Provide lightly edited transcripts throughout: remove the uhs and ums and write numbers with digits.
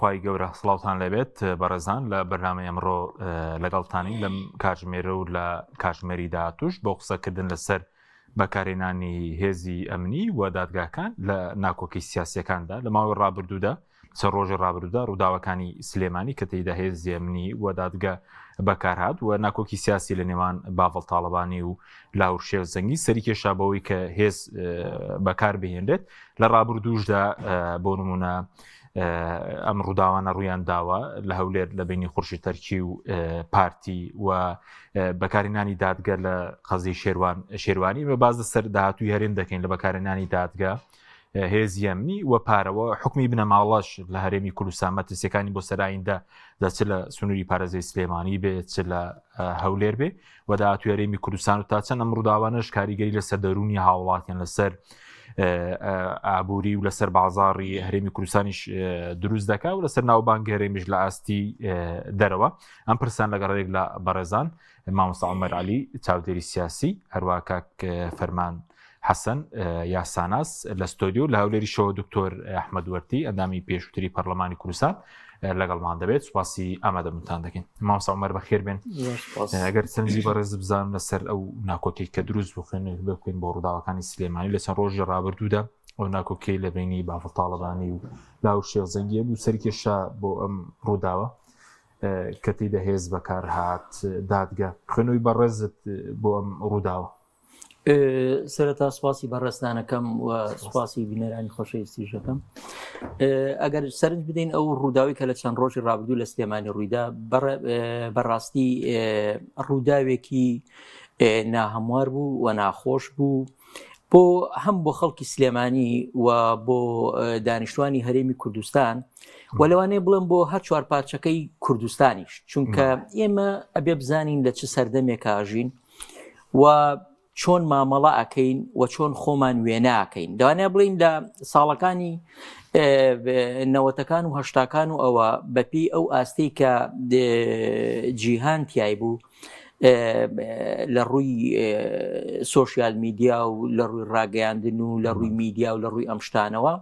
خوای گەورە سڵاوتان لێبێت بەڕێزان لە بەرنامەی ئەمڕۆ لەگەڵتانین لەم کاتژمێرە و لە کاتژمێری داهاتوش بۆ قسەکردن لەسەر بەکارهێنانی هێزی ئەمنی و دادگاکان لە ناکۆکی سیاسیەکاندا لە ماوەی ڕابردوودا چەند ڕۆژی ڕابردوودا ڕووداوەکانی سلێمانی کە تێیدا هێزی ئەمنی و دادگا بەکارهات و ناکۆکی سیاسی لە نێوان باڤڵ تاڵەبانی و لاهور شێخ جەنگی سەری کێشا بەوەی کە هێز بەکار بهێنرێت لە ڕابردووشدا بۆ نمونە ئەم ڕووداوانە ڕوویان داوە لە هەولێر لە بینی خورشی تەرکی و پارتی و بەکارهێنانی دادگە لە قەزی شێوان شێوانی بە باز سەر داهاتوی هەرێم دەکەین لە بەکارهێنانی دادگە هێزی ئەمنی و پارەوە حکمی بنەماڵەش لە هەرێمی کوردستان مەترسیەکانی بۆ سەرایندە دەچ لە سنووری پارێزگای سلێمانی بێ چ لە هەولێر بێ و داهاتوی هەرێمی کوردستان و تا چەند ئەم ڕووداوانەش کاریگەری لەسەر دەروونی هاوڵاتیان لەسەر ئابووری و لەسەر بازاڕی هەرێمی کوردستانیش دروست دەکا و لەسەر ناوبانگ هەرێمیش لە ئاستی دەرەوە ئەم پرسان لەگەڕێک لە بەڕێزان مامۆستا عومەر عەلی چاودێری سیاسی هەروە کاک فەرمان حەسەن یاساناس لە ستۆدیۆ لە هەولێریشەوە دکتۆر ئەحمەد وەرتی ئەندامی پێشووتری پەرلەمانی کوردستان لەگەڵمان دەبێت سوپاسی ئامادەبوونتان دەکەین مامۆستا عومەر بەخێر بێن ئەگەر سەرنجی بەڕێز بزانم لەسەر ئەو ناکۆکی کە دروست بوو خوێن بکەین بۆ ڕووداوەکانی سلێمانی لە چەند ڕۆژی ڕابردوودا ئەو ناکۆکی لە بینی بافڵ تاڵەبانی و لاهور شێخ جەنگیە بوو سەرکێشا بۆ ئەم ڕووداوە کە تێیدا هێز بەکارهات دادگە خوێنەوەی بەڕێزت بۆ ئەم ڕووداوە. سەرەتا سوپاسی بەڕێزتانەکەم و سوپاسی بینەرانی خۆشەویستیش دەکەم. ئەگەر سەرنج بدەین ئەو ڕووداوی کە لە چەند ڕۆژی ڕابردوو لە سلێمانی ڕوویدا بەڕاستی ڕووداوێکی ناهەموار بوو و ناخۆش بوو. بۆ هەم بۆ خەڵکی سلێمانی و بۆ دانیشتوانی هەرێمی کوردستان و لەوانەیە بڵێم بۆ هەر چوار پارچەکەی کوردستانیش چونکە ئێمە ئەبێ بزانین لە چ سەردەمێکاژین و چۆن مامەڵە ئەکەین و چۆن خۆمان وێناکەین لەوانەیە بڵین لە ساڵەکانی نەوەتەکان و هەشتاکان و ئەوە بەپی ئەو ئاستی کە جیهان تای بوو لە ڕووی سۆشیال میدیا و لە ڕووی ڕاگەیاندن و لە ڕووی میدیا و لە ڕووی ئەم شتانەوە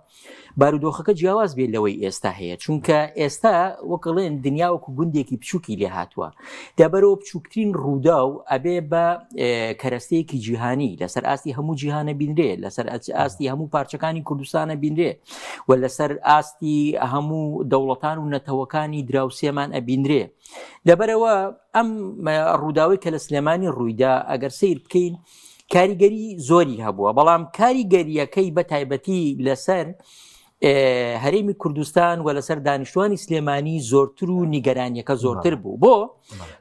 بارودۆخەکە جیاواز بێت لەوەی ئێستا هەیە چونکە ئێستا وەکڵێن دنیا وەکو گوندێکی بچووکی لێ هاتووە دەبەرەوە بچووکترین ڕوودا و ئەبێ بە کەرەستەیەکی جیهانی لەسەر ئاستی هەموو جیهانە بینرێ لەسەر ئاستی هەموو پارچەکانی کوردستانە بینرێ و لەسەر ئاستی هەموو دەوڵەتان و نەتەوەکانی دراوسێمان ئەبینرێ لەبەرەوە ئەم ڕووداوی کە لە سلێمانی ڕوویدا ئەگەر سیر بکەین کاریگەری زۆری هەبووە بەڵام کاریگەریەکەی بە تایبەتی لەسەر هەرێمی کوردستان و لەسەر دانیشتوانی سلێمانی زۆرتر و نیگەرانیەکە زۆرتر بوو بۆ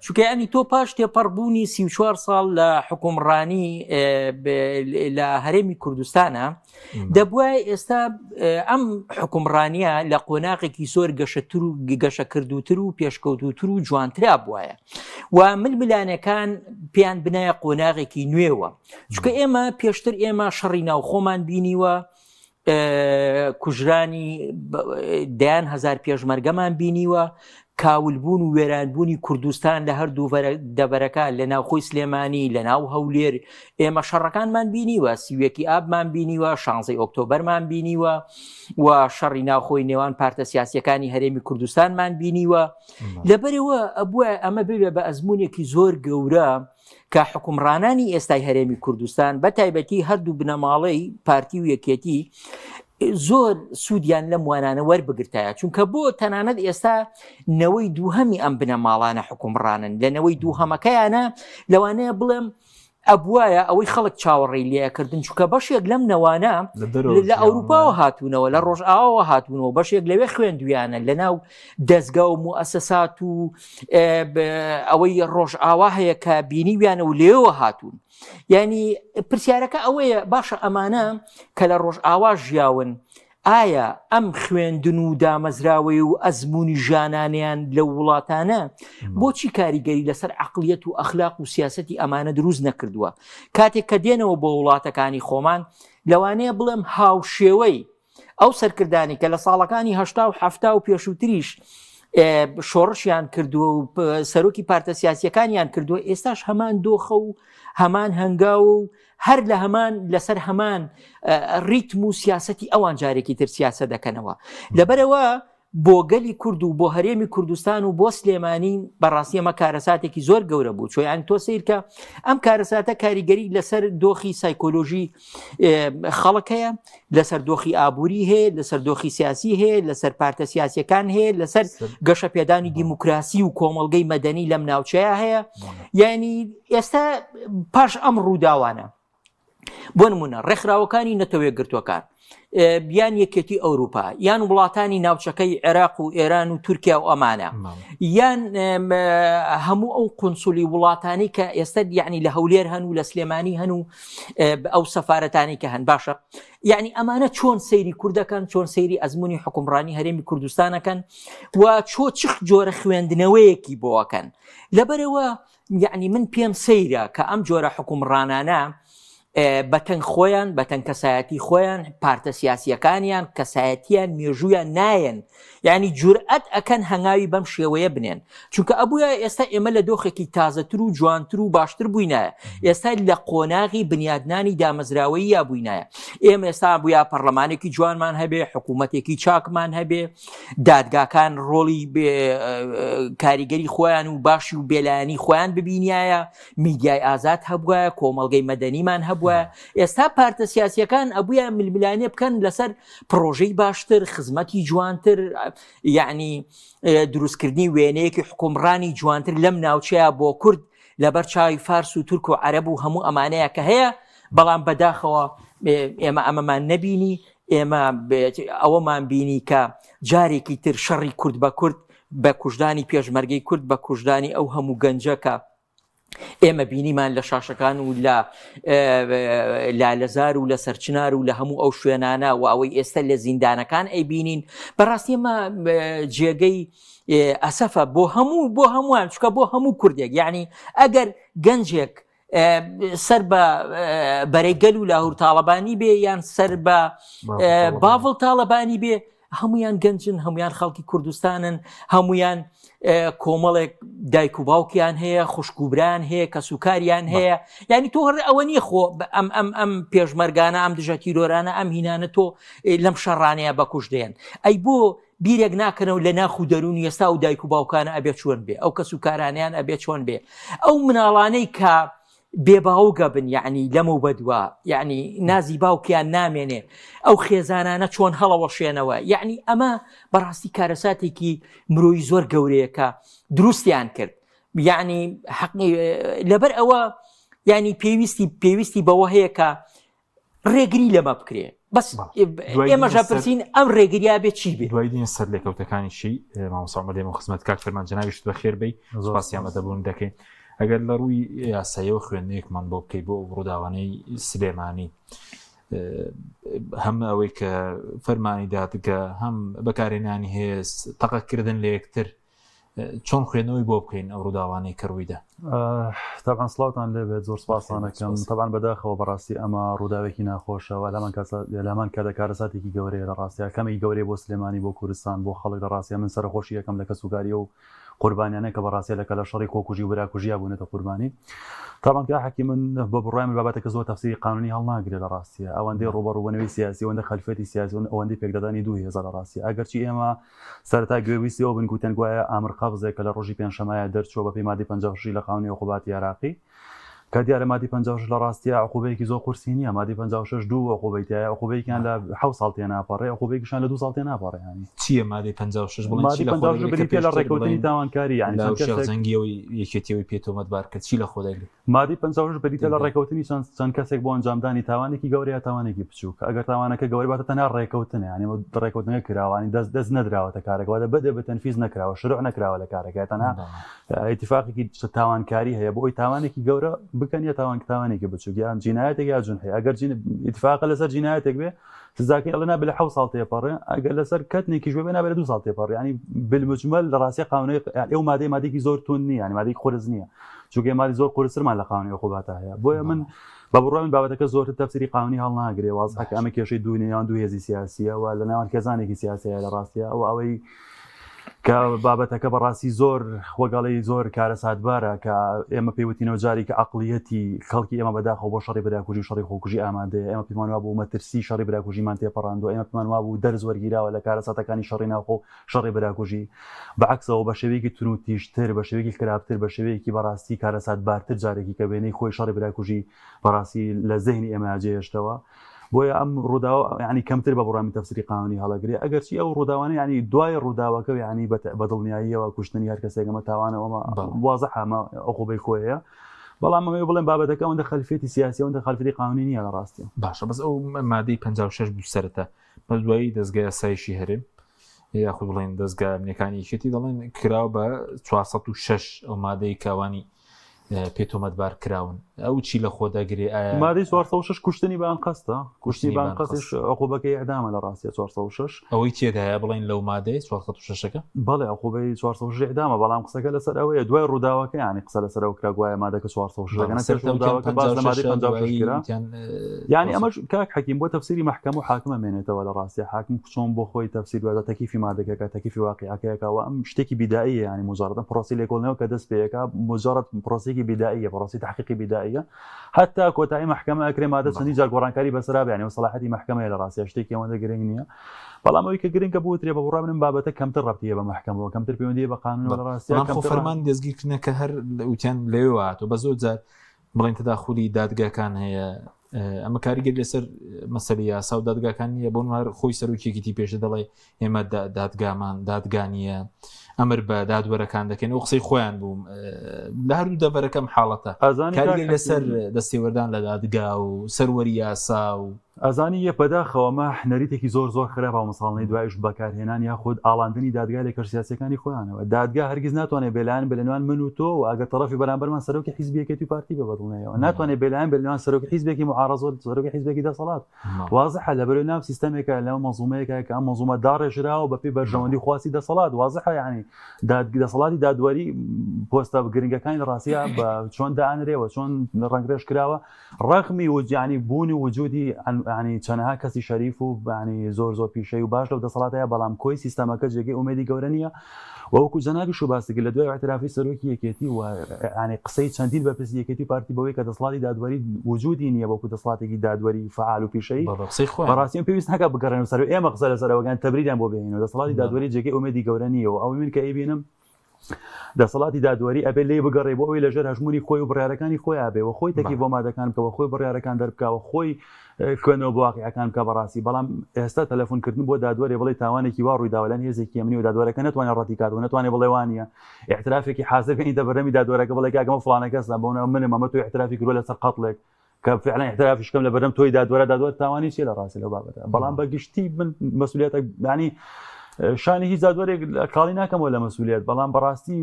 چونکە ینی تۆ پاش تێپەڕبوونی 34 ساڵ لە حکومڕانی لە هەرێمی کوردستانە دەبوایە ئێستا ئەم حکومڕانیە لە قۆناغێکی زۆر گەشەتر و گەشەکردوتر و پێشکەوتوتر و جوانترا بواە و ململانەکان پێیان بنایە قۆناغێکی نوێوە چونکە ئێمە پێشتر ئێمە شەڕی ناوخۆمان بینیوە کوژرانی دەیان هزار پێشمەرگەمان بینیوە کاولبوون و وێرانبوونی کوردستان لە هەردوو دەڤەرەکە لە ناوخۆی سلێمانی لە ناو هەولێر ئێمە شەڕەکانمان بینیوە سیوەکی ئابمان بینیوە شانزەی ئۆکتۆبەرمان بینیوە و شەڕی ناوخۆی نێوان پارتە سیاسیەکانی هەرێمی کوردستانمان بینیوە لەبەرەوە ئەبووە ئەمە ببێ بە ئەزمونێکی زۆر گەورە کە حوکمڕانانی ئێستای هەرێمی کوردستان بە تایبەتی هەردوو بنەماڵەی پارتی و یەکێتی زۆر سوودیان لەم وانانە وەربگرتایە چونکە بۆ تەنانەت ئێستا نەوەی دووهەمی ئەم بنەماڵانە حکومڕانن لە نەوەی دووهەمەکەیانە لەوانەیە بڵێم ئەبواە ئەوەی خەڵک چاوەڕێی لێکردن چونکە بەشێک لەم نەوانە لە ئەوروپاوە هاتوونەوە لە ڕۆژئاوە هاتوونەوە بەشێک لەوێ خوێندویانە لە ناو دەستگا و موئەسەسات و ئەوەی ڕۆژئاوا هەیە کە بینیویانە و لێوە هاتوون یعنی پرسیارەکە ئەوەیە باشە ئەمانە کە لە ڕۆژئاوا ژیاون ئایا ئەم خوێندن و دامەزراوەی و ئەزمموی ژانانیان لە وڵاتانە بۆچی کاریگەری لەسەر عقلیەت و ئەخلاق و سیاستی ئەمانە دروست نەکردووە کاتێک کە دێنەوە بۆ وڵاتەکانی خۆمان لەوانەیە بڵێم هاوشێوەی ئەو سەرکردانی کە لە ساڵەکانی هەشتا و حەفتا و پێشووتریش شۆڕشیان کردووە و سەرۆکی پارتە سیاسیەکانیان کردووە ئێستاش هەمان دۆخە و هەمان هەنگاو و هەر لە هەمان لەسەر هەمان ریتم و سیاستی ئەوان جارێکی تر سیاسە دەکەنەوە لەبەرەوە. بۆ گەلی کورد و بۆ هەرێمی کوردستان و بۆ سلێمانی بەڕاستی ئەمە کارەساتێکی زۆر گەورە بوو چۆیان تۆ سیرکە ئەم کارەساتە کاریگەری لەسەر دۆخی سایکۆلۆژی خەڵک هەیە لەسەر دۆخی ئابووری هەیە لەسەر دۆخی سیاسی هەیە لەسەر پارتە سیاسەکان هەیە لەسەر گەشە پێدانی دیموکراسی و کۆمەڵگەی مەدەنی لەم ناوچەیە هەیە یعنی ئێستا پاش ئەم ڕووداوانە بۆ نمونە ڕێکخراوەکانی نەتەوەیەکگرتووەکان یان یەکێتی ئەوروپا یان وڵاتانی ناوچەکەی عێراق و ئێران و تورکیا و ئەمانە یان هەموو ئەو قونسولی وڵاتانی کە ئێستا یعنی لە هەولێر هەن و لە سلێمانی هەن و ئەو سەفارەتانی کە هەن باشە یعنی ئەمانە چۆن سەیری کوردەکەن چۆن سەیری ئەزمموی حکومڕانی هەرێمی کوردستانەکەن و چۆ چ جۆرە خوێندنەوەیەکی بۆەکەن لەبەرەوە یەعنی من پێم سەیرە کە ئەم جۆرە حوکمڕانانە بەتەنگ خۆیان بەتەنگ کەسایەتی خۆیان پارتە سیاسیەکانیان کەسایەتیان مێژوویان نایەن یعنی جورئەت ئەکەن هەنگاوی بەم شێوەیە بنێن چونکە ئەبووە ئێستا ئێمە لە دۆخێکی تازەتر و جوانتر و باشتر بووینایە ئێستا لە قۆناغی بنیادنانی دامەزراوەیی یا بووینایە ئێمە ئێستا بوویا پەرلەمانێکی جوانمان هەبێ حکوومەتێکی چاکمان هەبێ دادگاکان ڕۆڵی کاریگەری خۆیان و باشی و بێلایەنی خۆیان ببینایە میدیای ئازاد هەبووە کۆمەڵگەی مەدەنیمان هەبووە ئێستا پارتە سیاسیەکان ئەبووە ململانێ بکەن لەسەر پرۆژەی باشتر خزمەتی جوانتر یعنی دروستکردنی وێنەیەکی حکومڕانی جوانتر لەم ناوچەیە بۆ کورد لەبەر چاوی فارس و تورک و عەرەب و هەموو ئەمانەیە کە هەیە بەڵام بەداخەوە ئێمە ئەمەمان نەبینی ئێمە ئەوەمان بینی کە جارێکی تر شەڕی کورد بە کورد بە کوژدانی پێشمەرگەی کورد بە کوژدانی ئەو هەموو گەنجە کە ئێمە بینیمان لە شاشەکان و لە لالەزار و لە سەرچنار و لە هەموو ئەو شوێنانە و ئەوەی ئێستا لە زیندانەکان ئەیبینین بەڕاستی ئەمە جێگەی ئەسەفە بۆ هەموو بۆ هەمووان چکە بۆ هەموو کوردێک یعنی ئەگەر گەنجێک سەر بە بەرەی گەل و لاهور تاڵەبانی بێ یان سەر بە باڤڵ تاڵەبانی بێ هەمویان گەنجن هەمویان خەڵکی کوردستانن هەمویان کۆمەڵێک دایک و باوکیان هەیە خوشک و بران هەیە کەسوکاریان هەیە یعنی تۆ هەر ئەوە نییە خۆ ئەم ئەم ئەم پێشمەرگانە ئەم دژە تیرۆرانە ئەم هینانە تۆ لەم شەڕانەیە بەکوش دێن ئەی بۆ بیرێک ناکەنەوە لە ناخ و دەروونی ئێستا ئەو دایک و باوکانە ئەبێ چۆن بێ ئەو کەس و کارانیان ئەبێ چۆن بێ ئەو مناڵانەی کە بێ باوگە بن یعنی لەمە بەدووە یعنی نازی باوکیان نامێنێ ئەو خێزانانە چۆن هەڵەوەشێنەوە یعنی ئەمە بەڕاستی کارەساتێکی مرۆیی زۆر گەورەیەکە دروستیان کرد یعنی حەقی لەبەر ئەوە یعنی پێویستی پێویستی بەوە هەیە کە ڕێگری لەمە بکرێ بەس ئێمەش پرسین ئەم ڕێگریا بێ چی بێ دوای دین سەر لێکەوتەکانیشی مامۆستا عومەر دێمە خزمەت کاک فەرمان جەنابیشت بەخێر بێی سپاسی ئامادەبوون دەکەین ئەگەر لە ڕووی یاساییەوە خوێندنێکمان بۆ بکەی بۆ ئەو ڕووداوانەی سلێمانی هەم ئەوەی کە فەرمانی دادگە هەم بەکارهێنانی هێز تەقەکردن لە یەکتر چۆن خوێندنەوەی بۆ بکەین ئەو ڕووداوانەی کە ڕوویدا؟ تەبعەن سڵاوتان لێبێت زۆر سپاستان ئەکەم تەبعەن بەداخەوە بەڕاستی ئەمە ڕووداوێکی ناخۆشەوە لەمان لەمان کاتە کارەساتێکی گەورەیە لە ڕاستیا کەمێکی گەورەیە بۆ سلێمانی بۆ کوردستان بۆ خەڵک لە ڕاستیا من سەرەخۆشی یەکەم لە کەسوکاری و قوربانیانە کە بەڕاستیا لە کەلە شەڕی خۆکوژی و براکوژیا بوونەتە قوربانی تاوان کە حەکی من بە بڕوای من بابەتەکە زۆر تەفسیری قانونی هەڵناگرێ لە ڕاستیە ئەوەندەی ڕووبەڕووبوونەوەی سیاسی ئەوەندە خەلفیەتی سیاسی ئەوەندەی پێکدادانی دوو هێزە لە ڕاستیە ئەگەرچی ئێمە سەرەتا گوێبیستی ئەوە بن گوتیان گوایە ئامر قەبزێک کە لە ڕۆژی پێنجشەمایە دەرچووە بەپێی مادەی 56 لە قانونی عقوباتی عێراقی کە دیارە مادەی 56 لە ڕاستیا عقوبەیەکی زۆر قورسی نییە مادەی 56 دوو عقوبەی تایە عقوبەیەکیان لە حەوت ساڵ تێناپەڕێ عقوبەیەکیشان لە دوو ساڵ تێناپەڕێ یانی چییە مادەی 56 بڵێن چی مادەی لە خۆ 56 دەگرێت کە بریتییە لە پێشتر ڕێکەوتنی بڵێن تاوانکاری یانی لە چەند شێخ کەسێک زەنگیەوەی یەکێتیەوەی پێ تۆمەتبار کرد چی لە خۆ دەگرێت مادەی 56 بریتیە لە ڕێکەوتنی چەند چەند کەسێک بۆ ئەنجامدانی تاوانێکی گەورە یا تاوانێکی بچووک ئەگەر تاوانەکە گەورە باتە تەنها ڕێکەوتنە یانی ڕێکەوتنەکە کراوە یانی دەست دەست نەدراوەتە کارەکە واتە بەدە بە تەنفیز نەکراوە شروع نەکراوە لە کارەکە تەنها ئیتفاقێکی تاوانکاری هەیە بۆ ئەوی تاوانێکی گەورە بکەن یا تاوان تاوانێکی بچووک یان جینایەتێک یا جونحی ئەگەر جین ئیتفاقە لەسەر جینایەتێک بێ سزاکەی ئەڵێ نابێ لە حەوت ساڵ تێپەڕێ ئەگەر لەسەر کەتنێکیش بێ نابێ لە دوو ساڵ تێپەڕێ ینی بالمجمل لە ڕاستیە قانونی ئەو مادەی مادێکی زۆر توند نییە ینی مادەی قورس نییە چونکە مادی زۆر قورسترمان لە قانونی عقوباتە هەیە بۆیە من بە بڕوای من بابەتەکە زۆرتر تەفسیری قانونی هەڵناگرێ وازحە کە ئەمە کێشەی دوو نێوان دوو هێزی سیاسیە و لە نێوان خێزانێکی سیاسیە لە ڕاستیە ئەو ئەوەی. کە بابەتەکە بەڕاستی زۆر وەگەڵی زۆر کارەساتبارە کە ئێمە پێیوتینەوە جاری کە عقلیەتی خەڵکی ئێمە بەداخەوە بۆ شەڕی براکوژی و شەڕی خۆکوژی ئامادەیە ئێمە پێمان وابوو مەترسی شەڕی براکوژیمان تێپەڕاندووە ئێمە پێمان وابوو دەرس وەرگیراوە لە کارەساتەکانی شەڕی ناوخۆ شەڕی براکوژی بەعەکسەوە بە شێوەیەکی تونوتیژتر بە شێوەیەکی خراپتر بە شێوەیەکی بەڕاستی کارەساتبارتر جارێکی کە وێنەی خۆی شەڕی براکوژی بەڕاستی لە زهنی ئێمە جێهێشتەوە بۆیە ئەم ڕووداوە ینی کەمتر بە بڕامی تەفسری قانونی هەڵەگرێ ئەگەرچی ئەو ڕووداوانە ینی دوای ڕووداوەکە ینی بە دڵنیاییەوە کوشتنی هەر کەسێک ئەمە تاوانە ئەمە وازح ئەمە عقوبەی خۆیە بەڵام ئەمەوێ بڵێم بابەتەکە ئەوەندە خەلفێتی سیاسی ئەوەندە خەلفێتی قانونی نییە لە ڕاستی باشە بەس ئەو مادەی 56 بوو سەرەتا بەس دوایی دەزگای ئاسایشی هەرێم یاخود بڵێن دەزگا ئەمنیەکانی یەکێتی دەڵێن کراوە بە 406 ئەو مادەی کاوانی پێ تۆمەتبار کراون ئەو چی لە خۆ دەگرێ ئایا مادەی 406 کوشتنی بە ئەنقەستە کوشتنی بە ئەنقەستیش عقوبەکەی ئیعدامە لە ڕاستیە 406 ئەوەی تێدایە بڵێن لەو مادەی 406ەکە بەڵێ عقوبەی 406 ئیعدامە بەڵام قسەکە لەسەر ئەوەیە دوای ڕووداوەکە یانی قسە لەسەر ئەو کرا گوایە مادەکە 406 ەکە نە پێش ڕووداوەکە باس لە مادەی 56 کرا یانی ئەمەش کاک حەکیم بۆ تەفسیری مەحکەمە و حاکمە مێنێتەوە لە ڕاستیە حاکم چۆن بۆ خۆی تەفسیر بە تەکیفی مادەکەکە تەکیفی واقیعەکەیەکە و ئەم شتێکی بیداییە یانی مجرد پرۆسی لێکۆڵینەوە کە دەست پێیەکە مجرد پرۆسێکی بیداییە پرۆسی تحقیقی بیداییە حتا کۆتایی محکمە ئەکرێ مادە چەندی جار گۆڕانکاری بەسەرا بیانی و سەڵاحەتی محکمەیە لە ڕاستیە شتێکی ئەوەندە گرنگ نییە بەڵام ئەوەی کە گرنگە بوترێ بە بڕوای منم بابەتە کەمتر ڕەبتیە بە محکمەوە کەمتر پەیوەندی بە قانونەوە لە ڕاستیە کەمتر فەرمان دەستگیرکردنە کە هەر وتیان لەوێوە هاتووە بە زۆر جار بڵێن تەداخولی دادگاکان هەیە ئەمە کاریگەر لەسەر مەسەلی یاسا و دادگاکان نییە بۆ هەر خۆی سەرۆکێکی پێشە دەڵێ ئێمە دادگامان دادگانیە ئەمر بە دادوەرەکان دەکەین و قسەی خۆیان بووم لە هەردوو دەڤەرەکەم حاڵەتە کاریگەر لەسەر دەستێوەردان لە دادگا و سەروەری یاسا و ئەزانی یە بەداخەوە ئەمە نەریتێکی زۆر زۆر خراپە و مساڵنەی دوایش بەکارهێنان یاخود ئاڵاندنی دادگا لە کەش سیاسیەکانی خۆیانەوە دادگا هەرگیز ناتوانێت بێلایەن بێ لەنێوان من و تۆ و ئەگەر تەڕەفی بەرامبەرمان سەرۆکی حیزبی یەکێتی و پارتی بێ بەدڵنیایەوە ناتوانێت بێلایەن بێ لەنێوان سەرۆکی حیزبێکی معارەزە و سەرۆکی حیزبێکی دەسەڵات وازحە لەبەرەوەی ناو سیستەمێکە لەو مەنزومەیەکە کە ئەم مەنزومە داڕێژراوە بەپێی بەرژەوەندی خواستی دەسەڵات وازحە یعنی دەسەڵاتی دادوەری پۆستە گرنگەکانی لە ڕاستیا بە چۆن دانرێوە چۆن ڕەنگرێژ کراوە ڕەغمی وجیانی بوونی وجودی ینی چەنەها کەسی شەریف و بانی زۆر زۆر پیشەی و باش لەو دەسەڵاتەیە بەڵام کۆی سیستەمەکە جێگەی ئومێدی گەورە نییە وەکو جەنابی شو باسی کرد لە دوای اعترافی سەرۆکی یەکێتی و ینی قسەی چەندین بەرپرسی یەکێتی پارتی بەوەی کە دەسەڵاتی دادوەری وجودی نییە وەکو دەسەڵاتێکی دادوەری فعال و پیشەیی بەڕاستی پێویست ناکات بگەڕێن سەر ئێمە قسە لەسەرەوەگان تەبریریان بۆ بهێنین و دەسەڵاتی دادوەری جێگەی ئومێدی گەورە نییە و ئەوەی من کە ئەیبینم دەسەڵاتی دادوەری ئەبێ لێی بگەڕێ بۆ ئەوەی لەژێر هەژموونی خۆی و بڕیارەکانی خۆی ئابێ و خۆی تەکی بۆ مادەکان بکە و خۆی بڕیارەکان دەربکا و خۆی خوێندنەوە بۆ واقیعەکان بکە بەڕاستی بەڵام ئێستا تەلەفۆنکردن بۆ دادوەرێ بڵێ تاوانێکی وا ڕوویداوە لەن هێزێکی ئەمنی و دادوەرەکە نەتوانێت ڕەتی کات و نەتوانێت بڵێ وانە اعترافێکی حاضر بێنیتە بەردەمی دادوەرەکە بڵێ کاکە ئەمە فڵانە کەسە بۆ منم ئەمە تۆ اعترافی کردووە لەسەر قەتڵێک کە فعلا احترافیش کەم لە بەردەم تۆی دادوەرە دادوەر تاوانی چیە لە ڕاستی لەو بابەتە بەڵام بە گشتی من مەسولیەتە ینی شانی هیچ دادوەرێک کاڵی ناکەمەوە لە مەسولیت بەڵام بەڕاستی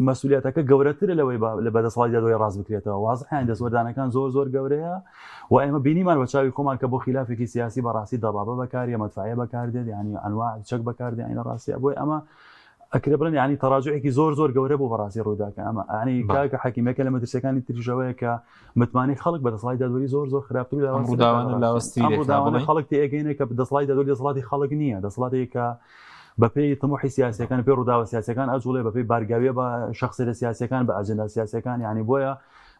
مەسولیەتەکە گەورەترە لەوەی لە بەدەسەڵاتی دادوەری ڕاست بکرێتەوە وازحیان دەستوەردانەکان زۆر زۆر گەورەیە و ئێمە بینیمان بە چاوی خۆمان کە بۆ خلافێکی سیاسی بەڕاستی دەبابە بەکاریە مەدفعە بەکاردێت ینی ئەنواع چەک بەکاردێن لە ڕاستیە بۆی ئەمە ئەکرێ بڵێن یانی تەراجوعێکی زۆر زۆر گەورە بوو بەڕاستی ڕووداکە ئەمە ئەنی کاکە حەکیمەکە لە مەترسیەکانی تریشەوەیە کە متمانەی خەڵک بە دەسەڵاتی دادوەری زۆر زۆر خراپتر و لاوازتر ڕووداوانە لاوازتری ئەم ڕووداوانە خەڵک تێئەگەینێ کە دەسەڵاتی دادوەری دەسەڵاتی خەڵک نییە دەسەڵاتێک کە بەپێی تموحی سیاسیەکان پێ ڕووداوە سیاسەکان ئەجوڵێ بەپێی بارگاویە بە شخصیتە سیاسەکان بە ئەجندا سیاسەکان یعنی بۆیە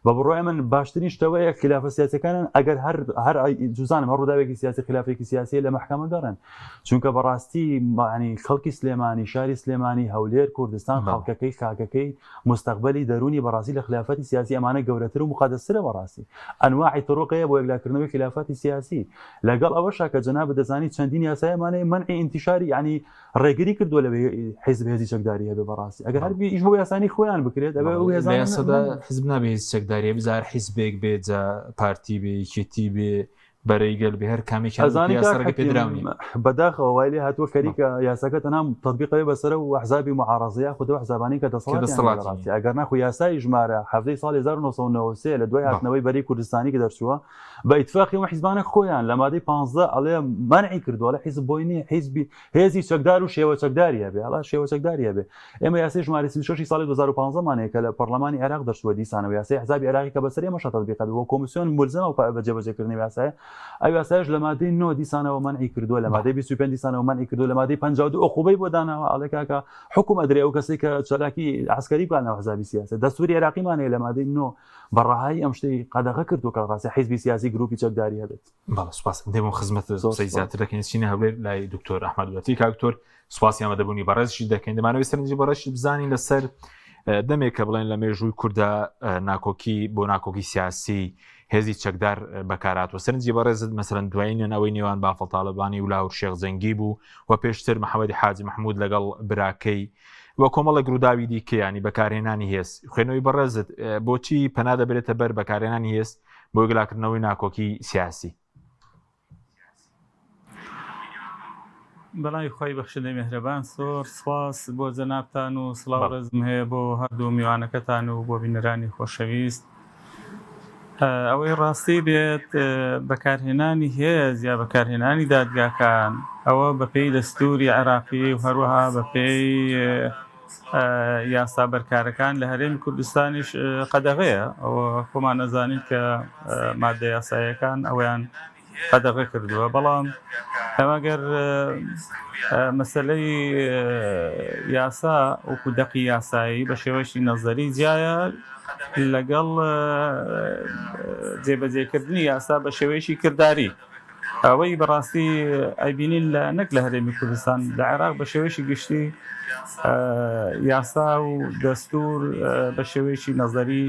بە بڕوای من باشترین شتەوەیە خلافە سیاسەکانن ئەگەر هەر هەر جوزانم هەر ڕووداوێکی سیاسی خلافێکی سیاسی لە مەحکەمە گەڕێن چونکە بەڕاستی معنی خەڵکی سلێمانی شاری سلێمانی هەولێر کوردستان خەڵکەکەی خاکەکەی مستەقبەلی دەروونی بەڕاستی لە خلافەتی سیاسی ئەمانە گەورەتر و مقەدەسترە بەڕاستی ئەنواعی طرق هەیە بۆ یەکلاکردنەوەی خلافەتی سیاسی لەگەڵ ئەوەشا کە جەنابت دەزانی چەندین یاسای ئەمانەیە مەنعی ئینتیشاری یعنی ڕێگری کردووە لەوەی حیزب هێزی چەکداری هەبێ بەڕاستی ئەگەر هەر ئیش بۆ یاسانی خۆیان بکرێت ئەبێ ئەو هێزانە یاسادا حیزب نابێ هێزی چەکداری هەبێ جا هەر حیزبێک بێ جا پارتی بێ یەکێتی بێ بەرەی گەل بێ هەر کامێکیان ئەزانی یاسا کاک ڕێگە حەکیم پێدراو نییە. بەداخەوە وای لێ هاتووە خەریکە یاساکە تەنها تەتبیق ئەبێ بەسەر ئەو ئەحزابی معارەزە یاخود ئەو ئەحزابانەی کە کە دەسەڵاتیان هەیە لە دەسەڵاتی ڕاستی نییە. ئەگەر ناخۆ یاسای ژمارە 17 ساڵی 1993 لە دوای بەڵێ. هاتنەوەی بەرەی کوردستانی کە دەرچووە بە ئیتفاقی ئەو حیزبانە خۆیان لە مادەی 15 ئەڵێ مەنعی کردووە ئەڵێ حیزب بۆی نییە حیزبی هێزی چەکدار و شێوە چەکداری هەبێ ئەڵا شێوە چەکداری هەبێ ئێمە یاسای ژمارە 36 ساڵی 2015 مان هەیە کە لە پەرلەمانی عێراق دەرچووە دیسانەوە یاسای حزابی عێراقی کە بەسەر ئێمەشا تەتبیق ئەبێ و کۆمیسیۆن مولزەمە بە جێبەجێکردنی یاسایە. ئەو یاسایش لە مادەی 9 دیسانەوە مەنعی کردووە لە مادەی 25 دیسانەوە مەنعی کردووە لە مادەی 52 عقوبەی بۆ داناوە ئەڵێ کاکە حکوم ئەدرێ ئەو کەسێک کە چالاکی عسکەری بکات ناو حزابی سیاسی دەستوری عێراقیمان هەیە لە مادەی 9 بە ڕەهایی ئەم شتەی قەدەغە کردووە کە ڕاستی حیزبی سیاسی گروپی چەکداری هەبێت. بەڵێ سوپاس دێمەوە خزمەت قسەی زیاتر دەکەین چینە هەولێر لای دکتۆر ئەحمەد وەتی کاک دکتۆر سوپاسی ئامادەبوونی بەڕێزیشی دەکەین دەمانەوێت سەرنجی بەڕێزیش بزانین لەسەر دەمێک کە بڵێن لە مێژووی کووردا ناکۆکی بۆ ناکۆکی سیاسی هێزی چەکدار بەکاراتوە سەرنجی بەڕێزت مەسەرەن دوایینیان ئەوەی نێوان بافڵ تاالبانی و لاهور شێخ جەنگی بوو و پێشتر محەممەدی حاجی مححمود لەگەڵ براکەی و کۆمەڵێک ڕووداوی دیکە ینی بەکارهێنانی هێز خوێنەوەی بەڕێزت بۆچی پەنا دەبرێتە بەر بەکارهێنانی هێز بۆ یەکلاکردنەوەی ناکۆکی سیاسی؟ بەناوی خوای بەخشندەی مێهرەبان زۆر سپاس بۆ جەنابتان و سڵاو ڕێزم هەیە بۆ هەردوو میوانەکەتان و بۆ بینەرانی خۆشەویست ئەوەی ڕاستی بێت بەکارهێنانی هێز یا بەکارهێنانی دادگاکان ئەوە بەپێی دەستوری عێراقی و هەروەها بەپێی یاسا بەرکارەکان لە هەرێمی کوردستانیش قەدەغەیە ئەوە خۆمان ئەزانین کە مادە یاسایەکان ئەویان قەدەغە کردووە بەڵام ئەمەگەر مەسلەی یاسا وەکو دەقی یاسایی بە شێوەیەکی نەزەری جیایە لەگەڵ جێبەجێکردنی یاسا بە شێوەیەکی کرداری ئەوەی بەڕاستی ئەیبینین لە نەک لە هەرێمی کوردستان لە عێراق بە شێوەیەکی گشتی یاسا و دەستور بە شێوەیەکی نەزەری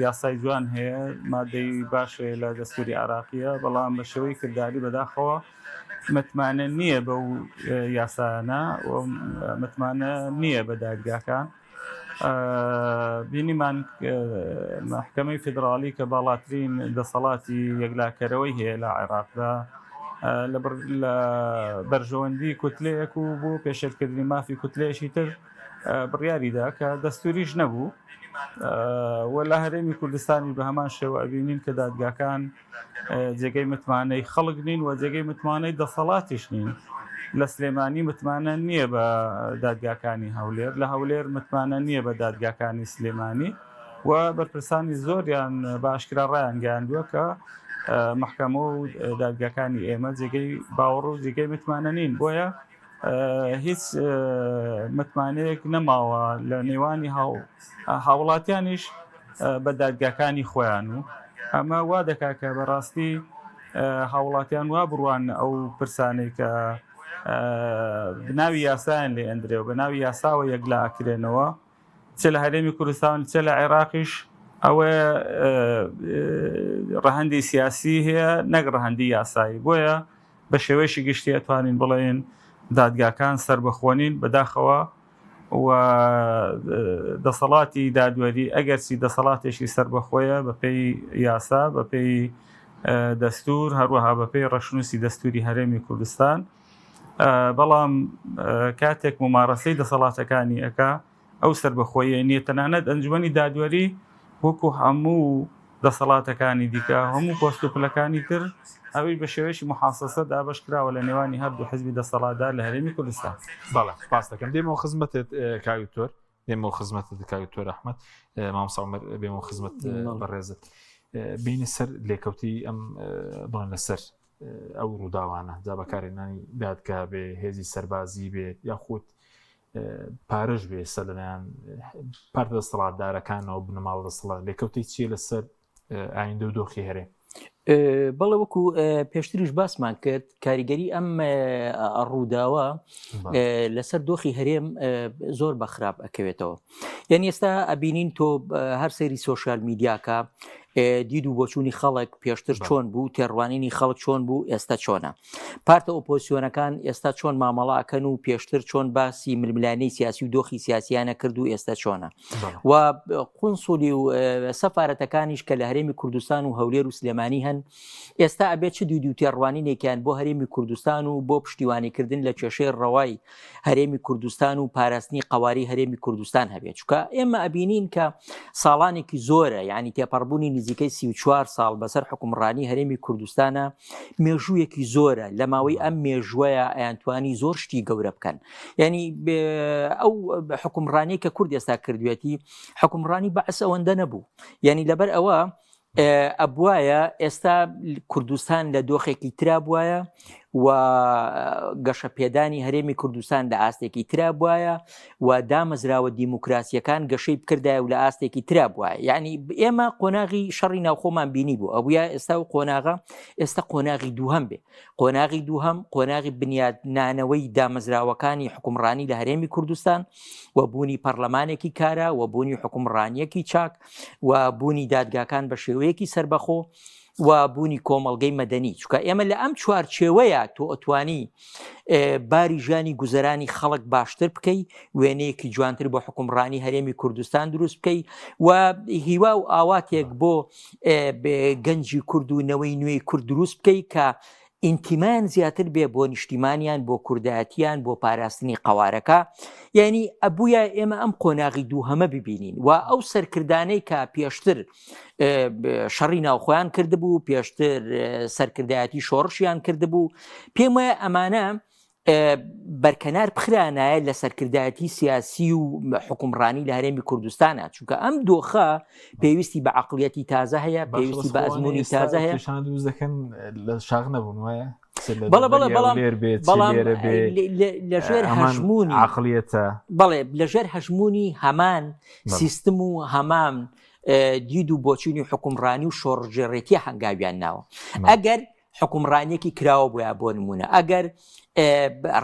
یاسای جوان هەیە مادەی باش هەیە لە دەستوری عێراقیە بەڵام بە شێوەی کرداری بەداخەوە متمانە نییە بەو یاسایانە و متمانە نییە بە دادگاکان. بینیمان مەحکەمەی فیدراڵی کە باڵاترین دەسەڵاتی یەکلاکەرەوەی هەیە لە عێراقدا لە بەرژەوەندی کوتلەیەک و بۆ پێشێلکردنی مافی کوتلەیەکی تر بڕیاریدا کە دەستوریش نەبوو و لە هەرێمی کوردستانی بە هەمان شێوە ئەبینین کە دادگاکان جێگەی متمانەی خەڵک نین و جێگەی متمانەی دەسەڵاتیش نین. لە سلێمانی متمانە نییە بە دادگاکانی هەولێر، لە هەولێر متمانە نییە بە دادگاکانی سلێمانی و بەرپرسانی زۆریان بە ئاشکرا ڕایانگەیاندووە کە مەحکەمە و دادگاکانی ئێمە جێگەی باوەڕ و جێگەی متمانە نین. بۆیە هیچ متمانەیەک نەماوە لە نێوانی هاوڵاتیانیش بە دادگاکانی خۆیان و ئەمە وا دەکات کە بەڕاستی هاوڵاتیان وا بڕوان ئەو پرسانەی کە بناوی یاسایان لێ ئەندرێ و بە ناوی یاساوە یەکلا ئەکرێنەوە چ لە هەرێمی کوردستان چ لە عێراقیش ئەوەیە ڕەهەندی سیاسی هەیە نەک ڕەهەندی یاسایی بۆیە بە شێوەیەکی گشتی ئەتوانین بڵێین دادگاکان سەربەخۆنین بەداخەوە و دەسەڵاتی دادوەری ئەگەرچی دەسەڵاتێکی سەربەخۆیە بەپێی یاسا بەپێی دەستور هەروەها بەپێی ڕەشنووسی دەستوری هەرێمی کوردستان بەڵام کاتێک ممارەسەی دەسەڵاتەکانی ئەکا ئەو سەربەخۆییە نییە، تەنانەت ئەنجومەنی دادوەری وەکو هەموو دەسەڵاتەکانی دیکە، هەموو پۆست و پلەکانی تر، ئەویش بە شێوەیەکی موحاسەسە دابەش کراوە لە نێوانی هەردوو حزبی دەسەڵاتدار لە هەرێمی کوردستان. بەڵێ سوپاست دەکەم. دێمەوە خزمەتت کاک دکتۆر، دێمەوە خزمەتت کاک دکتۆر ئەحمەد، مامۆستا عومەر بێمەوە خزمەت بەڕێزت. بینە سەر لێکەوتی ئەم بڵێن لەسەر ئەو ڕووداوانە، جا بەکارهێنانی دادگا بێ، هێزی سەربازی بێت، یاخود پارەش بێ ئێستا لەلایەن پارتە دەسەڵاتدارەکانەوە بنەماڵە دەسەڵات لێکەوتەی چییە لەسەر ئایندە و دۆخی هەرێم؟ بەڵێ وەکو پێشتریش باسمان کرد کاریگەری ئەم ڕووداوە لەسەر دۆخی هەرێم زۆر بە خراپ ئەکەوێتەوە یعنی ئێستا ئەبینین تۆ هەر سەیری سۆشیال میدیاکە دید و بۆچوونی خەڵک پێشتر چۆن بوو تێڕوانینی خەڵک چۆن بوو ئێستا چۆنە پارتە ئۆپۆزسیۆنەکان ئێستا چۆن مامەڵە ئەکەن و پێشتر چۆن باسی ململانێی سیاسی و دۆخی سیاسیانە کرد و ئێستا چۆنە و قونسولی و سەفارەتەکانیش کە لە هەرێمی کوردستان و هەولێر و سلێمانی هەن ئێستا ئەبێت چ دید و تێڕوانینێکیان بۆ هەرێمی کوردستان و بۆ پشتیوانیکردن لە کێشەی ڕەوای هەرێمی کوردستان و پاراستنی قەواری هەرێمی کوردستان هەبێت چونکە ئێمە ئەبینین کە ساڵانێکی زۆرە یعنی تێپەڕبوونی نزیکەی 34 ساڵ بەسەر حکومڕانی هەرێمی کوردستانە مێژوویەکی زۆرە لە ماوەی ئەم مێژوەیە ئەیانتوانی زۆر شتی گەورە بکەن یعنی ئەو حکومڕانی کە کورد ئێستا کردوێتی حکومڕانی بەعس ئەوەندە نەبوو یعنی لەبەر ئەوە. ئەبوایە ئێستا کوردستان لە دۆخێکی ترا بواە و گەشەپێدانی هەرێمی کوردستان لە ئاستێکی ترا بواە و دامەزراوە دیموکراسیەکان گەشەی بکردایە و لە ئاستێکی ترا بواە یعنی ئێمە قۆناغی شەڕی ناوخۆمان بینی بوو ئەبووە ئێستا و قۆناغە ئێستا قۆناغی دووهەم بێ قۆناغی دووهەم قۆناغی بنیادنانەوەی دامەزراوەکانی حکومڕانی لە هەرێمی کوردستان و بوونی پەرلەمانێکی کارا و بوونی حکومڕانیەکی چاک و بوونی دادگاکان بە شێوەیەکی سربەخۆ و بوونی کۆمەڵگەی مەدەنی چکە ئێمە لە ئەم چوارچێوەیە تۆ ئەتوانی باری ژیانی گوزەرانی خەڵک باشتر بکەی وێنەیەکی جوانتر بۆ حکومڕانی هەرێمی کوردستان دروست بکەی و هیوا و ئاواتێک بۆ گەنجی کورد و نەوەی نوێی کورد دروست بکەی کە ئینتیمایان زیاتر بێ بۆ نیشتیمانیان بۆ کوردایەتیان بۆ پاراستنی قەوارەکە یعنی ئەبووە ئێمە ئەم قۆناغی دووهەمە ببینین و ئەو سەرکردانەی کە پێشتر شەڕی ناوخۆیان کردبوو پێشتر سەرکردایەتی شۆڕشیان کردبوو پێم وایە ئەمانە بەرکەنار بخرانایە لە سەرکردایەتی سیاسی و حکومڕانی لە هەرێمی کوردستانە چونکە ئەم دۆخە پێویستی بە عقلیەتی تازە هەیە پێویستی بە ئەزمموی تازە هەیە دروست دەکەن لە شاخ نەبوون وایە بەڵێ بەڵێ بەڵام بەڵام لەژێر هەژمونی عقلیەتە بەڵێ لەژێر هەژمونی هەمان سیستم و هەمان دید و بۆچینی حکومڕانی و شۆڕژێڕێتی هەنگاویان ناوە ئەگەر حکومڕانیەکی کراوە بۆە بۆ نمونە ئەگەر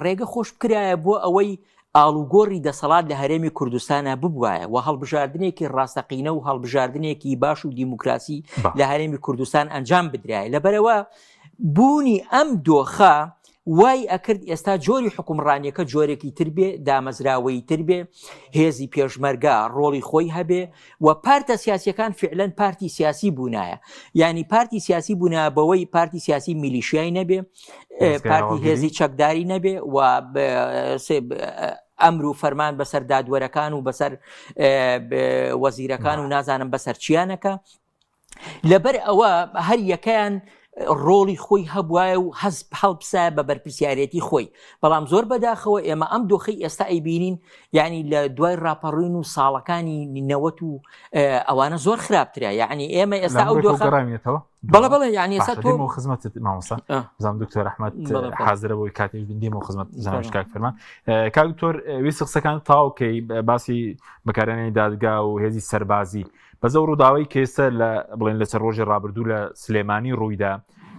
ڕێگە خۆش بکرایە بۆ ئەوەی ئاڵوگۆڕی دەسەڵات لە هەرێمی کوردستانە ببوایە و هەڵبژاردنێکی ڕاستەقینە و هەڵبژاردنێکی باش و دیموکراسی لە هەرێمی کوردستان ئەنجام بدرایە لەبەرەوە بوونی ئەم دۆخە وای ئەکرد ئێستا جۆری حکومڕانیەکە جۆرێکی تر بێ، دامەزراوەیی تر بێ، هێزی پێشمەرگە ڕۆڵی خۆی هەبێ و پارتە سیاسیەکان فعلەن پارتی سیاسی بوونایە. یانی پارتی سیاسی بوونایە بەوەی پارتی سیاسی میلیشیای نەبێ، پارتی هێزی چەکداری نەبێ و ئەمر و فەرمان بەسەر دادوەرەکان و بەسەر وەزیرەکان و نازانم بەسەر چیانەکە لەبەر ئەوە هەر یەکەیان ڕۆڵی خۆی هەبواە و هەز هەڵبسایە بە بەرپرسیارەتی خۆی بەڵام زۆر بەداخەوە ئێمە ئەم دۆخی ئێستا ئەیبینین یعنی لە دوای ڕاپەڕین و ساڵەکانی نەوەت و ئەوانە زۆر خراپترە یعنی ئێمە ئێستا ئەو دۆخەڕاوینێتەوە بەڵێ بەڵێ یعنی ئێستا تۆ خزمەت مامۆستا بزانم دکتۆر ئەحمد حاضرە بۆی کاتێک بندیمەوە خزمەت زانش کاک فەرمان کاک دکتۆر ویست قسەکان تاوکەی باسی بەکارێنی دادگا و هێزی سەربازی بەس ئەو ڕووداوەی کە ئێستا لە بڵێن لە چەند ڕۆژی ڕابردوو لە سلێمانی ڕوویدا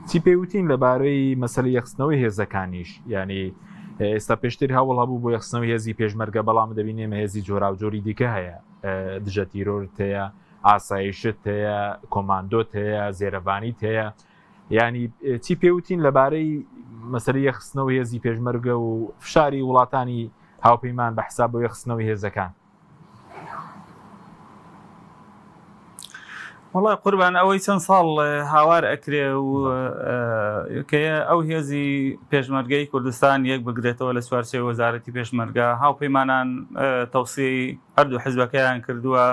چی پێوتین لەبارەی مەسەلەی یەخستنەوەی هێزەکانیش یعنی ئێستا پێشتر هەوڵ هەبوو بۆ یەخستنەوەی هێزی پێشمەرگە بەڵام دەبینێمە هێزی جۆراوجۆری دیکە هەیە دژە تیرۆرت هەیە ئاسایشت هەیە کۆماندۆت هەیە زێرەڤانیت هەیە ینی چی پێوتین لەبارەی مەسەری یەخستنەوە هێزی پێشمەرگە و فشاری وڵاتانی هاوپەیمان بە حساب بۆ یەخستنەوەی هێزەکان وڵای قوربان ئەوەی چەند ساڵ هاوار ئەکرێ و کە ئەو هێزی پێشمەرگەی کوردستان یەک بگرێتەوە لە چوارچێوەی وەزارەتی پێشمەرگە هاوپەیمانان تەوسیەی هەردوو حزبەکەیان کردووە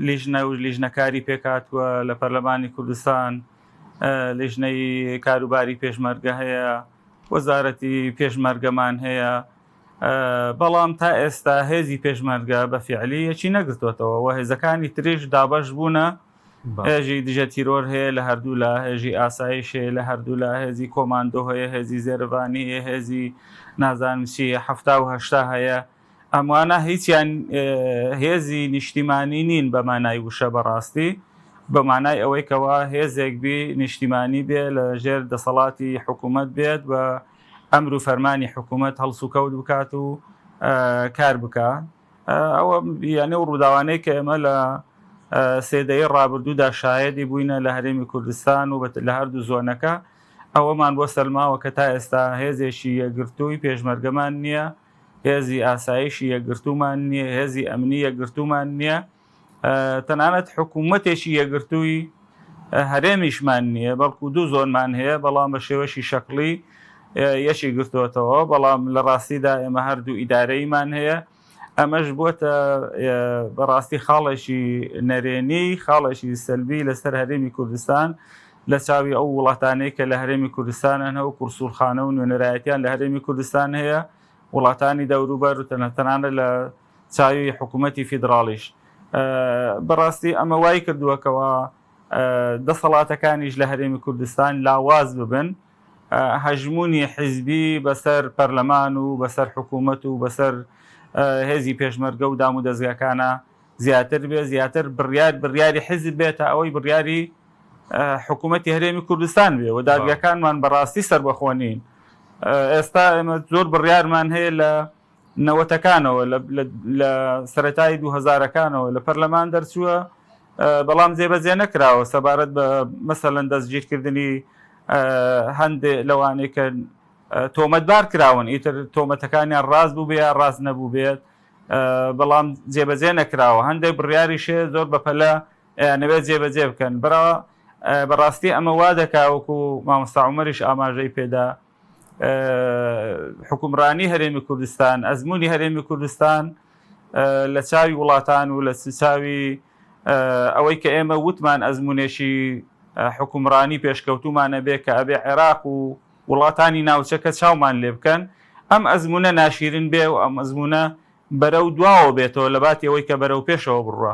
لیژنە و لیژنەکاری پێکهاتووە لە پەرلەمانی کوردستان لیژنەی کاروباری پێشمەرگە هەیە وەزارەتی پێشمەرگەمان هەیە بەڵام تا ئێستا هێزی پێشمەرگە بە فیعلی یەکی نەگرتووەتەوە و هێزەکانی تریش دابەش بوونە هێژی دژە تیرۆر هەیە لە هەردوو لا هێژی ئاسایش هەیە لە هەردوو لا هێزی کۆماندۆ هەیە هێزی زێرەڤانی هەیە هێزی نازانم چی هەیە 70 هەیە ئەمانە هیچیان هێزی نیشتیمانی نین بە مانای وشە بەڕاستی بە مانای ئەوەی کەوا هێزێک بی نیشتیمانی بێ لە ژێر دەسەڵاتی حکوومەت بێت بە ئەمر و فەرمانی حکوومەت هەڵسوکەوت بکات و کار بکا ئەوە یانە و ڕووداوانەی کە ئێمە لە سێدەی ڕابردوودا شایەدی بووینە لە هەرێمی کوردستان و لە هەردوو زۆنەکە ئەوەمان بۆ سەلماوە کە تا ئێستا هێزێکی یەکگرتووی پێشمەرگەمان نییە هێزی ئاسایشی یەکگرتوومان نییە هێزی ئەمنی یەکگرتوومان نییە تەنانەت حکوومەتێکی یەکگرتووی هەرێمیشمان نییە بەڵکو دوو زۆنمان هەیە بەڵام بە شێوەشی شەکڵی یەکی گرتووەتەوە بەڵام لە ڕاستیدا ئێمە هەردوو ئیدارەیمان هەیە ئەمەش بووەتە بەڕاستی خاڵێکی نەرێنی خاڵێکی سەلبی لەسەر هەرێمی کوردستان لە چاوی ئەو وڵاتانەی کە لە هەرێمی کوردستانن هەو کورسوڵخانە و نوێنەرایەتیان لە هەرێمی کوردستان هەیە وڵاتانی دەوروبەر و تەنانەت لە چاوی حکوومەتی فیدراڵیش. بەڕاستی ئەمە وای کردووە کەوا دەسەڵاتەکانیش لە هەرێمی کوردستان لاواز ببن، هەژموونی حیزبی بەسەر پەرلەمان و بەسەر حکوومەت و بەسەر هێزی پێشمەرگە و دامودەزگاکانە زیاتر بێ، زیاتر بڕیار بڕیاری حیزب بێت تا ئەوەی بڕیاری حکوومەتی هەرێمی کوردستان بێ و دادگاکانمان بەڕاستی سەربەخۆ نین. ئێستا ئێمە زۆر بڕیارمان هەیە لە نەوەتەکانەوە لە سەرەتای دوو هەزارەکانەوە لە پەرلەمان دەرچووە بەڵام جێبەجێ نەکراوە سەبارەت بە مەسەلەن دەستگیرکردنی هەندێ لەوانەی کە تۆمەتبار کراون ئیتر تۆمەتەکانیان ڕاست بوو یا ڕاست نەبوو بێت بەڵام جێبەجێ نەکراوە هەندێک بڕیاریشێ زۆر بەپەلە نەوێت جێبەجێ بکەن برا بەڕاستی ئەمە وا دەکا وەکو مامۆستا عومەریش ئاماژەی پێدا حکومڕانی هەرێمی کوردستان ئەزمموی هەرێمی کوردستان لە چاوی وڵاتان و لە چاوی ئەوەی کە ئێمە وتمان ئەزمونێکی حکومڕانی پێشکەوتومانە بێ کە ئەبێ عێراق و وڵاتانی ناوچەکە چاومان لێ بکەن ئەم ئەزمونە ناشیرن بێ و ئەم ئەزمونە بەرەو دواوە بێتەوە لە باتی ئەوەی کە بەرەو پێشەوە بڕە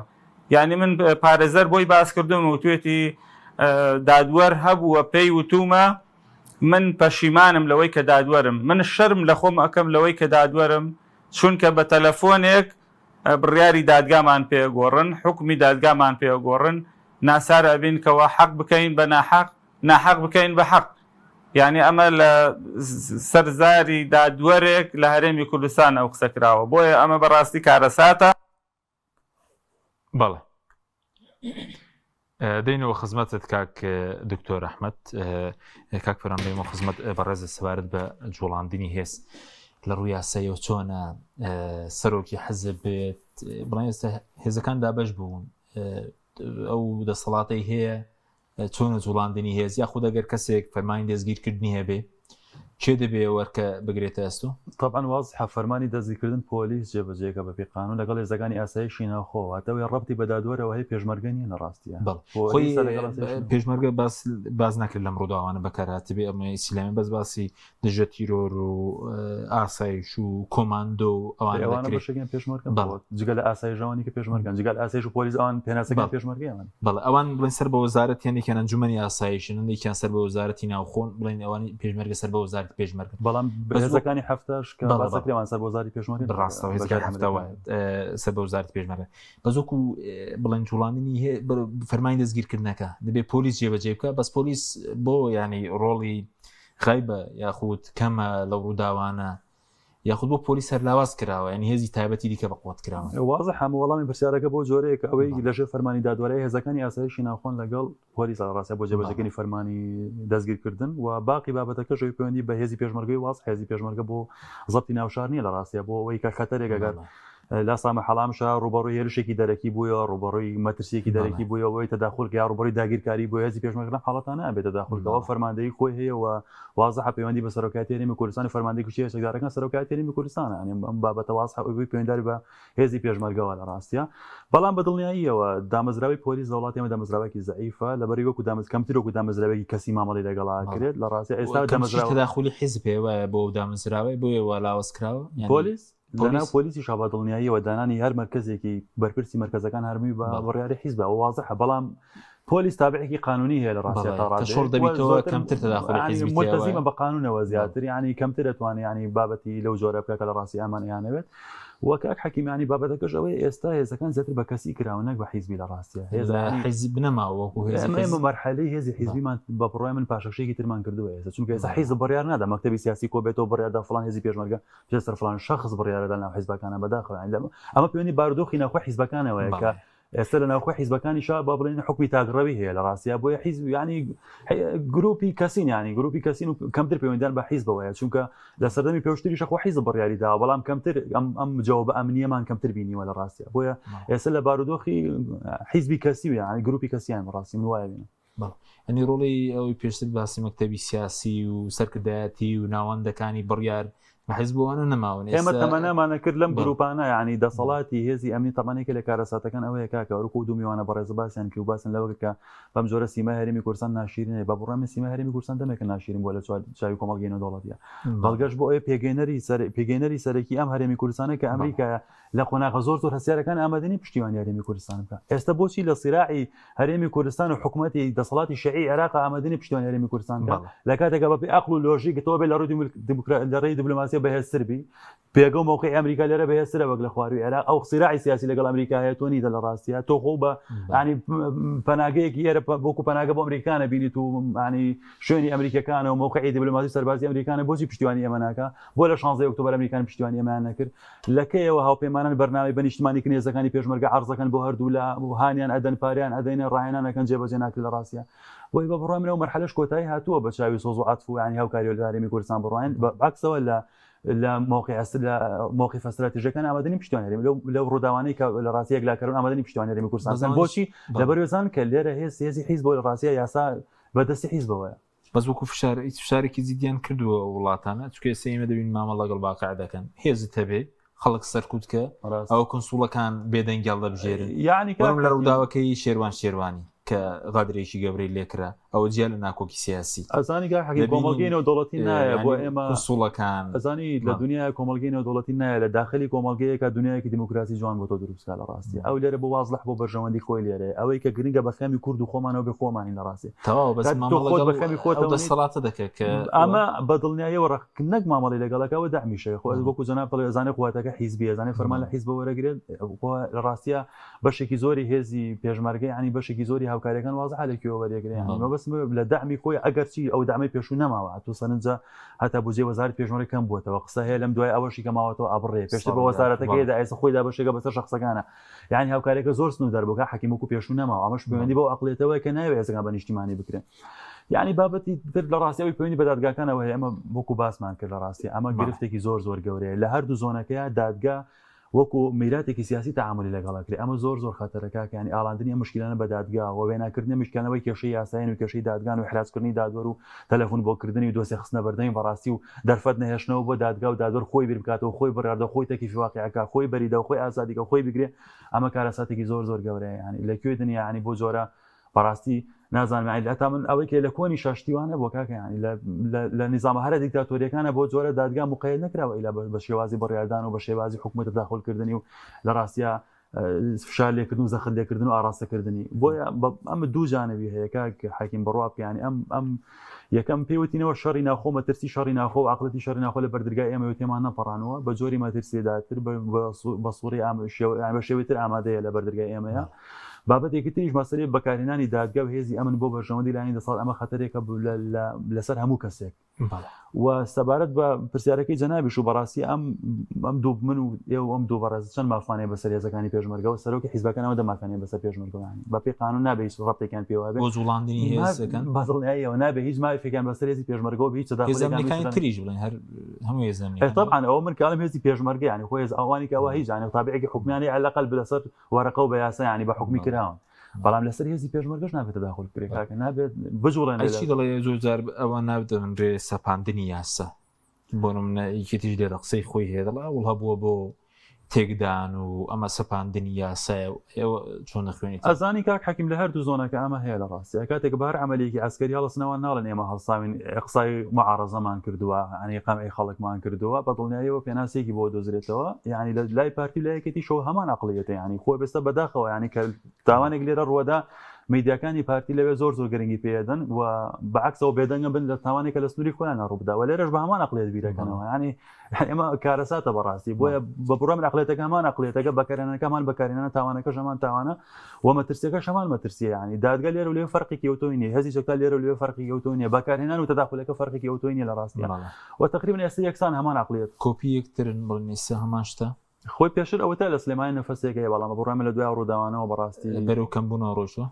یعنی من پارێزەر بۆی باس کردم وتوێتی دادوەر هەبووە پێی وتومە من پەشیمانم لەوەی کە دادوەرم، من شەرم لە خۆم ئەکەم لەوەی کە دادوەرم، چونکە بە تەلەفۆنێک بڕیاری دادگامان پێ ئەگۆڕن، حوکمی دادگامان پێ ئەگۆڕن، ناچار ئەبین کەوا حەق بکەین بە ناحەق، ناحەق بکەین بە حەق. یانی ئەمە لە سەر زاری دادوەرێک لە هەرێمی کوردستان ئەو قسە کراوە، بۆیە ئەمە بەڕاستی کارەساتە. بەڵێ دەینەوە خزمەتت کاک دکتۆر ئەحمد کاک فەرام دەیمەوە خزمەت بەڕێزە سەبارەت بە جوڵاندنی هێز لە ڕووی یاساییەوە چۆنە سەرۆکی حەزب بێت بڵێن ئێستا هێزەکان دابەش بوون ئەو دەسەڵاتەی هەیە چۆنە جوڵاندنی هێز یاخود ئەگەر کەسێک فەرمانی دەستگیرکردنی هەبێ کێ دەبێ وەرکە بگرێتە ئەستۆ؟ تەبعەن وازحە فەرمانی دەستگیرکردن پۆلیس جێبەجێکە بەپێی قانون لەگەڵ هێزەکانی ئاسایشی ناوخۆ واتە ئەوەی ڕەبتی بە دادوەرەوە هەیە پێشمەرگە نییە لە ڕاستییا بەڵێ خۆی پۆلیسە لەگەڵ ئاسایشی ناوخۆ. پێشمەرگە باس باس ناکرێت لەم ڕووداوانە بەکارهاتبێ ئەمە ئیسلامی بەس باسی دژە تیرۆر و ئاسایش و کۆماندۆ و ئەوانە ئەوانە دەکرێت. بەشێکیان پێشمەرگەن بەڵێ. خۆ جگە لە ئاسایش ئەوانی کە پێشمەرگەن جگە لە ئاسایش و پۆلیس ئەوان پێناسەکەیان بەڵێ. پێشمەرگەی ئەوان. بەڵێ ئەوان بڵێن سەر بە وەزارەت هەندێکیان ئەنجومەنی ئاسایشن هەندێکیان سەر بە وەزارەتی ناوخۆن بڵێن ئەوانی پێشمەرگە سەر بە وەزارەتی پێشمەرگە بەڵام بەس وەک- هێزەکانی حەفتاش کە بەڵێ، باس بەڵێ. دەکرێت ئەوان سەر بە وەزارەتی پێشمەرگەن ڕاستە بە هێزەکانی شاری حەفتا ئەمریکا. وایە سەر بە وەزارەتی پێشمەرگە بەس وەکو بڵێن جوڵاندنی هێ- بر- فەرمانی دەستگیرکردنەکە دەبێ پۆلیس جێبەجێ بکە بەس پۆلیس بۆ ینی ڕۆڵی غەیبە یاخود کەمە لەو ڕووداوانە یاخود بۆ پۆلیس هەر لاواز کراوە یعنی هێزی تایبەتی دیکە بەقوت کراوە وازح هەموو وەڵامی پرسیارەکە بۆ جۆرەیە کە ئەوەی لەژێر فەرمانی دادوەرای هێزەکانی ئاسایشی ناوخۆن لەگەڵ پۆلیس لە ڕاستە بۆ جێبەجێکردنی فەرمانی دەستگیرکردن و باقی بابەتەکەش ئەوی پەیوەندی بە هێزی پێشمەرگەی واز هێزی پێشمەرگە بۆ زەبتی ناوشار نییە لە ڕاستە بۆ ئەوەی کە خەتەرێک ئەگەر لا سامح حەڵامشە ڕووبەڕووی هێرشێکی دەرەکی بوویەوە ڕووبەڕووی مەترسیەکی دەرەکی بوویەوەی تەداخل یا ڕووبەڕووی داگیرکاری بۆ هێزی پێشمەرگە لەم حاڵەتانە ئەبێت تەداخل کەەوە فەرماندەیی خۆی هەیە و وازحە پەیوەندی بە سەرۆکایەتی هەرێمی کوردستان و فەرماندەی گشتی هێزە چەکدارەکان سەرۆکایەتی هەرێمی کوردستانە یانی ئەم بابەتە وازحە ئەوەی پەیوەندیدار بە هێزی پێشمەرگەوە لە ڕاستیە بەڵام بە دڵنیاییەوە دامەزراوەی پۆلیس لە وڵاتی ئێمە دامەزراوەیەکی زەعیفە لەبەری وەکو دامەز کەمتر وەکو دامەزراوەیەکی کەسی مامەڵەی لەگەڵا کرێت لە ڕاستیا ئێستا دامەزراوە تەداخولی حیزب هەیە وایە بۆ ئەو دامەزراوەی بۆیە وا لاواز کراوە یانی پۆلیس لەناو پۆلیسیشا بە دڵنیاییەوە دانانی هەر مەرکەزێکی بەرپرسی مەرکەزەکان هەرمووی بە بڕیاری حیزبە ئەوە وازحە بەڵام پۆلیس تابعێکی قانونی هەیە لە ڕاستیا تا ڕادەیەک شۆڕ دەبیتەوە کەمتر تەداخولی حیزبی تێوە ملتەزیمە بە قانونەوە زیاتر یعنی کەمتر دەتوانێت یعنی بابەتی لەو جۆرە بکە کە لە ڕاستی ئامان ئەیانەوێت وە کاک حەکیم یعنی بابەتەکەش ئەوەیە ئێستا هێزەکان زیاتر بە کەسی کراون نەک بە حیزبی لە ڕاستیا هێز لە حیزب نەماوە وەکو هێزی ئێمە حیزب. ئێمە مەرحەلەی هێزی حیزبیمان بە بڕوای من پاشەکشەیەکی ترمان کردووە ئێستا چونکە ئێستا حیزب بڕیار نادا مەکتەبی سیاسی کۆ بێتەوە بڕیاردا فڵان هێزی پێشمەرگە بچێتە سەر فڵان شەخس بڕیارەدا ناو حیزبەکانە بەداخەوە یانی لەمە ئەمە پەیوەندی بارودۆخی ناوخۆی حیزبەکانەوەیە کە ئێستا لە ناوخۆی حیزبەکانیشا با بڵێن حکومی تاکڕەوی هەیە لە ڕاستیا بۆیە حیزب ینی گروپی کەسین ینی گروپی کەسین و کەمتر پەیوەندیان بە حیزبەوەیە چونکە لە سەردەمی پێشتریشە خۆ حیزب بڕیاری داوە بەڵام کەمتر ئەم ئەم جەوابە ئەمنیەمان کەمتر بینیوە لە ڕاستیا بۆیە ئێستا لە بارودۆخی حیزبی کەسی و یانی گروپی کەسیان بەڕاستی من وایە بینم. بەڵێ ئەنی ڕۆڵی ئەوەی پێشتر باسی مەکتەبی سیاسی و سەرکردایەتی و ناوەندەکانی بڕیار بە حیزب ئەوانە نەماون ئێمە ئێستا تەمەنامان کرد لەم بەڵێ. گروپانە یعنی دەسەڵاتی هێزی ئەمنی تەمەنێکە لە کارەساتەکان ئەوەیە کاکە وەکو دوو میوانە بەڕێزە باسیان کرد و باسیان لەوە کرد کە بەم جۆرە سیمای هەرێمی کوردستان ناشیرینە بە بڕوای من سیمای هەرێمی کوردستان دەمێکە ناشیرین بووە لە چوار چاوی کۆمەڵگەی نێودەوڵەتیە بەڵێ. بەڵگەش بۆ ئەوەیە پێگەیەنەری سەر پێگەیەنەری سەرەکی ئەم هەرێمی کوردستانە کە بەڵێ. ئەمریکایە. لە قۆناغە زۆر زۆر هەستیارەکان ئامادە نیە پشتیوانی هەرێمی کوردستان بکا. ئێستا بۆچی لە سیراعی هەرێمی کوردستان و حکومەتی دەسەڵاتی شیعی عێراق ئامادە نیە پشتیوانی هەرێمی کوردستان بکا؟ بەڵێ. لە کاتێکا بە پێی عەقڵ و لۆژیک تۆ بێ لە ڕووی لە ڕێی دیبلۆماسیە بەهێزتر بی، پێگە و مەوقعی ئەمریکا لێرە بەهێزترە وەک لە خواروی عێراق، ئەو سیراعی سیاسی لەگەڵ ئەمریکا هەیە تۆ نیتە لە ڕاستیا، تۆ خۆ بە یانی پەناگەیەکی ئێرە وەکو پەناگە بۆ ئەمریکا نەبینیت و یانی شوێنی ئەمریکیەکانە و مەوقعی دیبلۆماسی سەربازی ئەمریکانە بۆچی پشتیوانی ئێمە ناکا؟ بۆ لە 16 ئۆکتۆبەر ئەمریکان پشتیوانی ئێمەیان نەکرد؟ لە کەیەوە هاوپەیمانان بەرنامەی بە نیشتمانی کردنی هێزەکانی پێشمەرگە عەرز دەکەن بۆ هەردوولا و هانیان ئەدەن پارەیان ئەدەینە ڕاهێنان ئەکەن جێبەجێ ناکرێت لە ڕاستیا بۆیە بە بڕوای من ئەو مەرحەلەش کۆتایی هاتووە بە چاوی سۆز و عەتف و یانی هاوکاری لە هەرێمی کوردستان بڕواین بە عەکسەوە لە لە مەوقع لە مەوقفە ستراتیژەکان ئامادە نین پشتیوانی هەرێم لەو لەو ڕووداوانەی کە لە ڕاستی یەکلاکەرەوەن ئامادە نین پشتیوانی هەرێمی کوردستان بکەن بۆچی لەبەر وێزان کە لێرە هێز هێزی حیزبەوە لە ڕاستیا یاسا بە دەستی حیزبەوەیە. بەس وەکو فشار هیچ فشارێکی جدیان کردووە ئەو وڵاتانە چونکە ئێستا ئێمە دەبین مامەڵە لەگەڵ واقع دەکەن هێزت هەبێ خەڵک سەرکوت کە ڕاست. ئەوە کونسوڵەکان بێدەنگی هەڵدەبژێرن یعنی کاک وەرم لە حەکیم ڕووداوەکەی شێروان شێروانی کە غەدرێکی گەورەی لێکرا ئەوە جیا لە ناکۆکی سیاسی ئەزانی کاک حەکیم دەبینین کۆمەڵگەی نێودەوڵەتی نایە بۆ یعنی ئێمە کونسوڵەکان ئەزانی لە بەڵێ. دنیایا کۆمەڵگەی نێودەوڵەتی نایە لە داخلی کۆمەڵگەیەکا دنیایەکی دیموکراسی جوان بۆ تۆ دروست کا لە ڕاستی ئەو لێرە بۆ وازلح بۆ بەرژەوەندی خۆی لێرەیە ئەوەی کە گرنگە بە خەمی کورد و خۆمانەوە بێ خۆمانین لە ڕاستی تەواو بەس کات تۆ مامەڵە خۆت لەگەڵ بە خەمی ئەو خۆتەوە نیت دەسەڵاتە دەکە کە ئەمە بە دڵنیاییەوە ڕق نەک مامەڵەی لەگەڵەکە و دەعمیشە خۆ وەکو جەناب دەڵێ ئەزانێ قواتەکە حیزبیە ئەزانێ فەرمان لە حیزبەوە وەرەگرێت خۆ لە ڕاستیە بەشێکی زۆری هێزی پێشمەرگە یعنی بەشێکی زۆری هاوکاریەکان وازحە لە کوێوە وەرەگرێ یعنی مەبەستم لە دەعمی خۆی ئەگەرچی ئەو دەعمەی پێشوو نەماوە تو سەرنجە هەتا بودجەی وەزارەتی پێشمەرگە کەم بووەتەوە قسە هەیە لەم دوای ئەوەشی کە ماوەتەوە ئابڕێ پێشتر بە وەزارەتەکەی دا ئێستا خۆی دابەشێکە بەسەر شخصەکانە یعنی هاوکاریەکە زۆر سنووردار بوو کە حەکیم وەکو پێشوو نەماوە ئەمەش پەیوەندی بەو عەقڵیەتەوە کە ناوێ هێزەکان بە نیشتیمانی بکرێن یعنی بابەتی تر لە ڕاستی ئەوەی پەیوەندی بە دادگاکانەوە هەیە ئەمە وەکو باسمان کرد لە ڕاستی ئەمە گرفتێکی زۆر زۆر گەورەیە لە هەردوو زۆنەکەیە دادگا وەکو میراتێکی سیاسی تەعامولی لەگەڵ ئەکرێ ئەمە زۆر زۆر خەتەرە کاکە یانی ئاڵاندنی ئەم مشکیلانە بە دادگا و وێناکردنی ئەم مشکیلانەوەی کێشەی یاسایین و کێشەی دادگان و ئیحراجکردنی دادوەر و تەلەفون بۆ کردنی و دۆسیە خستنە بەردەمی بەڕاستی و دەرفەت نەهێشتنەوە بۆ دادگا و دادوەر خۆی بیر بکاتەوە خۆی بڕیاردە خۆی تەکیفی واقیعەکە خۆی بەریدە و خۆی ئازادیکە خۆی بگرێ ئەمە کارەساتێکی زۆر زۆر گەورەیە یانی لە کوێ دنیا یانی بۆ جۆرە بەڕاستی نازانم یانی هەتا من ئەوەی کە لە کۆنی شاشتی وانە بۆ کاکە یانی لە نیزامە هەرە دیکتاتۆریەکانە بۆ جۆرە دادگا مقید نەکراوە ئیلا بە شێوازی بڕیاردان و بە شێوازی حکومەت تەداخلکردنی و لە ڕاستیا فشار لێکردن و زەخت لێکردن و ئاراستەکردنی بۆیە ئەمە دوو جانبی هەیە کاک حەکیم بڕوا بکە یانی ئەم ئەم یەکەم پێوتینەوە شەڕی ناخۆ مەترسی شەڕی ناخۆ و عقلەتی شەڕی ناخۆ لە بەردرگای ئێمە تێمان نەپەڕانەوە بە جۆری مەترسیداتر بە سووری بە شێوەی تر ئامادەیە لە بەردرگای ئێمەیە بابەتێکی تریش مەسەلەی بەکارهێنانی دادگا و هێزی ئەمن بۆ بەرژەوەندی لایەنی دەسەڵات ئەمە خەتەرێکە لەسەر هەموو کەسێک و سەبارەت بە پرسیارەکەی جەنابیش و بەڕاستی ئەم ئەم دوو من و ئێوە ئەم دوو بەڕێز چەند مافمانەیە بەسەر هێزەکانی پێشمەرگەوە سەرۆکی حیزبەکان ئەوەندە مافیان بەسەر پێشمەرگەوانی بەپێی قانون نابێ هیچ ڕەبتێکیان پێوە بێ بۆ جوڵاندنی هێزەکان بەدڵنیاییەوە نابێ هیچ مافێکیان بەسەر هێزی پێشمەرگەوە بێ هیچ هێزە ئەمنیەکانی تریش بڵێن هەر هەموو هێزە ئەمنیەکان طبعا ئەوە من کاڵم هێزی پێشمەرگە یانی خۆ هێز ئەوانی کە ئەوە هیچ یانی تابعێکی حکومیانەی على الأقل لەسەر وەرەقە و بە یاسا یانی بە حکومی کراون بەڵام لەسەر هێزی پێشمەرگەش نابێت تەداخل بکرێت کاکە نابێت بجوڵێن ئەی چی دەڵێ زۆر جار ئەوە نابدەنرێ سەپاندنی یاسا بۆ نمونە یەکێتیش لێرە قسەی خۆی هەیە دەڵێ ئەوڵ هەبووە بۆ تێکدان و ئەمە سەپاندنی یاسایە و ئێوە چۆن دەخوێنیتەوە؟ ئەزانی کاک حەکیم لە هەردوو زۆنەکە ئەمە هەیە لە ڕاستیا کاتێک بە هەر عەمەلیەکی عەسکەری هەڵسنەوە ناڵێن ئێمە هەڵساوین ئیقسای معارەزەمان کردووە یانی قەمعی خەڵکمان کردووە بە دڵنیاییەوە پێناسەیەکی بۆ دۆزرێتەوە یانی لە لای پارتی و لای یەکێتیشەوە هەمان عەقڵیەتە یانی خۆ بێستە بەداخەوە یانی کە تاوانێک لێرە ڕووەدا میدیاکانی پارتی لەوێ زۆر زۆر گرنگی پێدەن و بەعکسەوە بێدەنگە بن لە تاوانێکە لە سنووری خۆیان ڕووبدا و لێرەش بە هەمان عەقڵیەت بیرەکەنەوە یانی ئێمە کارەساتە بەڕاستی بۆیە بە بڕوای من عەقڵیەتەکە هەمان عەقڵیەتەکە بەکارهێنانەکەمان بەکارهێنانە تاوانەکەش هەمان تاوانە و مەترسیەکەش هەمان مەترسیە یانی دادگا لێرە و لێ فەرقێکی ئەوتۆی نییە هێزی چەکدار لێرە و لێ فەرقێکی ئەوتۆی نییە بەکارهێنان و تەداخولەکە فەرقێکی ئەوتۆی نییە لە ڕاستیە و تقریبا ئێستا یەکسان هەمان عەقڵیەت. کۆپی یەکترن بڵێن ئێستا هەمان شتە. خۆی پێشتر ئەوەتا لە سلێمانی نەفەسێک هەیە بەڵام بە بڕوای من لە دوای ئەو ڕووداوانەوە بەڕاستی بەرەو کەمبوونەوە ڕۆیشتووە.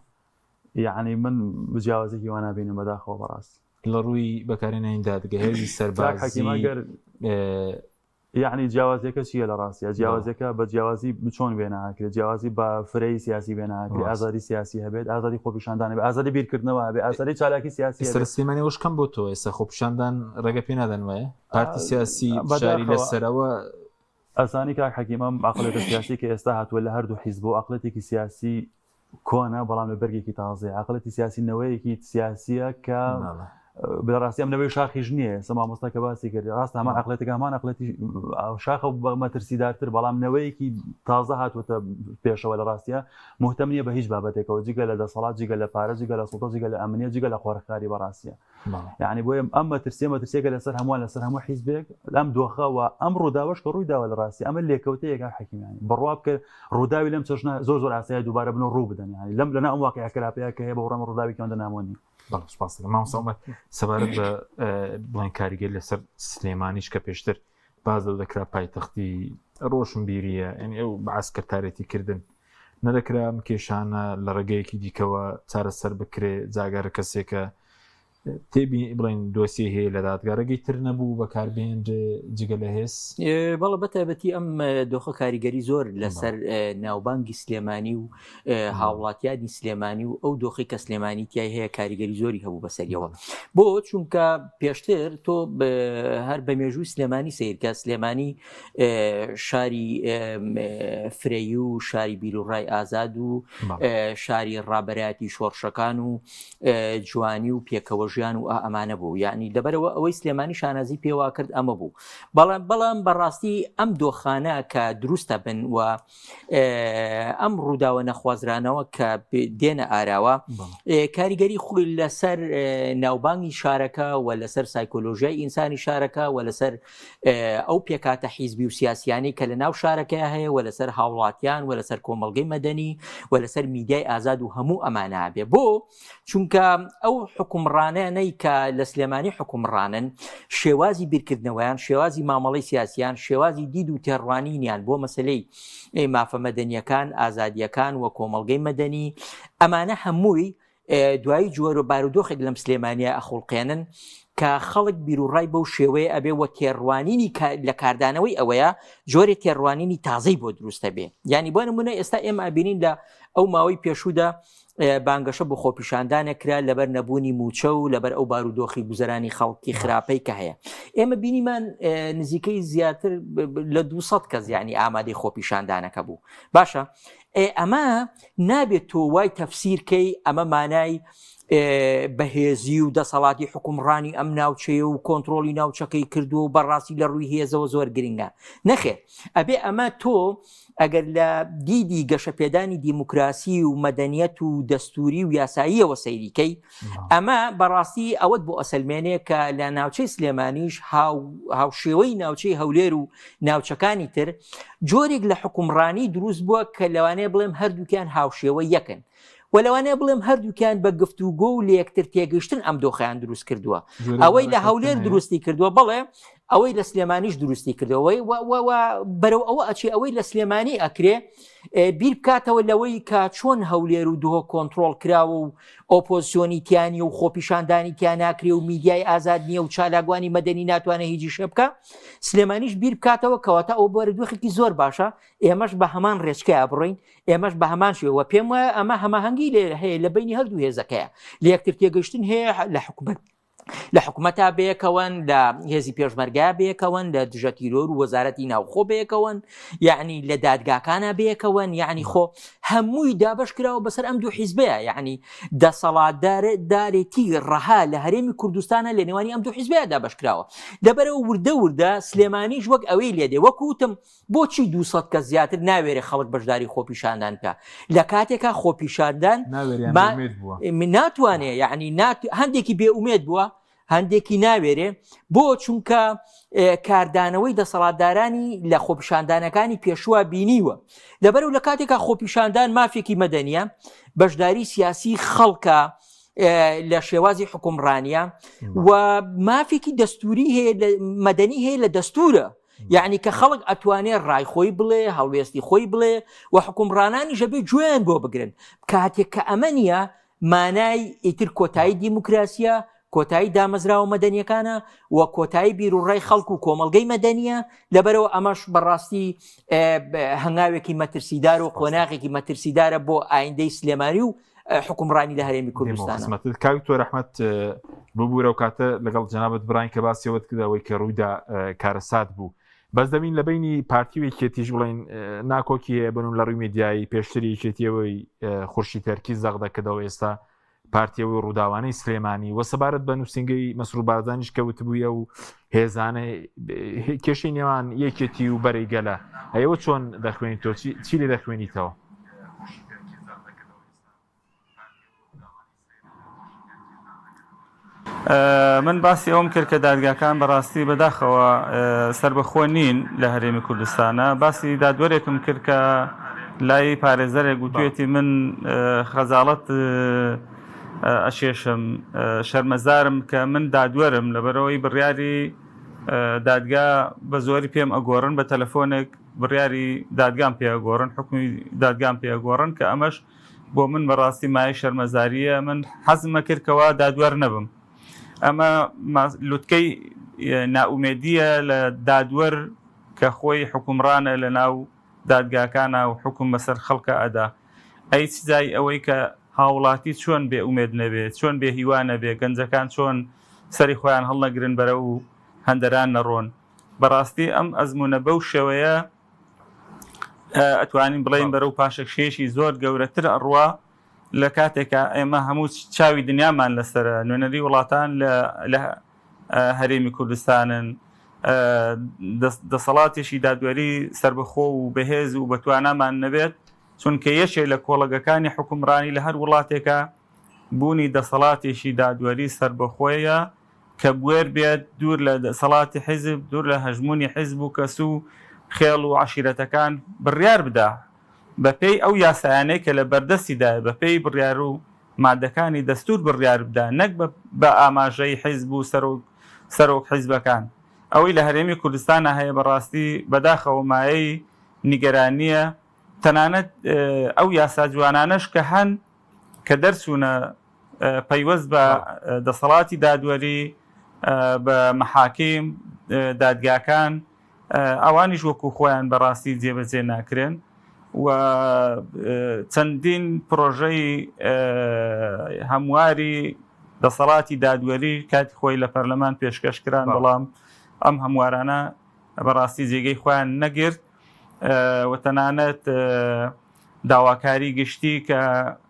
یەعنی من جیاوازێکی وا نابینم بەداخەوە بەڕاستی. لە ڕووی بەکارهێنانی دادگە هێزی کاک سەربازی حەکیم ئەگەر یەعنی جیاوازیەکە چییە لە ڕاستیا جیاوازیەکە بە جیاوازی چۆن وێنا ئەکرێت جیاوازی بە فرەیی سیاسی وێنا ئەکرێت ڕاست. ئازادی سیاسی هەبێت ئازادی خۆپیشاندان هەبێت ئازادی بیرکردنەوە هەبێت ئازادی چالاکی سیاسی ئێستا لە هەبێت سلێمانی ئەوەش کەم بۆتەوە ئێستا خۆپیشاندان ڕێگە پێ نادەن وایە پارتی سیاسی فشاری بەداخەوە لەسەرەوە ئەزانی کاک حەکیم ئەم عەقڵیەتە سیاسی کە ئێستا هاتووە لە هەردوو حیزب و عەقڵیەتێکی سیاسی کۆنە بەڵام لە بەرگێکی تازەیە عەقڵیەتی سیاسی نەوەیەکی سیاسیە کە بەڵێ. بەڕاستی ئەم نەوەی شاخیش نییە ئێستا مامۆستا کە باسی کرد ڕاستە هەمان عقلێتەکە هەمان عقلێتی شاخە و مەترسیدارتر بەڵام نەوەیەکی تازە هاتووەتە پێشەوە لە ڕاستە مهتەم نییە بە هیچ بابەتێکەوە جگە لە دەسەڵات جگە لە پارە جگە لە سوڵتە جگە لە ئەمنیە جگە لە قۆرخکاری بەڕاستە یعنی بۆیە ئەم مەترسیە مەترسیەکە لەسەر هەمووان لەسەر هەموو حیزبێک لەم دۆخەوە ئەم ڕووداوەش کە ڕووی داوە لە ڕاستی ئەمە لێکەوتەیەکە حەکیمانی بڕوا بکە ڕووداوی لەم چەشنە زۆر زۆر ئاسایە دووبارە بن و ڕوو بدەن یعنی لەم لەنا ئەم واقعە خراپەیە کە هەیە بە ڕەمە ڕووداوێکی ئەوەندە نامۆ نییە. بەڵێ سوپاس دەکەم مامۆستا عومەر سەبارەت بە بڵێن کاریگەری لەسەر سلێمانیش کە پێشتر باز لەو دەکرا پایتەختی ڕۆشنبیریە یعنی ئەو بە عسکەرتارێتی کردن نەدەکرا ئەم کێشانە لە ڕێگەیەکی دیکەوە چارەسەر بکرێ جاگەرە کەسێکە تێبی بڵێن دۆسیە هەیە لە دادگا ڕێگەی تر نەبوو بەکاربهێنرێ جگە لە هێز؟ بەڵێ بەتایبەتی ئەم دۆخە کاریگەری زۆر لەسەر ناوبانگی سلێمانی و هاوڵاتیانی سلێمانی و ئەو دۆخی کە سلێمانی تای هەیە کاریگەری زۆری هەبوو بەسەریەوە بۆ چونکە پێشتر تۆ هەر بە مێژووی سلێمانی سیرکە سلێمانی شاری فرەیی و شاری بیرروڕای ئازاد و شاری ڕابەرایەتی شۆڕشەکان و جوانی و پێکەوەژیان و ئەمانە بوو یعنی لەبەرەوە ئەوەی سلێمانی شانازی پێوا کرد ئەمە بوو بەڵام بەڵام بەڕاستی ئەم دۆخانە کە دروستە بن و ئەم ڕووداوە نەخوازرانەوە کە دێنە ئاراوە کاریگەری خۆی لەسەر ناوبانگی شارەکە و لەسەر سایکۆلۆژیای ئینسانی شارەکە و لەسەر ئەو پێکاتە حیزبی و سیاسیانی کە لە ناو شارەکە هەیە و لەسەر هاوڵاتیان و لەسەر کۆمەڵگەی مەدەنی و لەسەر میدیای ئازاد و هەموو ئەمانە بێ بۆ چونکە ئەو حکومڕانانەی کە لە سلێمانی حکومڕانن شێوازی بیرکردنەوەیان شێوازی مامەڵی سیاسیان شێوازی دید و تێڕوانینیان بۆ مەسلەی مافە مەدەنیەکان ئازادیەکان و کۆمەڵگەی مەدەنی ئەمانە هەمووی دوایی جۆرە بارودۆخێک لەم سلێمانیە ئەخوڵقێنن کە خەڵک بیروڕای بەو شێوەیە ئەبێ وە تێڕوانینی لە کاردانەوەی ئەوەیە جۆرێ تێڕوانینی تازەی بۆ دروستە بێ یعنی بۆ نمونە ئێستا ئێمە ئەبینین لە ئەو ماوەی پێشوودا بانگەشە بۆ خۆپیشاندانێک کرا لەبەر نەبوونی موچە و لەبەر ئەو بارودۆخی گوزەرانی خەڵکی خراپەی کە هەیە ئێمە بینیمان نزیکەی زیاتر لە 200 کەس یعنی ئامادەی خۆپیشاندانەکە بوو باشە ئەمە نابێت تۆ وای تەفسیر کەی ئەمە مانای بەهێزی و دەسەڵاتی حکومڕانی ئەم ناوچەیە و کۆنتترۆلی ناوچەکەی کردووە و بەڕاستی لە ڕووی هێزەوە زۆر گرنگە نەخێر ئەبێ ئەمە تۆ ئەگەر لە دیدی گەشەپێدانی دیموکراسی و مەدەنیەت و دەستوری و یاساییەوە سەیریکەی ئەمە بەڕاستی ئەوەت بۆ ئەسەلمێنێ کە لە ناوچەی سلێمانیش هاوشێوەی ناوچەی هەولێر و ناوچەکانی تر جۆرێک لە حکومڕانی دروست بووە کە لەوانەیە بڵێم هەردووکیان هاوشێوە یەکن. و لەوانەیە بڵێم هەردووکیان بە گفتوگۆ و لەیەکتر تێگەشتن ئەم دۆخیان دروست کردووە ئەوەی لە هەولێر دروستی کردووە بەڵێ ئەوەی لە سلێمانیش دروستی کردەوەی بەرەو ئەوە ئەچێ ئەوەی لە سلێمانی ئەکرێ بیر بکاتەوە لەوەی کە چۆن هەولێر و دهۆک کۆنتترۆل کراوە و ئۆپۆزیسیۆنی تیانی و خۆپیشاندانی تیا ناکرێ و میدیای ئازاد نییە و چالاکوانی مەدەنی ناتوانێت هیچی شێ بکە سلێمانیش بیر بکاتەوە کەواتە ئەو بۆرە دۆخێکی زۆر باشە ئێمەش بە هەمان ڕێچکەیا بڕۆین ئێمەش بە هەمان شێوە پێم وایە ئەمە هەماهەنگی لێ هەیە لە بینی هەردوو هێزەکەیە لە یەکتر تێگەشتن هەیە لە حکومەت لە حکومەتا بەیەکەوەن لە هێزی پێشمەرگا بەیەکەوەن لە دژە تیرۆر و وەزارەتی ناوخۆ بەیەکەوەن یعنی لە دادگاکانە بەیەکەوەن یعنی خۆ هەمووی دابش کراوە بەسەر ئەم دوو حیزبەیە یعنی دەسەڵاتدار دارێتی ڕەها لە هەرێمی کوردستانە لە نێوانی ئەم دوو حیزبەیە دابش کراوە لەبەرەوە وردە وردە سلێمانیش وەک ئەوەی لێدێ وەکوتم بۆچی 200 کەس زیاتر ناوێرێ خەڵک بەشداری خۆپیشاندان بکە لە کاتێکا خۆپیشاندان ناتوانێ یعنی هەندێکی بێ ئومێد بووە هەندێکی ناوێرێ بۆ چونکە کاردانەوەی دەسەڵاتدارانی لە خۆپیشاندانەکانی پێشووە بینیوە لەبەر و لە کاتێکا خۆپیشاندان مافێکی مەدەنیە بەشداری سیاسی خەڵکە لە شێوازی حکومڕانیە و مافێکی دەستوری هەیە مەدەنی هەیە لە دەستورە یەعنی کە خەڵک ئەتوانێ ڕای خۆی بڵێ، هەڵوێستی خۆی بڵێ و حوکمڕانانیش ئەبێ گوێیان بۆ بگرن. کاتێک کە ئەمە نییە، مانای ئیتر کۆتایی دیموکراسییە، کۆتایی دامەزراوە مەدەنییەکانە و کۆتایی بیروڕای خەڵک و کۆمەڵگەی مەدەنییە. لەبەرئەوە ئەمەش بەڕاستی هەنگاوێکی مەترسیدار و قۆناغێکی مەترسیدارە بۆ ئایندەی سلێمانی و حکومڕانی لە هەرێمی کوردستان کاک تۆر ئەحمەد ببوورە و کاتە لەگەڵ جەنابەت براین کە باسیەوەت کردەوەی کە ڕوویدا کارەسات بوو بەس دەبین لە بینی پارتی و یەکێتیش بڵین ناکۆکی هەیە بنون لە ڕووی میدیایی پێشتر یەکێتیەوەی خورشی تەرکی زەق دەکردەوە ئێستا پارتیەوەی ڕووداوانەی سلێمانی و سەبارەت بە نووسینگەی مەسرور بارزانیش کە وتبوویە و هێزانە کێشەی نێوان یەکێتی و بەرەی گەلە ئەوە چۆن دەخوێنیتەوە چی لێ دەخوێنیتەوە؟ من باسی ئەوم کرد کە دادگاکان بەڕاستی بەداخەوە سربەخۆ نین لە هەرێمی کوردستانە باسی دادوەرێکم کرد کە لای پارێزەرێک گوتوێتی من خەزاڵەت ئەشێشم شەرمەزارم کە من دادوەرم لەبەرەوەی بڕیاری دادگا بە زۆری پێم ئەگۆڕن بە تەلەفۆنێک بڕیاری دادگام پێ ئەگۆڕن حکومی دادگام پێ ئەگۆڕن کە ئەمەش بۆ من بەڕاستی مایەی شەرمەزارییە، من حەزم ئەکرد کەوا دادوەر نەبم. ئەمە لوتکەی نائومێدییە لە دادوەر کە خۆی حوکمڕانە لە ناو دادگاکانا و حوکم بەسەر خەڵکا ئەدا. ئەی چ جای ئەوەی کە هاوڵاتی چۆن بێ ئومێد نەبێ، چۆن بێ هیوا نەبێ، گەنجەکان چۆن سەری خۆیان هەڵنەگرن بەرەو هەندەران نەڕۆن. بەڕاستی ئەم ئەزموونە بەو شێوەیە ئەتوانین بڵێین بەرەو پاشەکشەیەکی زۆر گەورەتر ئەڕوا لە کاتێکا ئێمە هەموو چاوی دنیامان لەسەرە نوێنەری وڵاتان لە هەرێمی کوردستانن دەسەڵاتێکی دادوەری سربەخۆ و بەهێز و بەتوانامان نەبێت چونکە یەکێ لە کۆڵەگەکانی حکومڕانی لە هەر وڵاتێکە بوونی دەسەڵاتێکی دادوەری سربەخۆیە کە بوێر بێت، دوور لە دەسەڵاتی حیزب، دوور لە هەژموونی حیزب و کەس و خێڵ و عەشیرەتەکان بڕیار بدا بە پێی ئەو یاسایانەی کە لە بەردەستیدایە، بە پێی بڕیار و مادەکانی دەستوور بڕیار بدا نەک بە ئاماژەی حیزب و سەرۆک سەرۆک حیزبەکان. ئەوەی لە هەرێمی کوردستانا هەیە بە ڕاستی بەداخەوە مایەی نیگەرانییە، تەنانەت ئەو یاسا جوانانەش کە هەن کە دەرچوونە پەیوەست بە دەسەڵاتی دادوەری، بە مەحاکیم، دادگاکان، ئەوانیش وەکو خۆیان بەڕاستی جێبەجێ ناکرێن و چەندین پرۆژەی هەمواری دەسەڵاتی دادوەری کاتی خۆی لە پەرلەمان پێشکەش کران، بەڵام ئەم هەموارانە بەڕاستی جێگەی خۆیان نەگرت و تەنانەت داواکاری گشتی کە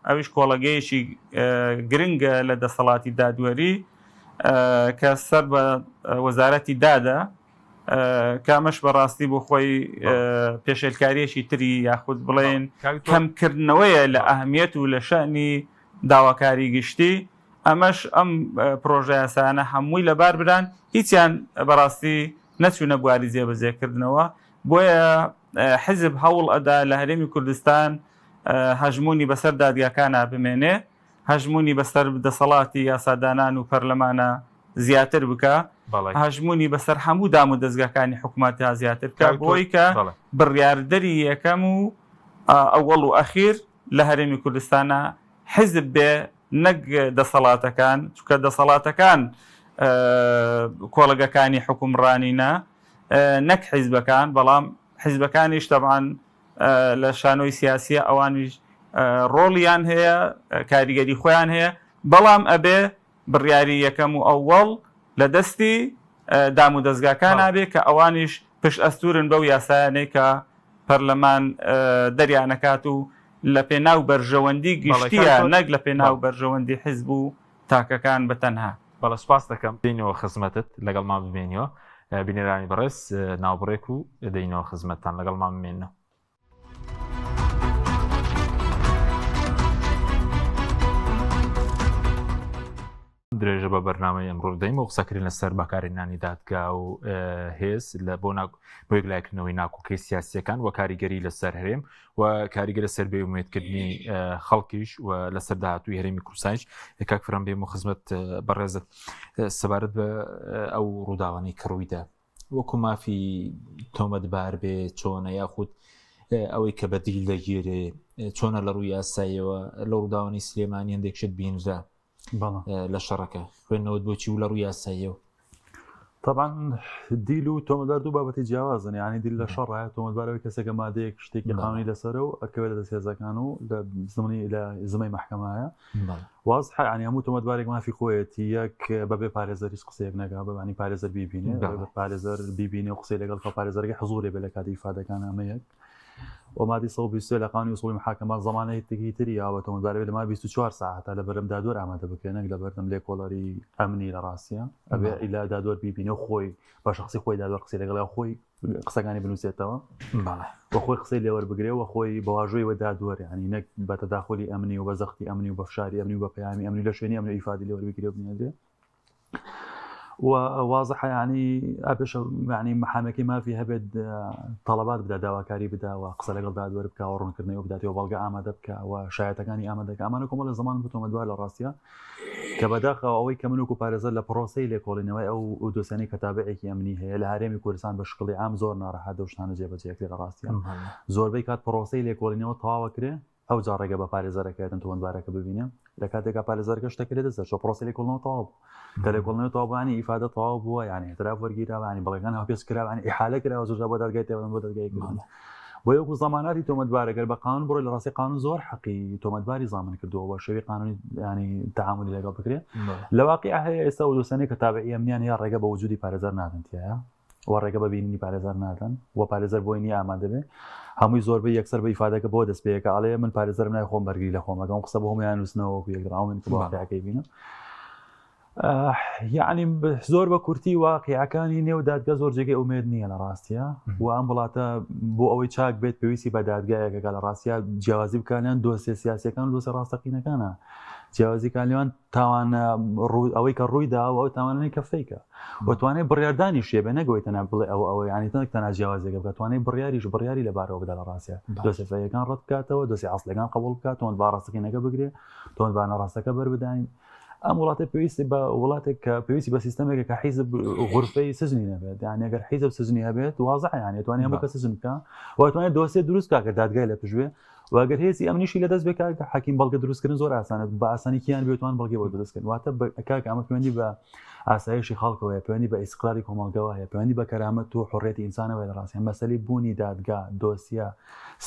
ئەویش کۆڵەگەیەکی گرنگە لە دەسەڵاتی دادوەری کە سەر بە وەزارەتی دادە کە ئەمەش بەڕاستی بۆ خۆی پێشێلکاریەکی تری یاخود بڵێن کەمکردنەوەیە لە ئەهمیەت و لە شەنی داواکاری گشتی ئەمەش ئەم پرۆژە یاسایانە هەمووی لەبار بران هیچیان بەڕاستی نەچوونە بواری جێبەجێکردنەوە بۆیە حیزب هەوڵ ئەدا لە هەرێمی کوردستان هەژموونی بەسەر دادگاکانا بمێنێ، هەژموونی بەسەر دەسەڵاتی یاسادانان و پەرلەمانا زیاتر بکا، هەژموونی بەسەر هەموو دام و دەزگاکانی حکوومەتدا زیاتر بکا، بۆی کە بڕیاردەری یەکەم و ئەوەڵ و ئەخیر لە هەرێمی کوردستانا حیزب بێ نەک دەسەڵاتەکان، چونکە دەسەڵاتەکان کۆڵەگەکانی حوکمڕانینە نەک حیزبەکان، بەڵام حیزبەکانیش تەبعەن لە شانۆی سیاسیە ئەوانیش ڕۆڵیان هەیە، کاریگەری خۆیان هەیە، بەڵام ئەبێ بڕیاری یەکەم و ئەوەڵ لە دەستی دام و دەزگاکانا بێ کە ئەوانیش پشت ئەستورن بەو یاسایانەی کە پەرلەمان دەریانەکات و لە پێناو بەرژەوەندی گشتیە نەک لە پێناو بەرژەوەندی حیزب و تاکەکان بە تەنها. بەڵێ سوپاست دەکەم دێینەوە خزمەتت لەگەڵمان بمێنیەوە بینەرانی بەڕێز ناوبڕێک و دێینەوە خزمەتتان لەگەڵمان بمێنەوە. درێژە بە بەرنامەی ئەمڕۆ دەیم و قسەکردن لەسەر بەکارهێنانی دادگا و هێز لە بۆ بۆ یەکلایکردنەوەی ناکۆکی سیاسیەکان و کاریگەری لەسەر هەرێم و کاریگەر لەسەر بێئومێدکردنی خەڵکیش و لەسەر داهاتووی هەرێمی کوردستانیش کاک فرەم بێم و خزمەت بەڕێزت سەبارەت بە ئەو ڕووداوانەی کە ڕوویدا وەکو مافی تۆمەتبار بێ چۆنە یاخود ئەوەی کە بە دیل دەگیرێ چۆنە لە ڕووی یاساییەوە لە ڕووداوانی سلێمانی هەندێک شت بینرا لە شەڕەکە خوێندنەوەت بۆچی و لە ڕووی یاساییەوە طبعا دیل و تۆمەتبار دوو بابەتی جیاوازن یعنی دیل لە شەڕ هەیە تۆمەتبارەوەی کەسێکە مادەیەک شتێکی قانونی لەسەرە و ئەکەوێت لە دەست هێزەکان و لە زمانی لە زمەی مەحکەمایە وازحە یعنی هەموو تۆمەتبارێک مافی خۆیەتی یەک بەبێ پارێزەر هیچ قسەیەک نەکا بەبانی پارێزەر بیبینێ پارێزەر بیبینێ و قسەی لەگەڵ کە پارێزەرەکەی حزوری بێ لە کاتی ئیفادەکان ئەمە یەک. و مادەی 123 لە قانونی ئوسوڵی محاکەمە زەمانەتێکی تری یاوە تۆمەتبار ئەبێ لە ماوەی 24 ساعەتا لە بەردەم دادوەر ئامادە بکرێ نەک لە بەردەم لێکۆڵەری ئەمنی لە ڕاستیە ئەبێ ئیلا دادوەر بیبینێ و خۆی بە شخصی خۆی دادوەر قسەی لەگەڵ خۆی قسەکانی بنووسێتەوە بە خۆی قسەی لێوەربگرێ و خۆی بەواژۆی وە دادوەر ینی نەک بە تەداخلی ئەمنی و بە زەختی ئەمنی و بە فشاری ئەمنی و بە پەیامی ئەمنی لە شوێنی ئەمنی ئیفادی لێوەربگرێ بنێدرێ و وازحە ینی ئەپێش ینی محامەکەی مافی هەبێت تەڵەبات بدا داواکاری بدا و قسە لەگەڵ دادوەر بکە و ڕوونکردنەوە بداتەوە بەڵگە ئامادە بکە و شایەتەکانی ئامادەکە ئەمانە کۆمەڵە زمان بتۆمەدوار لە ڕاستە کە بەداخەوە ئەوەی کە من وەکو پارێزەر لە پرۆسەی لێکۆڵینەوەی ئەو دۆسیانەی کە تابعێکی ئەمنی هەیە لە هەرێمی کوردستان بە شکڵی عام زۆر ناڕەحەت ئەو شتانە جێبەجێ کرێ لە ڕاستیە زۆربەی کات پرۆسەی لێکۆڵینەوە تەواوە کرێ ئەو جا ڕێگە بە پارێزەرەکە دەن تۆمەتبارەکە ببینێ لە کاتێکا پارێزەرەکە شتەکە لێ دەست دەرچووە پرۆسەی لێکۆڵینەوە تەواو بوو کە لێکۆڵینەوە تەواو بوو یانی ئیفادە تەواو بووە یانی اعتراف وەرگیراوە یانی بەڵگەکان هاوپێچ کراوە یانی ئیحالە کراوە زۆر جار بۆ دادگای تایبەت بۆ دادگای کردن بۆیە وەکو زەماناتی تۆمەتبار گەر بە قانون بڕۆی لە ڕاستی قانون زۆر حەقی تۆمەتباری زامن کردووە بە شێوەی قانونی ینی تەعاملی لەگەڵ بکرێ لە واقع هەیە ئێستا و دۆسیانەی کە تابعی ئەمنیان هەیە ڕێگە بە وجودی پارێزەر نادەن تیایە و ڕێگە بە بینینی پارێزەر نادەن و پارێزەر بۆی نییە ئامادە بێ هەمووی زۆربەی یەکسەر بە ئیفادەکە بۆ دەست پێیەکە ئەڵێ من پارێزەرم نای خۆم بەرگری لە خۆمەکەم قسە بۆ هەموویان نووسنەوە وەکو یەک دراوە من کە واقعەکەی بینم یعنی زۆر بە کورتی واقعەکانی نێو دادگە زۆر جێگەی ئومێد نییە لە ڕاستە و ئەم وڵاتە بۆ ئەوەی چاک بێت پێویستی بە دادگایەکەکە لە ڕاستە جیاوازی بکانیان دۆسێ سیاسەکان دۆسە ڕاستەقینەکانە جیاوازیکانیان تاوانە ئەوەی کە ڕووی دا و ئەو تاوانەی کە فەیکە و توانای بڕیاردانی شێ بێ نەگەوەی تەنها بڵێ ئەوە ئەوە یانی تەنک تەنها جیاوازێکە بکات توانای بڕیاریش بڕیاری لەبارەوە بدا لە ڕاستە دۆسێ فەیەکان ڕەت بکاتەوە دۆسێ ئەسڵەکان قبوڵ بکات تۆمەتبار ڕاستەقینەکە بگرێ تۆمەتبار ناڕاستەکە بەربداین ئەم وڵاتە پێویستی بە وڵاتێک کە پێویستی بە سیستەمێکە کە حیزب غرفەی سجنی نەبێت یان ئەگەر حیزب سجنی هەبێت وازح یان توانێت هەموو کەس سجن بکە و توانێت دۆسیە دروست بکات کە دادگای لە پشوێ و ئەگەر هێزی ئەمنیشی لەدەست بێ کاک حەکیم بەڵگە دروستکردن زۆر ئاسانە بە ئاسانی کیان بێتوان بەڵگەی بۆ دروستکردن واتە کاک ئەمە پەیوەندی بە ئاسایشی خەڵکەوە هەیە پەیوەندی بە ئیسقلاری کۆمەڵگەوە هەیە پەیوەندی بە کەرامەت و حڕێتی ئینسانەوە لە ڕاستیان مەسەلی بوونی دادگا دۆسیە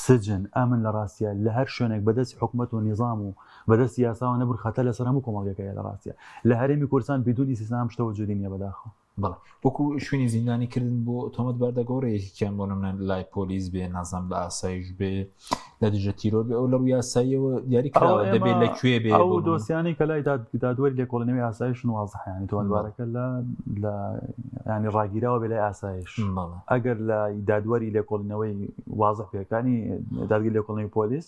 سجن ئەمن لە ڕاستیە لە هەر شوێنێک بەدەستی حکومەت و نیزام و بەدەستی یاساوە نەبوون خەتەر لەسەر هەموو کۆمەڵگەکە هەیە لە ڕاستیە لە هەرێمی کوردستان بدون ئیستیسنا ئەم شتە وجودی نییە بەداخەوە. بەڵێ وەکو شوێنی زیندانی کردن بۆ تۆمەتبار دەگۆڕێ یەکێکیان بۆ نمونە لای پۆلیس بێ نازانم لە ئاسایش بێ لە دژە تیرۆر بێ ئەو لە ڕووی یاساییەوە دیاری کراوە دەبێت لە کوێ بێ ئەو دۆسیانەی کە لای دادوەری لێکۆڵینەوەی ئاسایشن وازحە یانی تۆمەتبارەکە لە لە ینی ڕاگیراوە بێ لای ئاسایش ئەگەر لە دادوەری لێکۆڵینەوەی وازح پێکانی دادگەی لێکۆڵینەوەی پۆلیس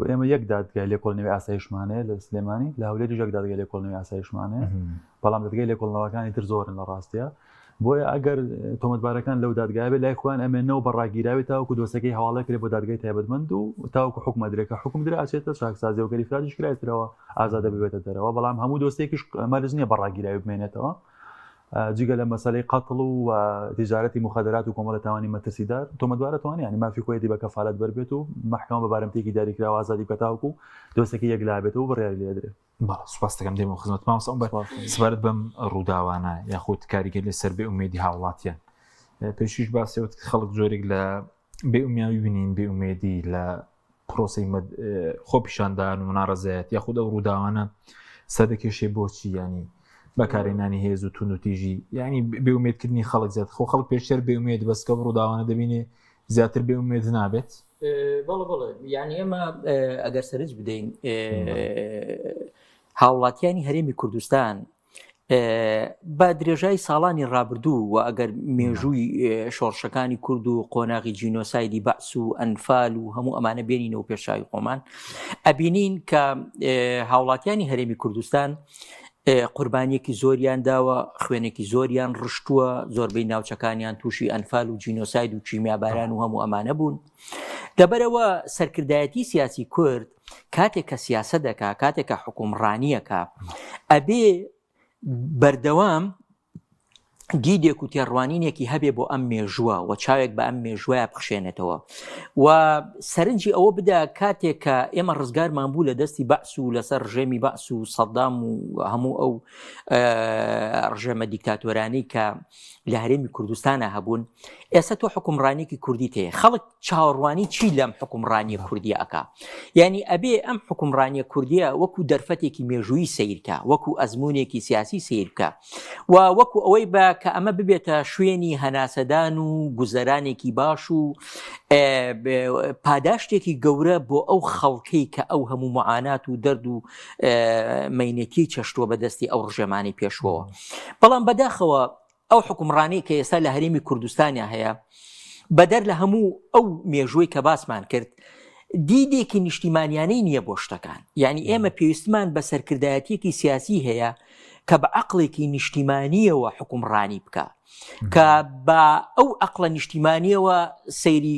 ئێمە یەک دادگای لێکۆڵینەوەی ئاسایشمان هەیە لە سلێمانی لە هەولێریش یەک دادگای لێکۆڵینەوەی ئاسایشمان هەیە بەڵام دادگای لێکۆڵنەوەکانی تر زۆرن لە ڕاستە بۆیە ئەگەر تۆمەتبارەکان لەو دادگای بێ لای خۆیان ئەمێنەوە بە ڕاگیراوی تاوەکو دۆسەکەی هەواڵە کرێ بۆ دادگای تایبەتمەند و تاوەکو حکومە درێکە حکوم درا ئەچێتە چاکسازی و گەریفراجیش کرایترەوە ئازادە ببێتە دەرەوە بەڵام هەموو دۆسێکیش مەرج نییە بە ڕاگیراوی بمێنێتەوە جگە لە مەسەلەی قەتڵ و تیجارەتی موخەدەرات و کۆمەڵە تاوانی مەترسیدار، تۆمەتبارە توانی یانی مافی خۆیەتی بە کەفالەت بەربێت و مەحکەمە بە بارمتەیەکی دیاریکراو ئازادی بکات تاوەکو دۆسێکەی یەکلابێتەوە و بڕیاری لێ درێ. بەڵێ سوپاست دەکەم دێمەوە خزمەت مامۆستا عومەر سەبارەت بەم ڕووداوانە یاخود کاریگەری لەسەر بێ ئومێدی هاوڵاتیان پێشیش باسیەوت خەڵک جۆرێک لە بێ ئومیاوی بینین بێ ئومێدی لە پرۆسەی خۆپیشاندان و ناڕەزایەت یاخود ئەو ڕووداوانە سەردەکێشێ بۆچی ینی بەکارهێنانی هێز و توندوتیژی یعنی بێومێدکردنی خەڵک زیات خۆ خەڵک پێشتر بێومێد بەس کە ڕووداوانە دەبینێ زیاتر بێومێد نابێت بەڵێ بەڵێ یعنی ئێمە ئەگەر سەرنج بدەین هاوڵاتیانی هەرێمی کوردستان بە درێژای ساڵانی ڕابردوو و ئەگەر مێژووی شۆڕشەکانی کورد و قۆناغی جینۆسایدی بەعس و ئەنفال و هەموو ئەمانە بێنینەوە پێشاوی خۆمان ئەبینین کە هاوڵاتیانی هەرێمی کوردستان قوربانیەکی زۆریان داوە خوێنێکی زۆریان ڕشتووە زۆربەی ناوچەکانیان تووشی ئەنفال و جینۆساید و کیمیاباران و هەموو ئەمانە بوون لەبەرەوە سەرکردایەتی سیاسی کورد کاتێک کە سیاسە دەکا کاتێک کە حکومڕانیەکە ئەبێ بەردەوام دیدێک و تێڕوانینێکی هەبێ بۆ ئەم مێژووە و چاوێک بە ئەم مێژوە بخشێنێتەوە و سەرنجی ئەوە بدا کاتێک کە ئێمە ڕزگارمان بوو لە دەستی بەعس و لەسەر ڕژێمی بەعس و سەدام و هەموو ئەو ڕژێمە دیکتاتۆرانی کە لە هەرێمی کوردستانە هەبوون ئێستا تۆ حکومڕانێکی کوردی تێ خەڵک چاوەڕوانی چی لەم حوکمڕانیە کوردیە ئەکا؟ یانی ئەبێ ئەم حوکمڕانیە کوردیە وەکو دەرفەتێکی مێژوویی سەیر کا، وەکو ئەزموونێکی سیاسی سەیر بکا و وەکو ئەوەی بە کە ئەمە ببێتە شوێنی هەناسەدان و گوزەرانێکی باش و پاداشتێکی گەورە بۆ ئەو خەڵکەی کە ئەو هەموو معانات و دەرد و مەینەتی چەشتووە بەدەستی ئەو ڕژێمانی پێشوەوە. بەڵام بەداخەوە ئەو حوکمڕانیەی کە ئێستا لە هەرێمی کوردستانیا هەیە بەدەر لە هەموو ئەو مێژووی کە باسمان کرد دیدێکی نیشتیمانیانەی نییە بۆ شتەکان یعنی ئێمە پێویستمان بە سەرکردایەتیەکی سیاسی هەیە کە بە عقلێکی نیشتیمانیەوە حکومڕانی بکە کە بە ئەو عقلە نیشتیمانیەوە سەیری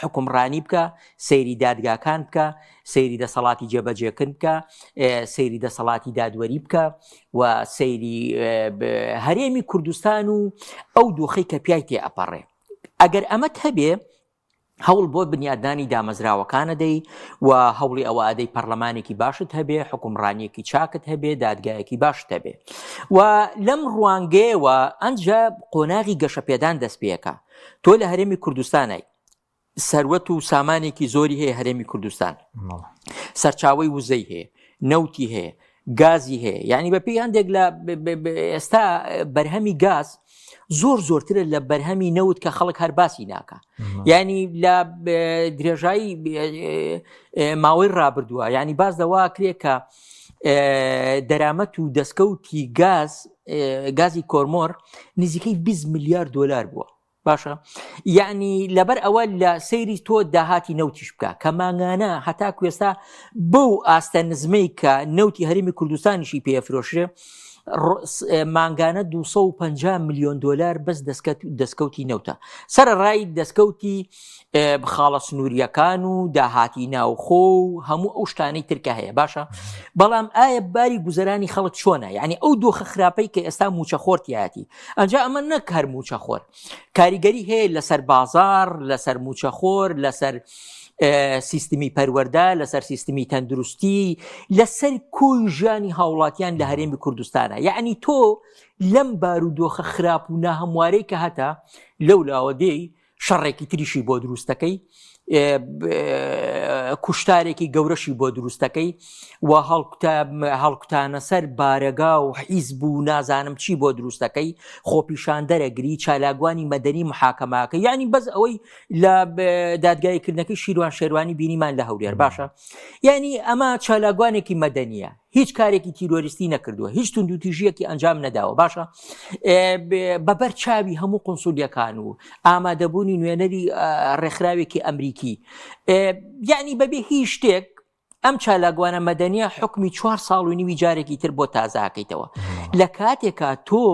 حکومڕانی بکە سەیری دادگاکان بکە سەیری دەسەڵاتی جێبەجێکرد بکە سەیری دەسەڵاتی دادوەری بکە و سەیری هەرێمی کوردستان و ئەو دۆخەی کە پیای تێ ئەپەڕێ ئەگەر ئەمەت هەبێ هەوڵ بۆ بنیادنانی دامەزراوەکانە دەی و هەوڵی ئەوە ئەدەی پەرلەمانێکی باشت هەبێ حکومڕانیەکی چاکت هەبێ دادگایەکی باشت هەبێ و لەم ڕوانگەیەوە ئەنجا قۆناغی گەشەپێدان دەست پێەکە تۆ لە هەرێمی کوردستانای سەروەت و سامانێکی زۆری هەیە هەرێمی کوردستان سەرچاوەی وزەی هەیە نەوتی هەیە گازی هەیە یعنی بە پێی هەندێک لە ئێستا بەرهەمی گاز زۆر زۆرترە لە بەرهەمی نەوت کە خەڵک هەر باسی ناکە ینی لە درێژایی ماوەی ڕابردووە ینی باز لەوە کرێ کە دەرامەت و دەستکەوتی گاز گازی کۆرمۆر نزیکەی 20 میلیارد دلار بووە باشە یعنی لەبەر ئەوە لە سەیری تۆ داهاتی نەوتیش بکە کە مانگانە هەتا کوێستا بەو ئاستە نزمەی کە نەوتی هەرمی کوردستانیشی پێفرۆشرێ مانگانە 250 میلیۆن دلار بەس دەستکەوتی نەوتە سەرڕای دەستکەوتی خاڵە سنووریەکان و داهاتی ناوخۆ و هەموو ئەو شتانەی ترکە هەیە باشە بەڵام ئایا باری گوزەرانی خەڵک چۆنە یعنی ئەو دۆخە خراپەی کە ئێستا موچەخۆرتیایەتی ئەنجا ئەمە نەک هەر موچەخۆر کاریگەری هەیە لەسەر بازار لەسەر موچەخۆر لەسەر سیستمی پەروەەردە لەسەر سیستمی تەندروستی لەسەر کۆی ژیانی هاوڵاتیان لە هەرێمی کوردستانە یعنی تۆ لەم بارودۆخە خراپ و ناهەموارەی کە هەتا لەو لاوە دێی شەڕێکی تریشی بۆ دروستەکەی کوشتارێکی گەورەشی بۆ دروستەکەی و هەڵکوتانە سەر بارەگا و حیزب و نازانم چی بۆ دروستەکەی خۆپیشاندەرە گری چالاگوانی مەدەنی محاکەماکە یعنی بەس ئەوەی لە دادگایکردنەکەی شیروان شێروانی بینیمان لە هەولێر باشە یعنی ئەمە چالاگوانێکی مەدەنیە هیچ کارێکی تیرۆریستی نەکردووە هیچ توندوتیژیەکی ئەنجام نەداوە باشە بەبەر چاوی هەموو قنسولیەکان و ئامادەبوونی نوێنەری ڕێکخراوێکی ئەمریکی یعنی بەبێ هیچ شتێک ئەم چالاکوانە مەدەنیە حکمی چوار ساڵ و نیوی جارێکی تر بۆ تازاکەیتەوە لە کاتێکا تۆ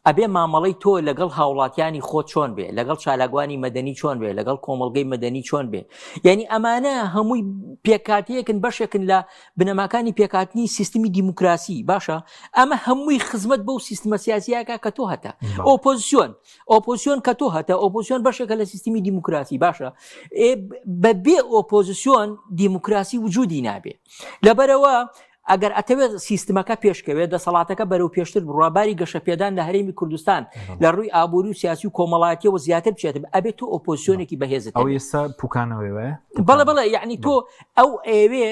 ئەبێ مامەڵەی تۆ لەگەڵ هاوڵاتیانی خۆت چۆن بێ لەگەڵ چالاکوانی مەدەنی چۆن بێ لەگەڵ کۆمەڵگەی مەدەنی چۆن بێ یعنی ئەمانە هەمووی پێکاتەیەکن بەشێکن لە بنەماکانی پێکاتنی سیستمی دیموکراسی باشە ئەمە هەمووی خزمەت بەو سیستمە سیاسیەکە کە تۆ هەتە ئۆپۆزیسیۆن ئۆپۆزیسیۆن کە تۆ هەتە ئۆپۆزیسیۆن بەشێکە لە سیستمی دیموکراسی باشە بەبێ ئۆپۆزیسیۆن دیموکراسی وجودی نابێ لەبەرەوە ئەگەر ئەتەوێت سیستمەکە پێشکەوێت، دەسەڵاتەکە بەرەو پێشتر بڕوا، باری گەشەپێدان لە هەرێمی کوردستان لە ڕووی ئابووری و سیاسی و کۆمەڵایەتیەوە زیاتر بچێت، ئەبێت تۆ ئۆپۆزسیۆنێکی بەهێزت ئەو ئێستا پوکانەوەی وایە؟ بەڵێ بەڵێ یعنی تۆ ئەو ئەیەوێ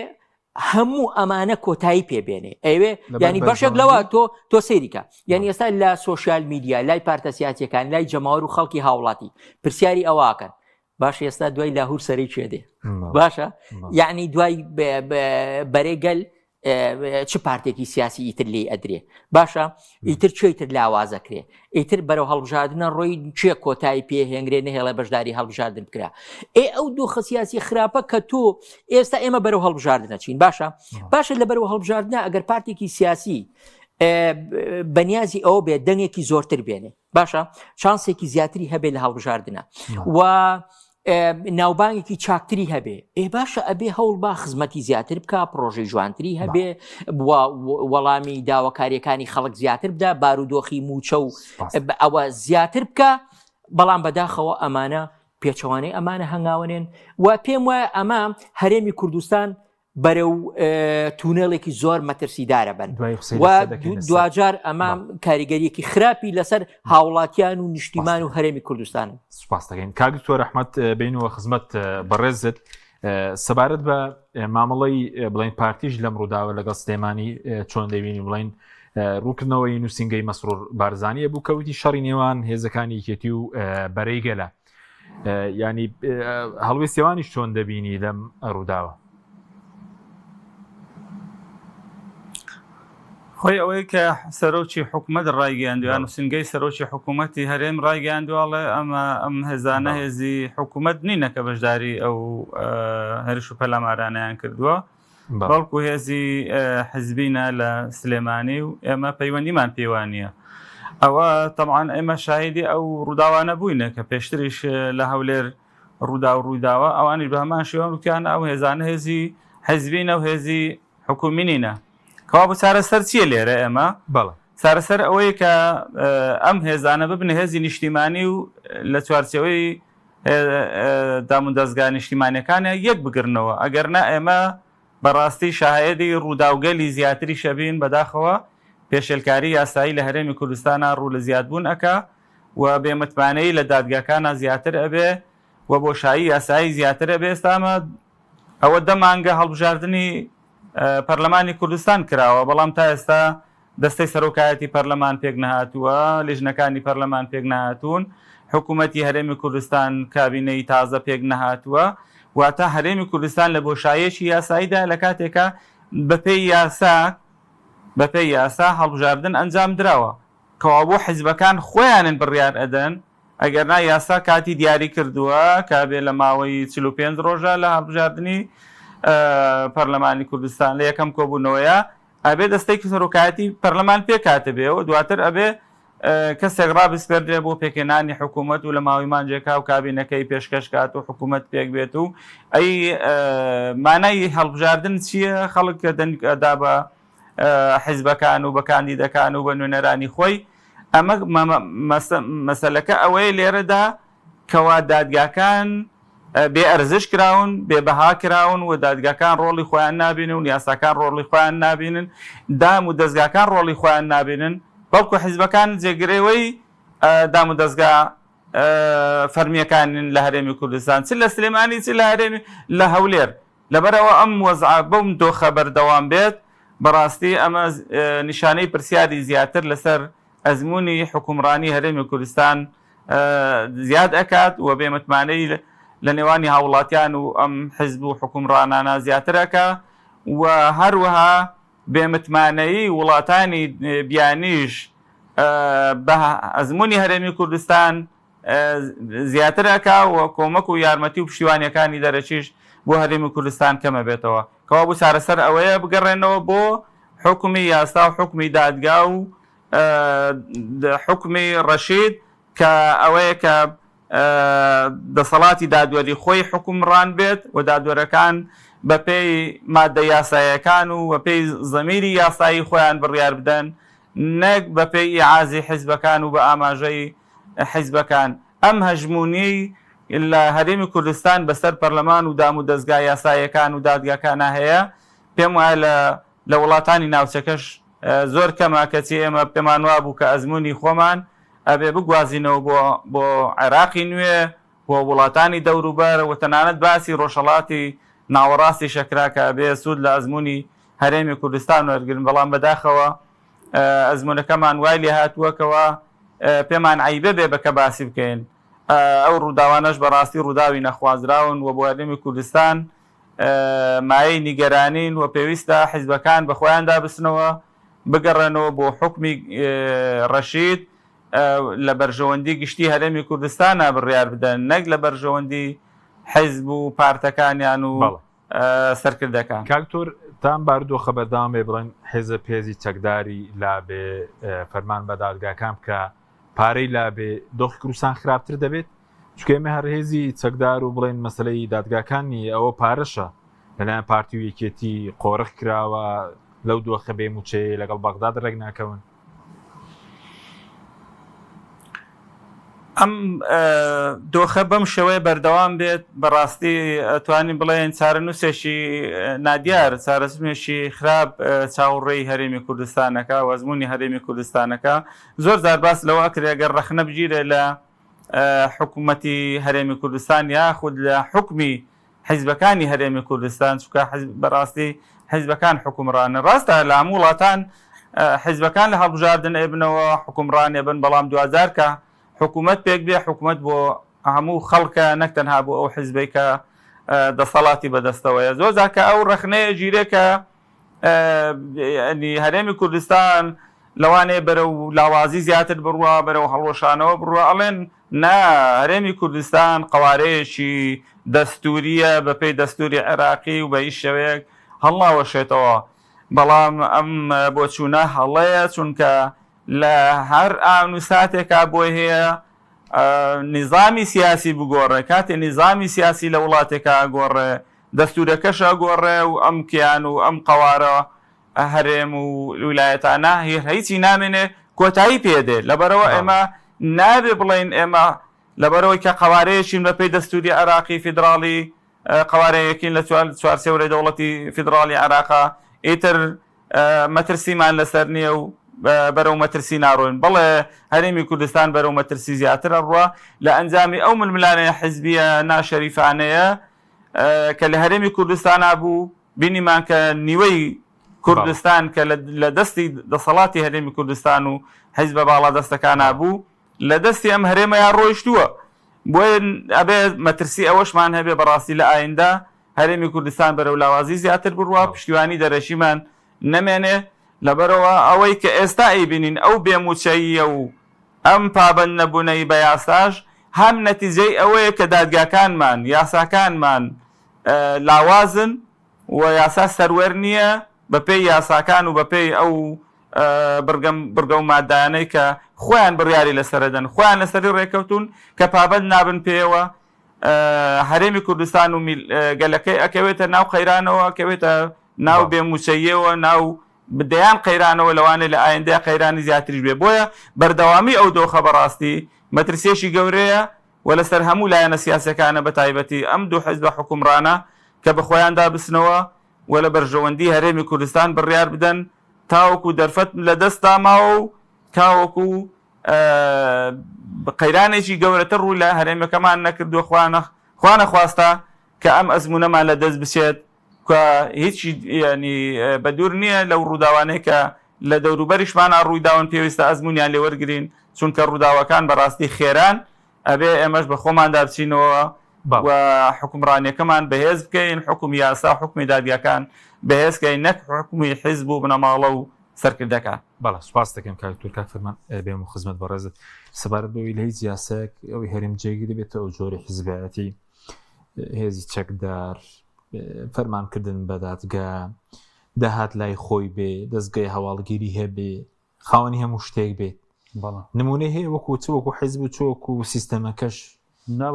هەموو ئەمانە کۆتایی پێبێنێ ئەوێ ینی بەشێک لەوە تۆ تۆ سەیریکە یعنی ئێستا لە سۆشیال میدیا لای پارتە سیاسیەکان لای جەماوەر و خەڵکی هاوڵاتی پرسیاری ئەوەکەن باشە ئێستا دوای لاهور سەرەی کێ دێ باشە یعنی دوای بەرەی گەل چ پارتێکی سیاسی ئیتر لی ئەدرێ باشە ئیتر چێ تر لاوازەکرێ ئیتر بەرەو هەڵبژاردنە ڕۆی چێ کۆتایی پێ هێنگرێ نهێڵێ بەشداری هەڵبژاردن بکرا ئێ ئەو دۆخە سیاسی خراپە کە تۆ ئێستا ئێمە بەرەو هەڵبژاردنە چین باشە باشە لە بەرەو هەڵبژاردنە ئەگەر پارتێکی سیاسی بەنیازی ئەوە بێت دەنگێکی زۆرتر بێنێ باشە چانسێکی زیاتری هەبێ لە هەڵبژاردنە و ناوبانگێکی چاکتری هەبێ ئێ باشە ئەبێ هەوڵ با خزمەتی زیاتر بک پرۆژەی جوانتری هەبێ وەڵامی داواکاریەکانی خەڵک زیاتر بدا بارودۆخی موچە و ئەوە زیاتر بکە بەڵام بەداخەوە ئەمانە پێچەوانەی ئەمانە هەنگاونێن و پێم وایە ئەمە هەرێمی کوردستان بەرەو تونێڵێکی زۆر مەترسیدارە بن دواجار ئەمە کاریگەریەکی خراپی لەسەر هاوڵاتیان و نیشتیمان و هەرێمی کوردستان سپاس دەکەین کاک دکتۆر ئەحمەد بینەوە خزمەت بەڕێزت سەبارەت بە مامەڵەی بڵین پارتیش لەم ڕووداوە لەگەڵ سلێمانی چۆن دەبینی بڵین. ڕوونکردنەوەی نووسینگەی مەسرور بارزانیە بوو کەوتی شەڕی نێوان هێزەکانی یەکێتی و بەرەی گەلە ینی هەڵوێستیوانیش چۆن دەبینی لەم ڕووداوە؟ خۆی ئەوەی کە سەرۆکی حکوومەت ڕایگەیاندوە نووسنگەی سەرۆکی حکوومەتی هەرێم ڕایگەیاندوواڵێ ئەمە ئەم هێزانە هێزی حکوومەت نینە کە بەشداری ئەو هەرش و پەلامارانیان کردووە بەڵکو هێزی حزبینە لە سلێمانی و ئێمە پەیوەندیمان پێوانە ئەوە تەمان ئێمە شاهیدی ئەو ڕووداوانە بووینە کە پێشتریش لە هەولێر ڕوودا و ڕوویداوە ئەوانیش بە هەمان شێوە وتیان ئەو هێزانە هێزی حزبینە و هێزی حکومی نینە کەوابوو چارەسەر چییە لێرە ئێمە بەڵێ چارەسەر ئەوەیە کە ئەم هێزانە ببنە هێزی نیشتیمانی و لە چوارچێوەی دامودەزگا نیشتیمانیەکانە یەک بگرنەوە ئەگەر نا ئێمە بەڕاستی شاهێدی ڕووداوگەلی زیاتریش ئەبین بەداخەوە پێشێلکاری یاسایی لە هەرێمی کوردستانا ڕوو لە زیادبوون ئەکا و بێ متمانەیی لە دادگاکانا زیاتر ئەبێ و بۆشایی یاسایی زیاتر ئەبێ ئێستا ئەمە ئەوە دە مانگە هەڵبژاردنی پەرلەمانی کوردستان کراوە بەڵام تا ئێستا دەستەی سەرۆکایەتی پەرلەمان پێک نەهاتووە، لیژنەکانی پەرلەمان پێک نەهاتوون، حکوومەتی هەرێمی کوردستان کابینەی تازە پێک نەهاتووە، واتە هەرێمی کوردستان لە بۆشاییەکی یاساییدایە لە کاتێکا بەپێی یاسا بەپێی یاسا هەڵبژاردن ئەنجام دراوە، کەوابوو حیزبەکان خۆیانن بڕیار ئەدەن، ئەگەرنا یاسا کاتی دیاری کردووە کە ئەبێ لە ماوەی 45 ڕۆژە لە هەڵبژاردنی پەرلەمانی کوردستان لە یەکەم کۆبوونەوەیە ئەبێ دەستەی سەرۆکایەتی پەرلەمان پێکهاتبێ و دواتر ئەبێ کەسێک ڕابسپێردرێ بۆ پێکهێنانی حکوومەت و لە ماوەی مانگێکا و کابینەکەی پێشکەش کات و حکوومەت پێک بێت و ئەی مانای هەڵبژاردن چییە خەڵک کە دەنگ ئەدا بە حیزبەکان و بە کاندیدەکان و بە نوێنەرانی خۆی ئەمە مەسەلەکە ئەوەیە لێرەدا کەوا دادگاکان بێ ئەرزش کراون، بێ بەها کراون و دادگاکان ڕۆڵی خۆیان نابینن و یاساکان ڕۆڵی خۆیان نابینن، دام و دەزگاکان ڕۆڵی خۆیان نابینن، بەڵکو حیزبەکان جێگرەوەی دام و دەزگا فەرمییەکانن لە هەرێمی کوردستان، چ لە سلێمانی چ لە هەرێمی لە هەولێر. لەبەرئەوە ئەم وەزعە بەم دۆخە بەردەوام بێت، بەڕاستی ئەمە نیشانەی پرسیاری زیاتر لەسەر ئەزموونی حوکمڕانی هەرێمی کوردستان زیاد ئەکات و بێ متمانەی لە نێوانی هاوڵاتیان و ئەم حزب و حوکمڕانانە زیاتر ئەکا و هەروەها بێ متمانەیی وڵاتانی بیانیش بە ئەزموونی هەرێمی کوردستان زیاتر ئەکا و کۆمەک و یارمەتی و پشتیوانیەکانی دەرەکیش بۆ هەرێمی کوردستان کەم ئەبێتەوە. کەوابوو چارەسەر ئەوەیە بگەڕێنەوە بۆ حوکمی یاسا و حوکمی دادگا و حوکمی ڕەشید کە ئەوەیە کە دەسەڵاتی دادوەری خۆی حوکمڕان بێت و دادوەرەکان بەپێی مادە یاسایەکان و بەپێی زەمیری یاسایی خۆیان بڕیار بدەن نەک بەپێی ئیعازی حیزبەکان و بە ئاماژەی حیزبەکان. ئەم هەژموونیەی لە هەرێمی کوردستان بەسەر پەرلەمان و دام و دەزگا یاساییەکان و دادگاکانا هەیە، پێم وایە لە لە وڵاتانی ناوچەکەش زۆر کەمە، کەچی ئێمە پێمان وابوو کە ئەزموونی خۆمان ئەبێ بگوازینەوە بۆ بۆ عێراقی نوێ و وڵاتانی دەوروبەر و تەنانەت باسی ڕۆژهەڵاتی ناوەڕاستیش ئەکرا کە ئەبێ سوود لە ئەزموونی هەرێمی کوردستان وەرگرن، بەڵام بەداخەوە ئەزموونەکەمان وای لێهاتووە کەوا پێمان عەیبە بێ بە کە باسی بکەین. ئەو ڕووداوانەش بەڕاستی ڕووداوی نەخوازراون و بۆ هەرێمی کوردستان مایەی نیگەرانین و پێویستە حیزبەکان بە خۆیاندا بچنەوە، بگەڕێنەوە بۆ حوکمی ڕەشید، لە بەرژەوەندی گشتی هەرێمی کوردستانا بڕیار بدەن نەک لە بەرژەوەندی حیزب و پارتەکانیان و سەرکردەکان. کاک دکتۆر تا ئەم بارودۆخە بەردەوام بێ بڵێن حیزب هێزی چەکداری لابێ فەرمان بە دادگاکان بکا پارەی لابێ دۆخی کوردستان خراپتر دەبێت چونکە ئێمە هەر هێزی چەکدار و بڵێن مەسلەی دادگاکان نییە ئەوە پارەشە لەلایەن پارتی و یەکێتی قۆرخ کراوە لەو دۆخە بێ موچەیە لەگەڵ بەغداد ڕێک ناکەون. ئەم دۆخە بەم شێوەیە بەردەوام بێت بەڕاستی ئەتوانین بڵێن چارەنووسێکی نادیار چارەسنێکی خراپ چاوەڕێی هەرێمی کوردستانەکە وەزمموی هەرێمی کوردستانەکە زۆر زار باس لەوە ئەکرێ گەر ڕەخنە بگیرێ لە حکوومەتی هەرێمی کوردستان یاخود لە حکومی حیزبەکانی هەرێمی کوردستان چونکە حیزب بەڕاستی حیزبەکان حوکمڕانن ڕاستە لە هەموو وڵاتان حیزبەکان لە هەڵبژاردن ئەبنەوە حوکمڕان ئەبن، بەڵام دواجار کە حکوومەت پێک بێ حکوومەت بۆ هەموو خەڵکە نەک تەنها بۆ ئەو حیزبەی کە دەسەڵاتی بەدەستەوەیە. زۆر جار کە ئەو ڕەخنەیە گیرێ کە یانی هەرێمی کوردستان لەوانەیە بەرەو لاوازی زیاتر بڕوا، بەرەو هەڵوەشانەوە بڕوا، ئەڵێن نا هەرێمی کوردستان قەوارەیەکی دەستوورییە بەپێی دەستووری عێراقی و بە هیچ شێوەیەک هەڵناوەشێتەوە. بەڵام ئەم بۆچوونە هەڵەیە چونکە لە هەر ئان و ساتێکا بۆی هەیە نیزامی سیاسی بگۆڕێ، کاتێ نیزامی سیاسی لە وڵاتێکا ئەگۆڕێ دەستوورەکەش ئەگۆڕێ و ئەم کیان و ئەم قەوارە هەرێم و ویلایەتانە هیچی نامێنێ کۆتایی پێ دێ. لەبەرئەوە ئێمە نابێ بڵێین ئێمە لەبەرئەوەی کە قەوارەیەکین بەپێی دەستووری عێراقی فیدراڵی قەوارەیەکین لە چوارچێوەی دەوڵەتی فیدراڵی عێراقا ئیتر مەترسیمان لەسەر نییە و بەرەو مەترسی ناڕۆین. بەڵێ هەرێمی کوردستان بەرەو مەترسی زیاتر ئەڕوا لە ئەنجامی ئەو ململانێ حیزبییە ناشەریفانەیە کە لە هەرێمی کوردستانا بوو، بینیمان کە نیوەی کوردستان کە لە دەستی دەسەڵاتی هەرێمی کوردستان و حیزبە باڵادەستەکانا بوو لە دەستی ئەم هەرێمەیا ڕۆیشتووە. بۆیە ئەبێ مەترسی ئەوەشمان هەبێ بەڕاستی لە ئایندە هەرێمی کوردستان بەرەو لاوازی زیاتر بڕوا، پشتیوانی دەرەکیمان نەمێنێ، لەبەرئەوە ئەوەی کە ئێستا ئەیبینین ئەو بێ مووچەییە و ئەم پابەند نەبوونەی بە یاساش هەم نەتیجەی ئەوەیە کە دادگاکانمان، یاساکانمان لاوازن و یاسا سەروەر نییە، بەپێی یاساکان و بەپێی ئەو بڕگە بڕگە و ماددانەی کە خۆیان بڕیاری لەسەرەدەن، خۆیان لەسەری ڕێککەوتوون کە پابەند نابن پێیەوە، هەرێمی کوردستان و گەلەکەی ئەکەوێتە ناو قەیرانەوە، ئەکەوێتە ناو بێ مووچەییەوە، ناو دەیان قەیرانەوە، لەوانەیە لە ئایندەیا قەیرانی زیاتریش بێ. بۆیە بەردەوامی ئەو دۆخە بەڕاستی مەترسییەکی گەورەیە و لەسەر هەموو لایەنە سیاسیەکانە بەتایبەتی ئەم دوو حزبە حوکمڕانە کە بەخۆیاندا بچنەوە و لە بەرژەوەندی هەرێمی کوردستان بڕیار بدەن تاوەکو دەرفەت لە دەستدا ماوە و تاوەکو قەیرانێکی گەورەتر ڕووی لە هەرێمەکەمان نەکردووە خوا نەخواستە کە ئەم ئەزموونەمان لە دەست بچێت کە هیچ ینی بە دوور نییە لەو ڕووداوانەی کە لە دەوروبەریشمانە ڕوویداون پێویستە ئەزمونیان لێوەرگین چونکە ڕووداوەکان بەڕاستی خێران ئەبێ ئێمەش بە خۆماندا بچینەوە و حوکمڕانیەکەمان بەهێز بکەین، حوکم یاسا و حوکمی دادگاکان بەهێز کەین نەک حوکمی حیزب و بنەماڵە و سەرکردەکان. بەڵێ سوپاست دەکەم کاک دکتۆر. کاک فەرمان بێم و خزمەت بەڕێزت سەبارەت بەوەی لە هیچ یاسایەک ئەوەی هەرێم جێگیر دەبێتە ئەو جۆری حیزبایەتی هێزی چەکدار فەرمانکردن بە دادگا داهات لای خۆی بێ دەستگای هەواڵگیری هەبێ خاوەنی هەموو شتێک بێت نمونەی هەیە وەکو چ وەکو حیزب و چ وەکو سیستەمەکەش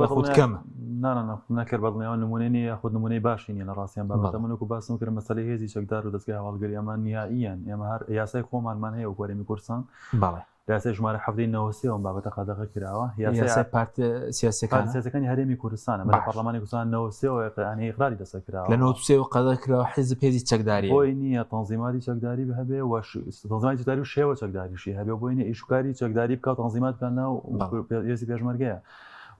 یاخود کەمە؟ نا نا نا نەکرد بەدڵنیاوە نمونەی نییە یاخود نمونەی باشی نییە لە ڕاستیان بابەتە من وەکو باسم کرد مەسەلەی هێزی چەکدار و دەزگای هەواڵگری ئەمە نهائیەن ئێمە هەر یاسای خۆمانمان هەیە وەکو هەرێمی کوردستان بەڵێ لە یاسای ژمارە حەڤدەی 93 ئەم بابەتە قەدەغە کراوە یاسای پارتە سیاسیەکان پارتە سیاسیەکانی هەرێمی کوردستانە لە پەرلەمانی کوردستان 93 ینی ئیقراری لەسەر کراوە لە 93 قەدەغە کراوە حیزب هێزی چەکداری بۆی نییە تەنزیماتی چەکداری هەبێ و تەنزیماتی چەکداری و شێوە چەکداریشی هەبێ بۆی نییە ئیشوکاری چەکداری بکات تەنزیمات بکات ناو هێزی پێشمەرگەیە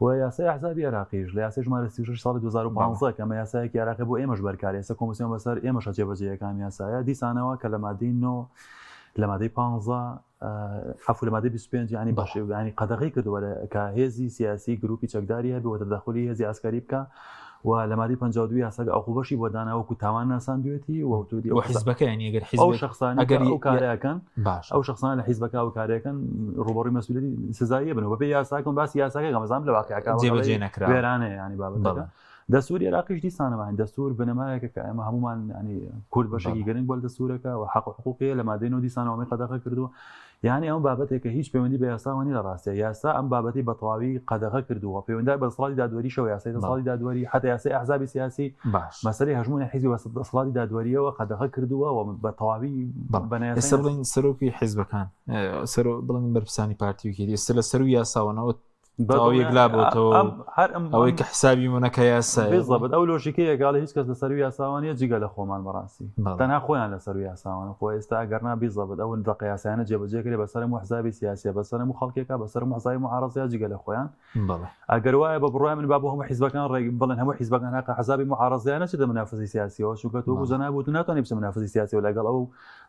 و یاسای ئەحزابی عێراقیش لە یاسای ژمارە 36 ساڵی 2015 کە ئەمە یاسایەکی عێراقی بۆ ئێمەش بەرکارە ئێستا کۆمیسیۆن بەسەر ئێمەشە جێبەجێیەکە ئەم یاسایە دیسانەوە کە لە مادەی 9 لە مادەی 15 عەفو لە مادەی 25 یانی بەش یانی قەدەغەی کردووە کە هێزی سیاسی گروپی چەکداری هەبێ و تەدەخولی هێزی عەسکەری بکا و لە مادەی 52 یاساکە عقوبەشی بۆ دانا وەکو تاوان ناساندوێتی و وتوری ئەو حیزبەکە یانی ئەگەر حیزب ئەو شخصانە ئەگەر ئەو کارەکەن باش ئەو شخصانە لە حیزبەکە ئەو کارەکەن ڕوبەڕووی مەسئولیەتی سزایی بن و بەپێی یاساکەم باسی یاساکە گەمەزان لە واقعەکە جێبەجێ نەکرا وێرانەیە ینی بابەتەکە دەستوری عێراقیش دیسانەوە یانی دەستور بنەمایەکە کە ئێمە هەمومان ینی کورد بەشێکی گرنگ بۆ دەستورەکە و حەق و حقوقیە لە مادەی نۆ دیسانەوە ئەمەی قەدەغە کردووە یعنی ئەم بابەتێکە هیچ پەیوەندی بە یاساوە نیە لە ڕاستە یاسا ئەم بابەتی بە تەواوی قەدەغە کردووە پەیوەندار بە دەسەڵاتی دادوەریشەوە یاسای دەسەڵاتی دادوەری حتا یاسای ئەحزابی سیاسی باش مەسەلەی هەژموونی حیزبی بە دەسەڵاتی دادوەریەوە قەدەغە کردووە و بە تەواوی بەنایاسایی ئێستا بڵێن سەرۆکی حیزبەکان سەرۆ بڵێن بەرپرسانی پارتی و یەکێتی ئێستا لە سەروو یاساوەنەوە. تەواو یەکلا بۆتەوە ئەوەی کە حسابی منەکە یاسا بزەبت ئەو لۆژیکەیە گاڵی هیچ کەس لەسەر یاساوان نیە جگە لە خۆمان بەڕاستی تەنها خۆیان لەسەر یاساوان خۆ ئێستا ئەگەرنا بیزەبت ئەو دەقە یاسایانە جێبەجێ کرێ بەسەر هەموو حزابی سیاسیە بەسەر هەموو خەڵکێکە بەسەر هەموو حزابی معارەزەیە جگە لە خۆیان ئەگەر وایە بە بڕوای من با بۆ هەموو حیزبەکان ڕێک بڵێن هەموو حیزبەکان هەقە حزابی معارەزەیان نەچێتە منافەسەی سیاسیەوە چونکە تۆ وەکو جەناب وتت ناتوانانی بچە منافەسەی سیاسیەوە لەگەڵ ئەو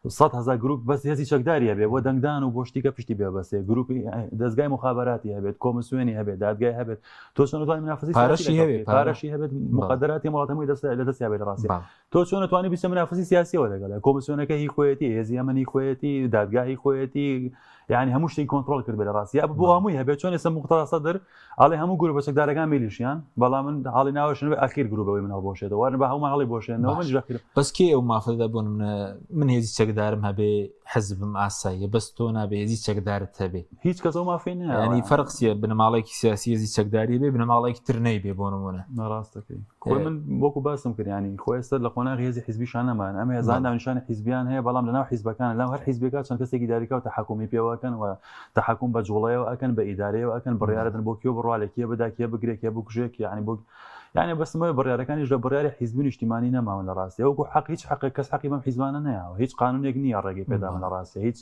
100,000 گروپ بەس هێزی چەکداری هەبێ بۆ دەنگدان و بۆ شتیکە پشتی بێ بەسێ گروپی دەزگای مخابراتی هەبێت کۆمسیۆنی هەبێت دادگای هەبێت تۆ چۆن توانی منافەسەی پارەشی هەبێت پارەشی هەبێت مقدراتی وڵات هەمووی دەست لە دەستیا بێت لە ڕاستی تۆ چۆن توانی بچە منافەسەی سیاسیەوە لەگەڵ کۆمسیۆنەکە هی خۆیەتی هێزی ئەمنی خۆیەتی دادگاهی خۆیەتی یعنی هەموو شتێک کۆنترۆڵ کرد بێ لە ڕاستی یا بۆ هەمووی هەبێت چۆن ئێستا موقتەدا سەدر ئەڵێ هەموو گروپە چەکدارەکان میلیشیان بەڵام من حاڵی ناوەشن بێ ئەخیر گروپەوەی من هەڵبۆشێتەوە وارن بە هەموومان هەڵی بۆشێنەوە منیش ئەخیر بەس کێ ئەو مافە دەدا بۆ نمونە من هێزی چەکدارم هەبێ حزبم ئاساییە بەس تۆ نابێ هێزی چەکدارت هەبێ هیچ کەس ئەو مافەی نییە ینی فەرق چییە بنەماڵەیەکی سیاسی هێزی چەکداری بێ بنەماڵەیەکی تر نەیبێ بۆ نمونە ڕاستەکەی خۆی من وەکو باسم کرد ینی خۆ ئێستا لە قۆناغی هێزی حیزبیشان نەمان ئەم هێزان ناونیشانی حیزبیان هەیە بەڵام لەناو حیزبەکان لەناو هەر حیزبێکا چەند کەسێکی داریکا و تەحەکومی پێوەکەن و تەحەکوم بە جوڵەیەوە ئەکەن بە ئیدارەیەوە ئەکەن بڕیارەدەن بۆ کێ بڕوا لە کێ بدا کێ بگرێ کێ بکوژێ کێ یعنی بۆ یعنی بەسمەوە بڕیارەکانیش لە بڕیاری حیزبی نیشتیمانی نەماون لە ڕاستی وەکو حەق هیچ حەقێک کەس حەقی بەم حیزبانە نەیاوە هیچ قانونێک نییە ڕێگەی پێداون لە ڕاستی هیچ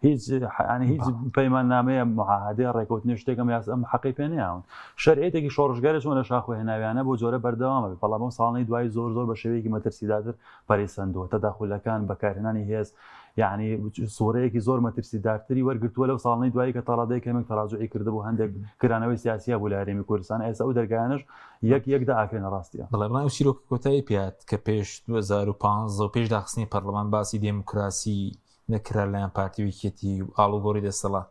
هیچ یعنی هیچ پەیماننامەیە معاهدەیە ڕێکەوتنێ شتێکم یاس ئەم حەقی پێ نەیاون شەرعیەتێکی شۆڕشگەرە چۆن لە شاخ و هێناویانە بۆ جۆرە بەردەوامە بێ بەڵام ئەم ساڵانەی دوایی زۆر زۆر بە شێوەیەکی مەترسیدارتر پەرەی سەندووە تەداخولەکان بەکارهێنانی هێز یعنی سوورەیەکی زۆر مەترسیدارتری وەرگرتووە لەو ساڵانەی دوایی کە تاڕادەیەک کەمێک تەراجوعی کردبوو هەندێک کرانەوەی سیاسی هەبوو لە هەرێمی کوردستان ئێستا ئەو دەرگایانەش یەک یەک دائاکرێنە ڕاستیە. بەڵێ بەڵام ئەو چیرۆکە کۆتایی پێهات کە پێش 2015 و پێش داخستنی پەرلەمان باسی دێموکراسی نەکرا لەلایەن پارتی و یەکێتی و ئاڵوگۆڕی دەسەڵات.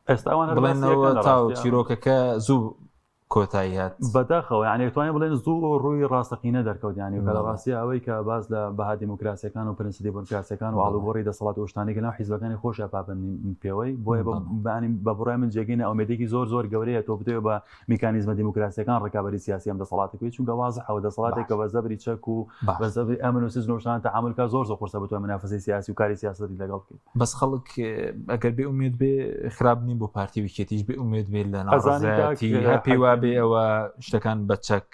ئێستا ئەوان هەر باسی بڵێنەوە ئەکەن لە تاو ڕاستیا. چیرۆکەکە زوو کۆتایی هات. بەداخەوە یانی ئەتوانین بڵێن زوو ڕووی ڕاستەقینە دەرکەوت یانی کە لە بەڵێ. ڕاستیا ئەوەی کە باس لە بەها دیموکراسیەکان و پرنسیپە دیموکراسیەکان و بەڵێ. ئاڵوگۆڕی دەسەڵات و شتانەی کە ناو حیزبەکانی خۆشیا پابەندین پێوەی بۆیە بە بەڵێ. بەیانی بە بڕوای من جێگەی نائومێدیەکی زۆر زۆر گەورەیە تۆ بتەوێ بە میکانیزمە دیموکراسیەکان ڕکابەری سیاسی ئەم دەسەڵاتە بکەی چونکە وازحە و دەسەڵاتێک باش. کە بە زەبری چەک و باش. بە زەبری ئەمن و سجن و شتان تەعامول کا زۆر زۆر قورسە بتوانێ منافەسەی سیاسی و کاری سیاسەتی لەگەڵ بکەی. بەس خەڵک ئەگەر بێ ئومێد بێ خراپ نین بۆ پارتی و یەکێتیش بێ ئومێد بێ لە ئەزانی کاک ناڕەزایەتی هەر پێی حەکیم وابێ ئەوە شتەکان بە چەک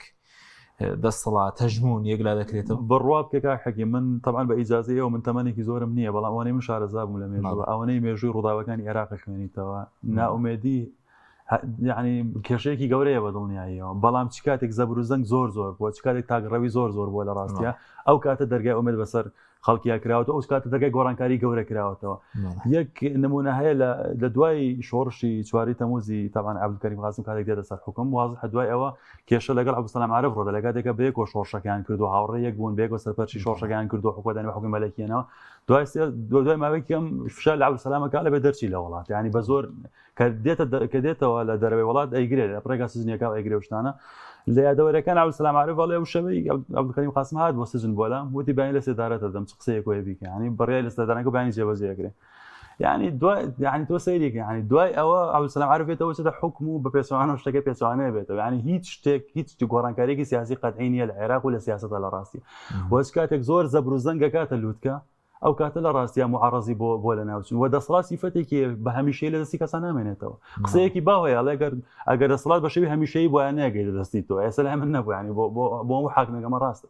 دەسەڵات هەژموون یەکلا دەکرێتەوە. بڕوا بکە کاک حەکیم من تەبعەن بە ئیجازەی ئێوە من تەمەنێکی زۆرم نییە بەڵام ئەوەنەی من شارەزا بووم لە مێژوو بەڵێ. ئەوەنەی مێژووی ڕووداوەکانی عێراق خوێنیتەوە نائومێدی یعنی کێشەیەکی گەورەیە بە دڵنیاییەوە بەڵام چ کاتێک زەبر و زەنگ زۆر زۆر بووە چ کاتێک تاکڕەوی زۆر زۆر بووە لە ڕاستە ئەو کاتە دەرگای ئومێد بەسەر خەڵکیا کراوەتەوە ئەو کاتە دەرگای گۆڕانکاری گەورە کراوەتەوە یەک نمونە هەیە لە دوای شۆڕشی چواری تەموزی تاوان عەبدولکەریم قاسم کاتێک دێتە سەر حکوم وازحە دوای ئەوە کێشە لەگەڵ عەبدولسەلام عارف ڕۆدە لە کاتێکە بەیەکەوە شۆڕشەکەیان کردو هاوڕێ یەک بوون بەیەکەوە سەرپەرشی شۆڕشەکەیان کردو حکومەتیان بە حکومی مەلەکیەنەوە دوای دوای ماوەی کەم فشار لە عەبدولسەلامە کا لەبێ دەرچی لە وڵات یعنی بە زۆر کە دێتە کە دێتەوە لە دەرەوەی وڵات ئەیگرێت لە ڕێگا سجنیەکە و ئەیگرێ و شتانە لە یادەوەرەکان عەبدولسەلام عارف ئەڵێ ئەو شەوەی عەبدولکەریم قاسم هات بۆ سجن بۆ لام وتی بەیانی لە سێدارە دەدەم چ قسەیەک وەیە بیکە یعنی بڕیاری لە سێدارەکە بەیانی جێبەجێ ئەکرێ یعنی دوای یعنی تۆ سەیری کە یعنی دوای ئەوە عەبدولسەلام عارف بێتەوە چێتە حوکم و بە پێچەوانەوە شتەکە پێچەوانەیە بێتەوە یعنی هیچ شتێک هیچ گۆڕانکاریێکی سیاسی قەتعی نییە لە عێراق و لە سیاسەتە لە ڕاستی وەچ کاتێک زۆر زەبر و زەنگ ئەکاتە لووتکە ئەو کاتە لە ڕاستیا موعەڕەزی بۆ بۆ لەناوچوون و دەسەڵات سیفەتێکی بە هەمیشەی لە دەستی کەسا نامێنێتەوە قسەیەکی باو هەیە ئەڵێ ئەگەر ئەگەر دەسەڵات بە شێوەی هەمیشەیی بۆیان نەگەیتە دەستی تۆ ئێستا لای من نەبوو یانی بۆ بۆ بۆ هەموو حاکمێک ئەمە ڕاستە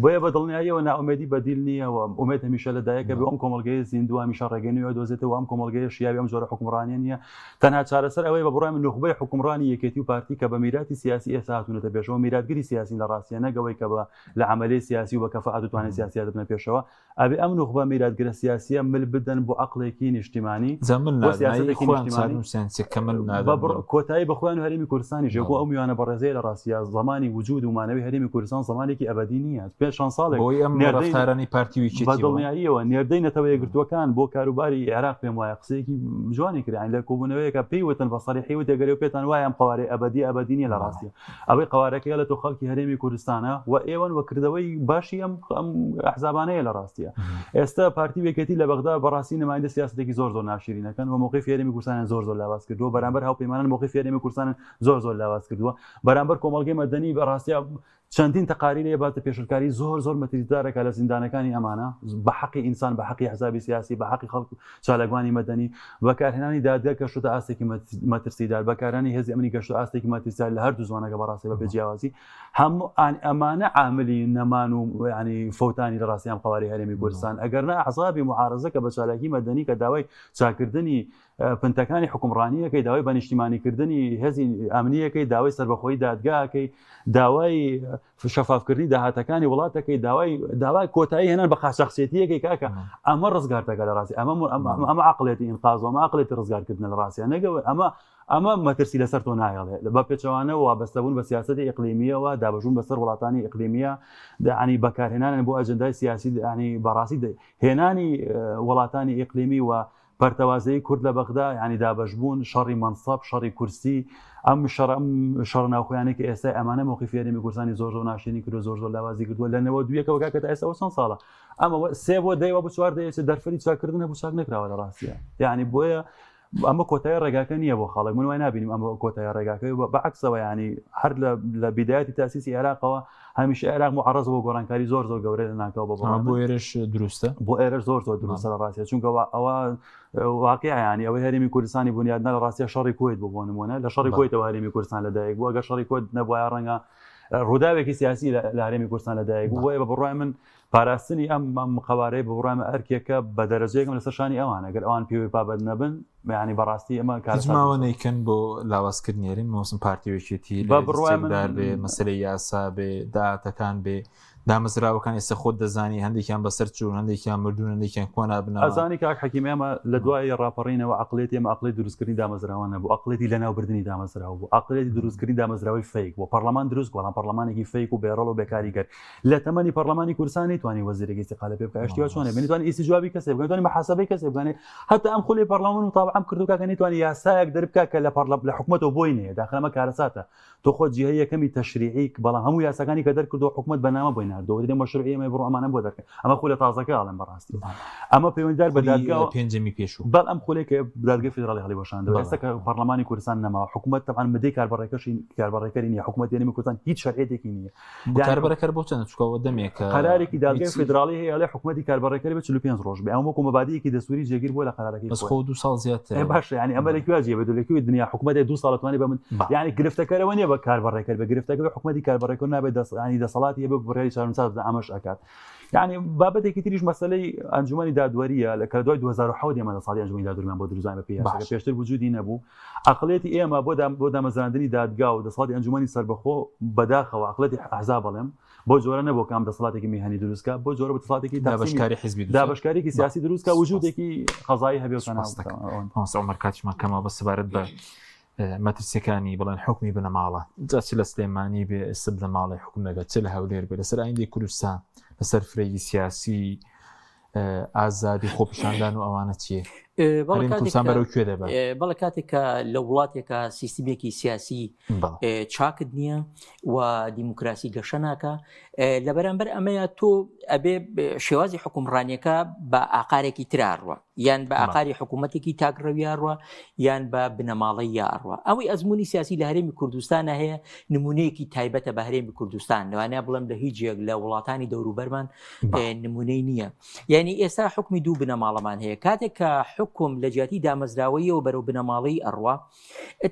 بۆیە بە دڵنیاییەوە نائومێدی بەدیل نییە و ئومێد هەمیشە لە دایکە بێ ئەم کۆمەڵگەیە زیندووە هەمیشە ڕێگەی نوێ دۆزێتەوە ئەم کۆمەڵگەیە شیاوی ئەم جۆرە حوکمڕانیە نییە تەنها چارەسەر ئەوەیە بە بڕوای من نوخبەی حوکمڕانی یەکێتی و پارتی کە بە میراتی سیاسی ئێستا هاتوونەتە پێشەوە میراتگری سیاسین لە ڕاستیە نەک ئەوەی کە بە لە عەمەلیەی سیاسی و بە کەفائەت و توانای سیاسییا دەبنە پێشەوە ئەبێ ئەم نوخبە میراتگرە سیاسییە مل بدەن بۆ عەقڵێکی نیشتیمانی جا مل بۆ نادەن ئەی سیاسەتێکی خۆیان نیشتیمانی چارەنووسیان چیە کە مل بە نادەن بڕ بۆ کۆتایی بە خۆیان و هەرێمی کوردستانیش یەکۆ بەڵێ ئەو میوانە بەڕێزەیە لە ڕاستیا زەمانی وجود و مانەوەی هەرێمی کوردستان زەمانێکی ئەبەدی نییە پێش چەند ساڵێک بۆی ئەم نێردەی ڕەفتارانەی پارتی و بە یەکێتی بڵێ دڵنیاییەوە نێردەی نەتەوە یەکگرتووەکان بۆ کاروباری عێراق پێم وایە قسەیەکی جوانی کرد یانی لە کۆبوونەوەیەکە پێی وتن بە سەریحی وت ئەگەر ئێوە پێتان وایە ئەم قەوارەی ئەبەدی ئەبەدی نییە لە بەڵێ ڕاستیا ئەوەی قەوارەکەی ئەڵێ تۆ خەڵکی هەرێمی کوردستانە و ئێوەن و کردەوەی باشی ئەم ئەم ئەحزابانەیە لە ڕاستیە ئێستا پارتی و یەکێتی لە بەغدا بەڕاستی نمایندە سیاسەتێکی زۆر زۆر ناشرینەکەن و موقیفی هەرێمی کوردستانیان زۆر زۆر لاواز کردووە بەرامبەر هاوپەیمانان موقیفی هەرێمی کوردستان زۆر زۆر لاواز کردووە بەرامبەر کۆمەڵگەی مەدەنی بەڕاستیا چەندین تەقاریر هەیە باس لە پێشلکاری زۆر زۆر مەترسیدارەکە لە زیندانەکانی ئەمانە بە حەقی ئینسان بە حەقی حزابی سیاسی بە حەقی خەڵک چالاکوانی مەدەنی بەکارهێنانی دادگا گەشتە ئاستێکی مەترسیدار بەکارانی هێزی ئەمنی گەشتە ئاستێکی مەترسیدار لە هەردوو زمانەکە بەڕاستی بە جیاوازی هەموو ئان ئەمانە عاملی نەمان و ینی فەوتانی لە ڕاستی ئەم قواری هەرێمی کوردستان ئەگەر نە ئەحزابی معارزەکە بە چالاکی مەدەنی کە داوای چاکردنی پنتەکانی حوکمڕانییەکەی، داوای بەنیشتیمانیکردنی هێزی ئەمنییەکەی، داوای سەربەخۆیی دادگاکەی، داوای شەفافکردنی داهاتەکانی وڵاتەکەی، داوای داوای کۆتایی هێنان بە قاچاخچێتییەکەی کاکە ئەمە ڕزگارتەکە لە ڕاستی ئەمە ئەمە عەقڵیەتی ئینقاز و ئەمە عەقڵیەتی ڕزگارکردنە لە ڕاستیان نەگەوە ئەمە ئەمە مەترسی لەسەر تۆ نایەڵێ بە پێچەوانە وابەستەبوون بە سیاسەتی ئیقلیمییەوە دابەشبوون بەسەر وڵاتانی ئیقلیمیە یانی بەکارهێنانیان بۆ ئەجندای سیاسی یانی بەڕاستی هێنانی وڵاتانی ئیقلیمی و پەرتەوازەیی کورد لە بەغدا یانی دابەشبوون، شەڕی مەنسەب، شەڕی کورسی، ئەم شەڕ ئەم شەڕە ناوخۆیانەی کە ئێستای ئەمانە مەوقیفی هەرێمی کوردستانی زۆر زۆر ناشرینی کردووە، زۆر زۆر لاوازی کردووە لە 91ەوە کاکە تا ئێستا ئەوە چەند ساڵە ئەمە سێ بۆ دەیە بۆ چوار دەیە چ دەرفەتی چاککردن هەبوو چاک نەکراوە لە ڕاستیە یعنی بۆیە ئەمە کۆتایی ڕێگاکە نییە بۆ خەڵک من وای نابینیم ئەمە کۆتایی ڕێگاکە بە عکسەوە ینی هەر لە بیدایەتی تاسیسی عێراقەوە هەمیشە عێراق معرض بۆ گۆڕانکاری زۆر زۆر گەورە لە ناکاو بە بۆ ئێرەش دروستە بۆ ئێرەش زۆر زۆر دروستە لە ڕاستە چونکە ئەوە واقع ینی ئەوەی هەرێمی کوردستانی بنیادنا لە ڕاستە شەڕی کویت بۆ بۆ نمونە لە شەڕی کویتەوە هەرێمی کوردستان لەدایک بوو ئەگەر شەڕی کویت نەبوایە ڕەنگە ڕووداوێکی سیاسی لە هەرێمی کوردستان لەدایک بوو بۆیە بە بڕوای من پاراستنی ئەم ئەم قەوارەیە بە بڕوای من ئەرکێکە بە دەرەجەیەکم لەسەر شانی ئەوان ئەگەر ئەوان پێوەی پابەند نەبن یعنی بەڕاستی ئەمە هیچ کارەسات ماوە دروست نەیکەن بۆ لاوازکردنی هەرێم مەوسم پارتی و یەکێتی بە لە بڕوای من چەکدار بێ مەسەلەی یاسا بێ داهاتەکان بێ دامەزراوەکان ئێستا خۆت دەزانی هەندێکیان بەسەر چوون هەندێکیان مردوون هەندێکیان کۆ نابنەوە ئەزانی کاک حەکیم ئێمە لە دوای ڕاپەڕینەوە عەقڵیەتی ئێمە عەقڵیەتی دروستکردنی دامەزراوە نەبوو عەقڵیەتی لەناوبردنی دامەزراوە بوو عەقڵیەتی دروستکردنی دامەزراوەی fake بوو پەڕلەمان دروست بوو بەڵام پەڕلەمانێکی fake و بێڕۆڵ و بێکاریگەر لە تەمەنی پەرلەمانی کوردستان نەیتوانی وەزیرێکی ئیستیقالە پێ بکات شتی وا چۆنە بێ نەیتوانی ئیستیجوابی کەسێ بکات نەیتوانی محاسبەی کەسێ بکات هەتا ئەم خولی پەرلەمان متابعەم کردو کاکە نەیتوانی یاسایەک دەربکات کە لە پەرلە لە حکومەتەوە بۆی نەیە داخل ئەمە کارەساتە تۆ خۆت جیهەی یەکەمی تەشریعی بەڵام هەموو یاساکانی کە دەرکردو حکومەت بەنامە بۆی ناردەوە دەێ مەشروعی ئێمە بڕۆ ئەمانە بۆ دەرکە ئەمە خولە تازەکە ئەڵێم بەڕاستی ئەمە پەیوەندیدار بە دادگا پێنجەمی پێشوو بەڵ ئەم خولێک کە دادگای فیدراڵی هەڵیوەشاندەوە ئێستا کە پەرلەمانی کوردستان نەماوە حکومەت تەبعەن مدەی کاربەڕێکەشی کاربەڕێکەری نییە حکومەت هەرێمی کوردستان هیچ شەرعیەتێکی نییە کاربەڕێکەر بۆ چەند چکەوە دەمێک قەرارێکی دادگای فیدراڵی هەیە ئەڵێ حکومەتی کاربەڕێکەری بە 45 ڕۆژ بێ ئەمە وەکو مەبادیەکی دەستوری جێگیر بووە لە قەرارەکەی بەس خۆ دوو ساڵ زیاتر باشە یعنی ئەمە لە کوێ جێ بێت لە کوێ دنیا حکومەتێک دوو ساڵ توانی بە من یعنی گرفتەکەرەوە نییە بە کاربەڕێکەر بە گرفتەکە بە حکومەتی کاربەڕێکەر نابێت دەست ینی دەسەڵاتی هەبێت بڕیاری چارەنووسساز بدات ئەمەش ئەکات یعنی بابەتێکی تریش مەسەلەی ئەنجومەنی دادوەریە لە کە دوای 2007 ئێمە لە ساڵی ئەنجومەنی دادوەریمان بۆ دروستان بە پێی یاساکە پێشتر وجودی نەبوو عەقڵیەتی ئێمە بۆ بۆ دامەزراندنی دادگا و دەسەڵاتی ئەنجومەنی سەربەخۆ بەداخەوە عەقڵیەتی ئەحزاب بڵێم بۆ جۆرە نەبوو کام دەسەڵاتێکی میهەنی دروست کا بۆ جۆرە دەسەڵاتێکی دابەشکاری حیزبی دابەشکارێکی سیاسی دروست کا وجودێکی قەزایی هەبێ مامۆستا عومەر کاتیشمان کەمە بە سەبارەت بە مەترسیەکانی بڵێن حکمی بنەماڵە جا چ لە سلێمانی بێ ئێستا بنەماڵەی حکوم دەکات چ لە هەولێر بێ لەسەر ئایندەی کوردستان لەسەر فرەیی سیاسی ئازادی خۆپیشاندان و ئەوانە چییە کوردستان بەرەو کوێ دەبات بەڵێ کاتێک کە لە وڵاتێکە سیستمێکی سیاسی چاکت نییە و دیموکراسی گەشە ناکە لە بەرامبەر ئەمەیە تۆ ئەبێ شێوازی حکومڕانیەکە بە ئاقارێکی تراڕوە یان بە ئاقاری حکوومەتێکی تاکڕەویاڕوە یان بە بنەماڵەی یاڕوە ئەوەی ئەزمموی سیاسی لە هەرێمی کوردستانە هەیە نمونەیەکی تایبەتە بە هەرێمی کوردستان لەوانەیە بڵێم لە هیچ یەک لە وڵاتانی دەوروبەرمان نمونەی نییە یعنی ئێستا حکمی دوو بنەماڵەمان هەیە کاتێک کە حکم لە جیاتی دامەزراوەیەوە بەرەو بنەماڵەی ئەڕوا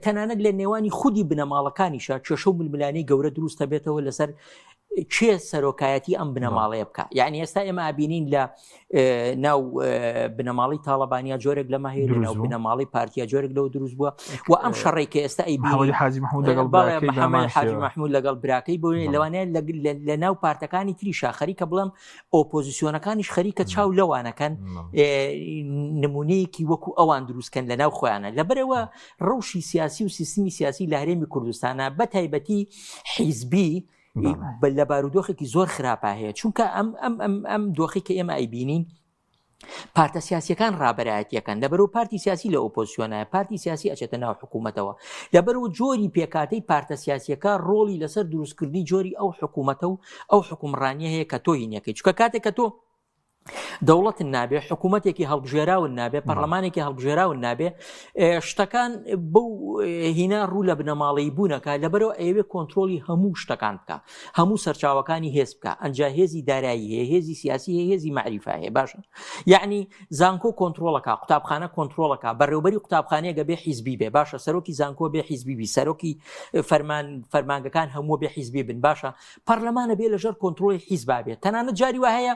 تەنانەت لە نێوانی خودی بنەماڵەکانیشا کێشە و ململانێی گەورە دروست دەبێتەوە لەسەر کێ سەرۆکایەتی ئەم بنەماڵەیە بکە یعنی ئێستا ئێمە ئابینین لە ناو بنەماڵی تاڵەبانیا جۆرێک لەمە هەیە لە ناو بنەماڵی پارتیا جۆرێک لەوە دروست بووە و ئەم شەڕێک کە ئێستا ئەی حاجی محمود لەگەڵ حاجی محمود لەگەڵ براکەی بۆ لەوانەیە لە ناو پارتەکانی تریشا خەریکە بڵێم ئۆپۆزیسیۆنەکانیش خەریکە چاو لەوانەکەن نمونەیەکی وەکو ئەوان دروستکەن لە ناو خۆیانە لەبەرەوە ڕەوشی سیاسی و سیستمی سیاسی لە هەرێمی کوردستانە بە تایبەتی حیزبی لە بارودۆخێکی زۆر خراپە هەیە چونکە ئەم ئەم ئەم ئەم دۆخی کە ئێمە ئەیبینین پارتە سیاسیەکان ڕابەرایەتیەکەن لەبەرو پارتی سیاسی لە ئۆپۆزسیۆنایە پارتی سیاسی ئەچێتە ناو حکوومەتەوە لەبەرو جۆری پێکاتەی پارتە سیاسیەکە ڕۆڵی لەسەر دروستکردنی جۆری ئەو حکوومەتە و ئەو حکومڕانیە هەیە کە تۆ هینەکەی چکە کاتێک کە تۆ. دەوڵەتن نابێ حکوومەتێکی هەڵبژێراون نابێ پەرلەمانێکی هەڵبژێراون نابێ شتەکان بەو هینا ڕوو لە بنەماڵەی بوونەکە لەبەرەوە ئەوێ کۆنتترۆلی هەموو شتەکان بکە هەموو سەرچاوەکانی هێز بکە ئەنجا هێزی دارایی هەیە هێزی سیاسی هەیە هێزی معریفە هەیە باشە یعنی زانکۆ کۆنتترۆلەکە قوتابخانە کۆنتترۆلەکە بەڕێوبەری قوتابخانەیەگە بێ حیزبی بێ باشە سەرۆکی زانکۆ بێ حیزبی بی سەرۆکی فەرمان فەرمانگەکان هەموو بێ حیزبی بن باشە پەرلەمانە بێ لەژێر کۆنترۆڵی حیزبا بێت تەنانەت جاری وا هەیە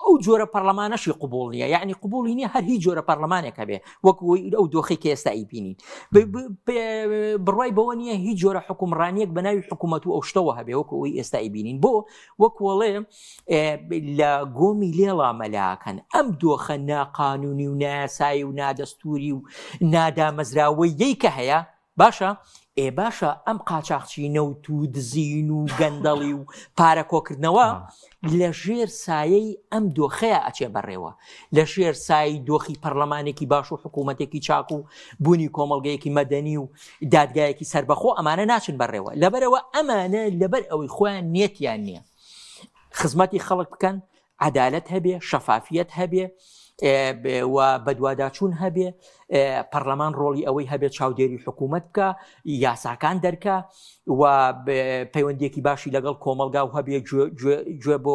ئەو جۆرە پەرلەمانەشی قوبوڵ نییە یعنی قوبوڵی نییە هەر هیچ جۆرە پەرلەمانێک هەبێ وەک ئەو دۆخی کە ئێستا ئیبینین بڕای بەوە نییە هیچ جۆرە حکومڕانیەک بە ناوی حکوومەت و ئەو شتەوە هەبێ وەکو ئەوی ئێستا ئیبینین بۆ وەکوڵێ لە گۆمی لێڵا مەلاکەن ئەم دۆخە ناقانونی و ناسایی و نادەستوری و نادامەزراوەیەی کە هەیە باشە ئێ باشە ئەم قاچاخچی نەوت و دزین و گەندەڵی و پارە کۆکردنەوە لە ژێر سایەی ئەم دۆخەیە ئەچێ بەڕێوە لە ژێر سای دۆخی پەرلەمانێکی باش و حکوومەتێکی چاک و بوونی کۆمەڵگەیەکی مەدەنی و دادگایەکی سربەخۆ ئەمانە ناچن بەڕێوە لەبەرەوە ئەمانە لەبەر ئەوەی خۆیان نیەتیان نییە خزمەتی خەڵک بکەن عەدالەت هەبێ، شەفافیەت هەبێ و بەدواداچوون هەبێ، پەرلەمان ڕۆڵی ئەوەی هەبێ چاودێری حکوومەت بکە، یاساکان دەرکە و پەیوەندیەکی باشی لەگەڵ کۆمەلگا و هەبێ گوێ بۆ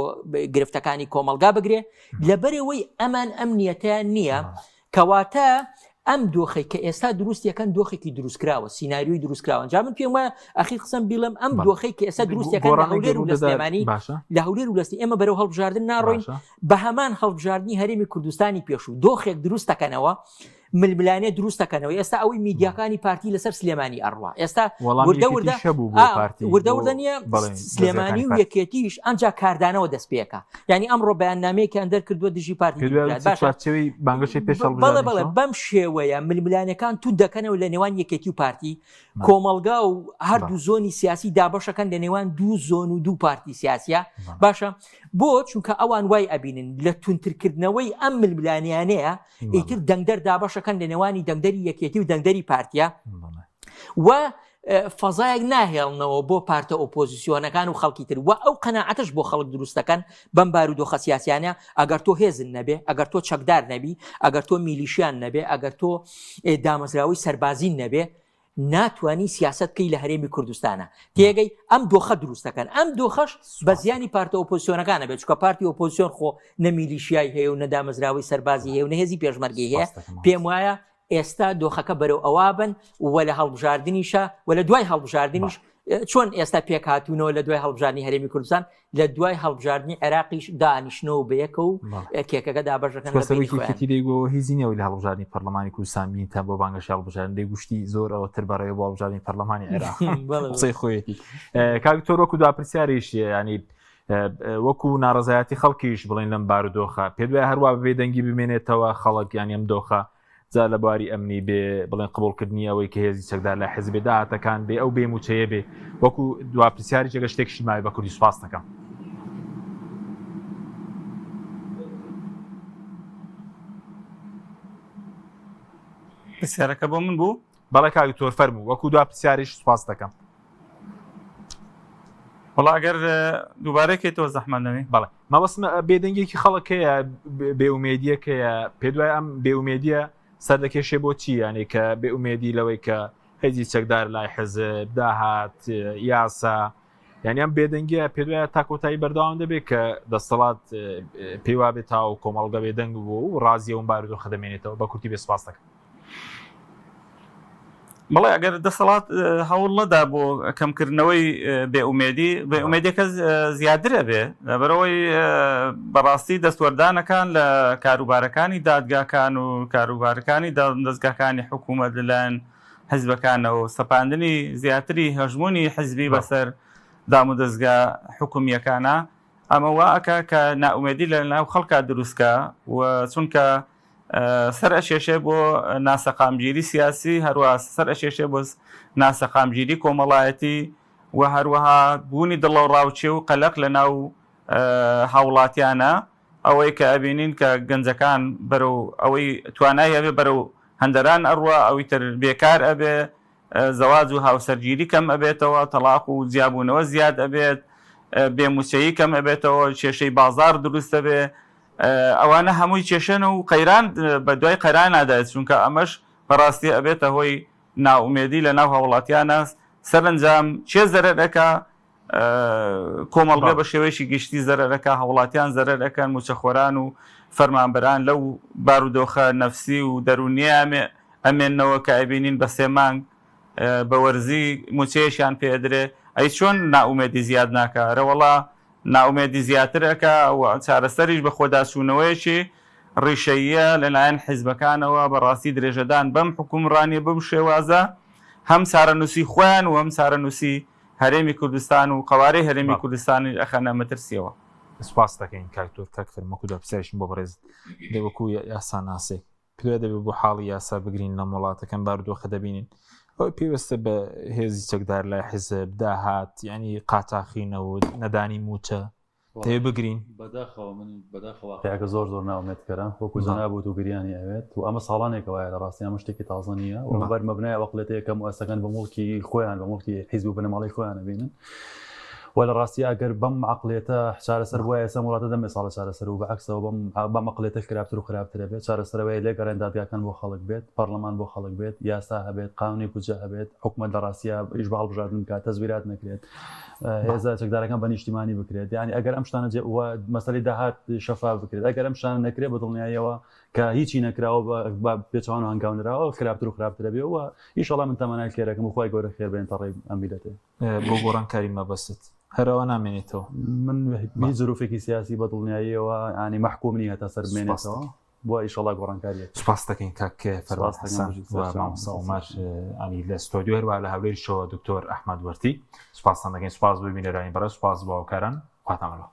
گرفتەکانی کۆمەلگا بگرێ لەبەرەوەی ئەمان ئەم نیەتیان نییە کەواتە ئەم دۆخێک کە ئێستا دروستیەکەن دۆخێکی دروستکراوە سیناریۆی دروستکراوە جا من پێم وایە ئەخیر قسەم بیڵم ئەم دۆخێک کە ئێستا دروستیەکەن لە هەولێر و لە سلێمانی لە هەولێر و لەستی ئێمە بەرەو هەڵبژاردن ناڕۆین بە هەمان هەڵبژاردنی هەرێمی کوردستانی پێشوو دۆخێک دروست دەکەنەوە ململانێ دروست دەکەنەوە ئێستا ئەوەی میدیاکانی پارتی لەسەر سلێمانی ئەڕوا ئێستا وردە وردە وردە وردە نییە سلێمانی و یەکێتیش ئەنجا کاردانەوە دەست پێکە یعنی ئەمڕۆ بەیاننامەیەکیان دەرکردووە دژی پارتی باشچەوەی بانگەشەی پێش بەڵێ بەڵێ بەم شێوەیە ململانەکان تو دەکەنەوە لە نێوان یەکێتی و پارتی کۆمەلگا و هەردوو زۆنی سیاسی دابەشەکەن لە نێوان دوو زۆن و دوو پارتی سیاسە باشە بۆ چونکە ئەوان وای ئەبینن لە تونترکردنەوەی ئەم ململانیانەیە ئیتر دەنگدەر دابەشەکەن لە نێوانی دەنگدەری یەکێتی و دەنگدەری پارتیا و فەزایەک ناهێڵنەوە بۆ پارتە ئۆپۆزیسیۆنەکان و خەڵکی تر و ئەو قەناعەتەش بۆ خەڵک دروست دەکەن بەم بارودۆخە سیاسیانە ئەگەر تۆ هێزن نەبێ ئەگەر تۆ چەکدار نەبی ئەگەر تۆ میلیشیان نەبێ ئەگەر تۆ دامەزراوەی سەربازین نەبێ ناتوانی سیاست بکەی لە هەرێمی کوردستانە تێگەی ئەم دۆخە دروست دەکەن ئەم دۆخەش بە زیانی پارتە ئۆپۆزیسیۆنەکانە بێت چونکە پارتی ئۆپۆزیسیۆن خۆ نە میلیشیای هەیە و نە دامەزراوەی سەربازی هەیە و نە هێزی پێشمەرگەی هەیە پێم وایە ئێستا دۆخەکە بەرەو ئەوا بن و لە هەڵبژاردنیشە و لە دوای هەڵبژاردنیش چۆن ئێستا پێکهاتوونەوە لە دوای هەڵبژاردنی هەرێمی کوردستان لە دوای هەڵبژاردنی عێراقیش دانیشنەوە بەیەکە و کێکەکە دابەشەکەن لە بەینی خۆیان. سەرۆکی دەیگۆ هیزی نییە لە هەڵبژاردنی پەرلەمانی کوردستان بین تا بۆ بانگەشەی هەڵبژاردن دەیگوشتی زۆر ئەوە تر بەڕێوە بۆ هەڵبژاردنی پەرلەمانی عێراق قسەی خۆیەتی کاک تۆر وەکو دوا پرسیاریش ینی وەکو ناڕزایەتی خەڵکیش بڵین لەم بارودۆخە پێ دوای هەروە بێدەنگی بمێنێتەوە خەڵک یان ئەم دۆخە جا لە بواری ئەمنی بێ بڵێن قبوڵکردنی ئەوەی کە هێزی چەکدار لە حزبێ داهاتەکان بێ ئەو بێ موچەیە بێ وەکو دوا پرسیاری جێگە شتێکشی ماوێ بە کوردی سوپاس دەکەم. پرسیارەکە بۆ من بوو؟ بەڵێ کاک دکتۆر فەرموو وەکو دوا پرسیاریش سوپاس دەکەم. وەڵا ئەگەر دووبارە کەیتەوە زەحمەت نەبێ. بەڵێ مەبەستم بێدەنگیەکی خەڵک هەیە بێئومێدیەک هەیە پێت وایە ئەم بێئومێدیە سەردەکێشێ بۆ چی یانێ کە بێئومێدی لەوەی کە هێزی چەکدار لای حزب داهات یاسا یعنی ئەم بێدەنگیە پێت وایە تا کۆتایی بەردەوام دەبێت کە دەسەڵات پێی وابێت تا و کۆمەڵگە بێدەنگ بوو و ڕازیە و بارودۆخە دەمێنێتەوە بە کورتی بێ سپاس دەکەم. بەڵێ ئەگەر دەسەڵات هەوڵ نەدا بۆ کەمکردنەوەی بێئومێدی بێئومێدیەکە زیاتر ئەبێ لەبەرئەوەی بەڕاستی دەستوەردانەکان لە کاروبارەکانی دادگاکان و کاروبارەکانی دەزگاکانی حکوومەت لەلایەن حزبەکانەوە سەپاندنی زیاتری هەژموونی حزبی بەسەر دامودەزگا حکومییەکانە ئەمە وا ئەکا کە نائومێدی لە ناو خەڵکا دروست کا و چونکە سەر ئەکێشێ بۆ ناسەقامگیری سیاسی هەروە سەر ئەکێشێ بۆ ناسەقامگیری کۆمەڵایەتی و هەروەها بوونی دڵەوڕاوکێ و قەلەق لە ناو هاوڵاتیانە ئەوەی کە ئەبینین کە گەنجەکان بەرەو ئەوەی توانای هەبێ بەرەو هەندەران ئەڕوا ئەوی تر بێکار ئەبێ زەواج و هاوسەرگیری کەم ئەبێتەوە، تەڵاق و جیابوونەوە زیاد ئەبێت، بێ مووچەیی کەم ئەبێتەوە، کێشەی بازاڕ دروست ئەبێ. ئەوانە هەمووی کێشەن و قەیران بە دوای قەیران نادات چونکە ئەمەش بەڕاستی ئەبێتە هۆی نائومێدی لە ناو هاوڵاتیانە سەرەنجام کێ زەرەر ئەکا کۆمەڵگە بە شێوەیەکی گشتی زەرەر ئەکا هاوڵاتیان زەرەر ئەکەن موچەخۆران و فەرمانبەران لەو بارودۆخە نەفسی و دەروونیە ئەمێننەوە کە ئەبینین بە سێ مانگ بە وەرزی موچەیەکیان پێ ئەدرێ ئەی چۆن نائومێدی زیاد ناکا رەوەڵا نائومێدی زیاتر ئەکا و چارەسەریش بە خۆداچوونەوەیەکی ڕیشەییە لەلایەن حیزبەکانەوە بەڕاستی درێژەدان بەم حوکمڕانیە بەم شێوازە هەم چارەنووسی خۆیان و هەم چارەنووسی هەرێمی کوردستان و قەوارەی هەرێمی کوردستانیش ئەخەنە مەترسیەوە. سپاست دەکەین کاک تۆر کاک فەرموو وەکو دوا پرسیاریشم بۆ بەڕێزت دەی وەکو یاساناسێک پێ دەبێت بۆ حاڵی یاسا بگرین لەم وڵاتەکەم بارودۆخە دەبینین ئەوەی پێویستە بە هێزی چەکدار لای حیزب داهات یعنی قاچاخی نەوت نەدانی موچە دەبێت بگرین بەداخەوە من بەداخەوە واقعەکە زۆر زۆر ناومێتکەرە وەکو جەناب و گریانی ئەوێت و ئەمە ساڵانێکە وایە لە ڕاستی ئەمە شتێکی تازە نییە و بەر مەبنای ئەوقلێتەیە کە موئەسەکان بە موڵکی خۆیان بە موڵکی حیزب و بنەماڵەی خۆیان بینن و لە ڕاستی ئەگەر بەم عقلێتە چارەسەر بووە ئێستا وڵاتە دەمێ ساڵە چارەسەر و بەعکسەوە بەم بەم عقلێتە خراپتر و خراپترە بێت چارەسەرەوەی لێگەڕێن دادگاکان بۆ خەڵک بێت پەرلەمان بۆ خەڵک بێت یاسا هەبێت قانونی بودجە هەبێت حکومەت لە ڕاستیا ئیش بە هەڵبژاردن بکات تەزویرات نەکرێت هێزە چەکدارەکان بە نیشتیمانی بکرێت یعنی ئەگەر ئەم شتانە جێ مەسەلی داهات شەفاف بکرێت ئەگەر ئەم شتانە نەکرێت بە دڵنیاییەوە کە هیچی نەکراوە بە پێچوان و هەنگاو نراوە خراپتر و خراپترە بێ و ئیشەڵا من تەمەنای خێرەکەم و خوای گەورە خێر بێنتە ڕێی ئەم میلەتێ. بۆ گۆڕانکاری مەبەستت هەرەوە نامێنێتەوە؟ من هیچ زروفێکی سیاسی بە دڵنیاییەوە ینی مەحکوم نییە تا سەر بمێنێتەوە بۆ ئیشەڵا گۆڕانکاریەک. سوپاست دەکەین کاک فەرمان حەسەن و مامۆستا عومەر عەلی لە ستۆدیۆ هەروەها لە هەولێریشەوە دکتۆر ئەحمەد وەرتی سوپاستان دەکەین سوپاس بۆ بینەرانی بەڕێز سوپاس بۆ هاوکاران خواتان لەگەڵ.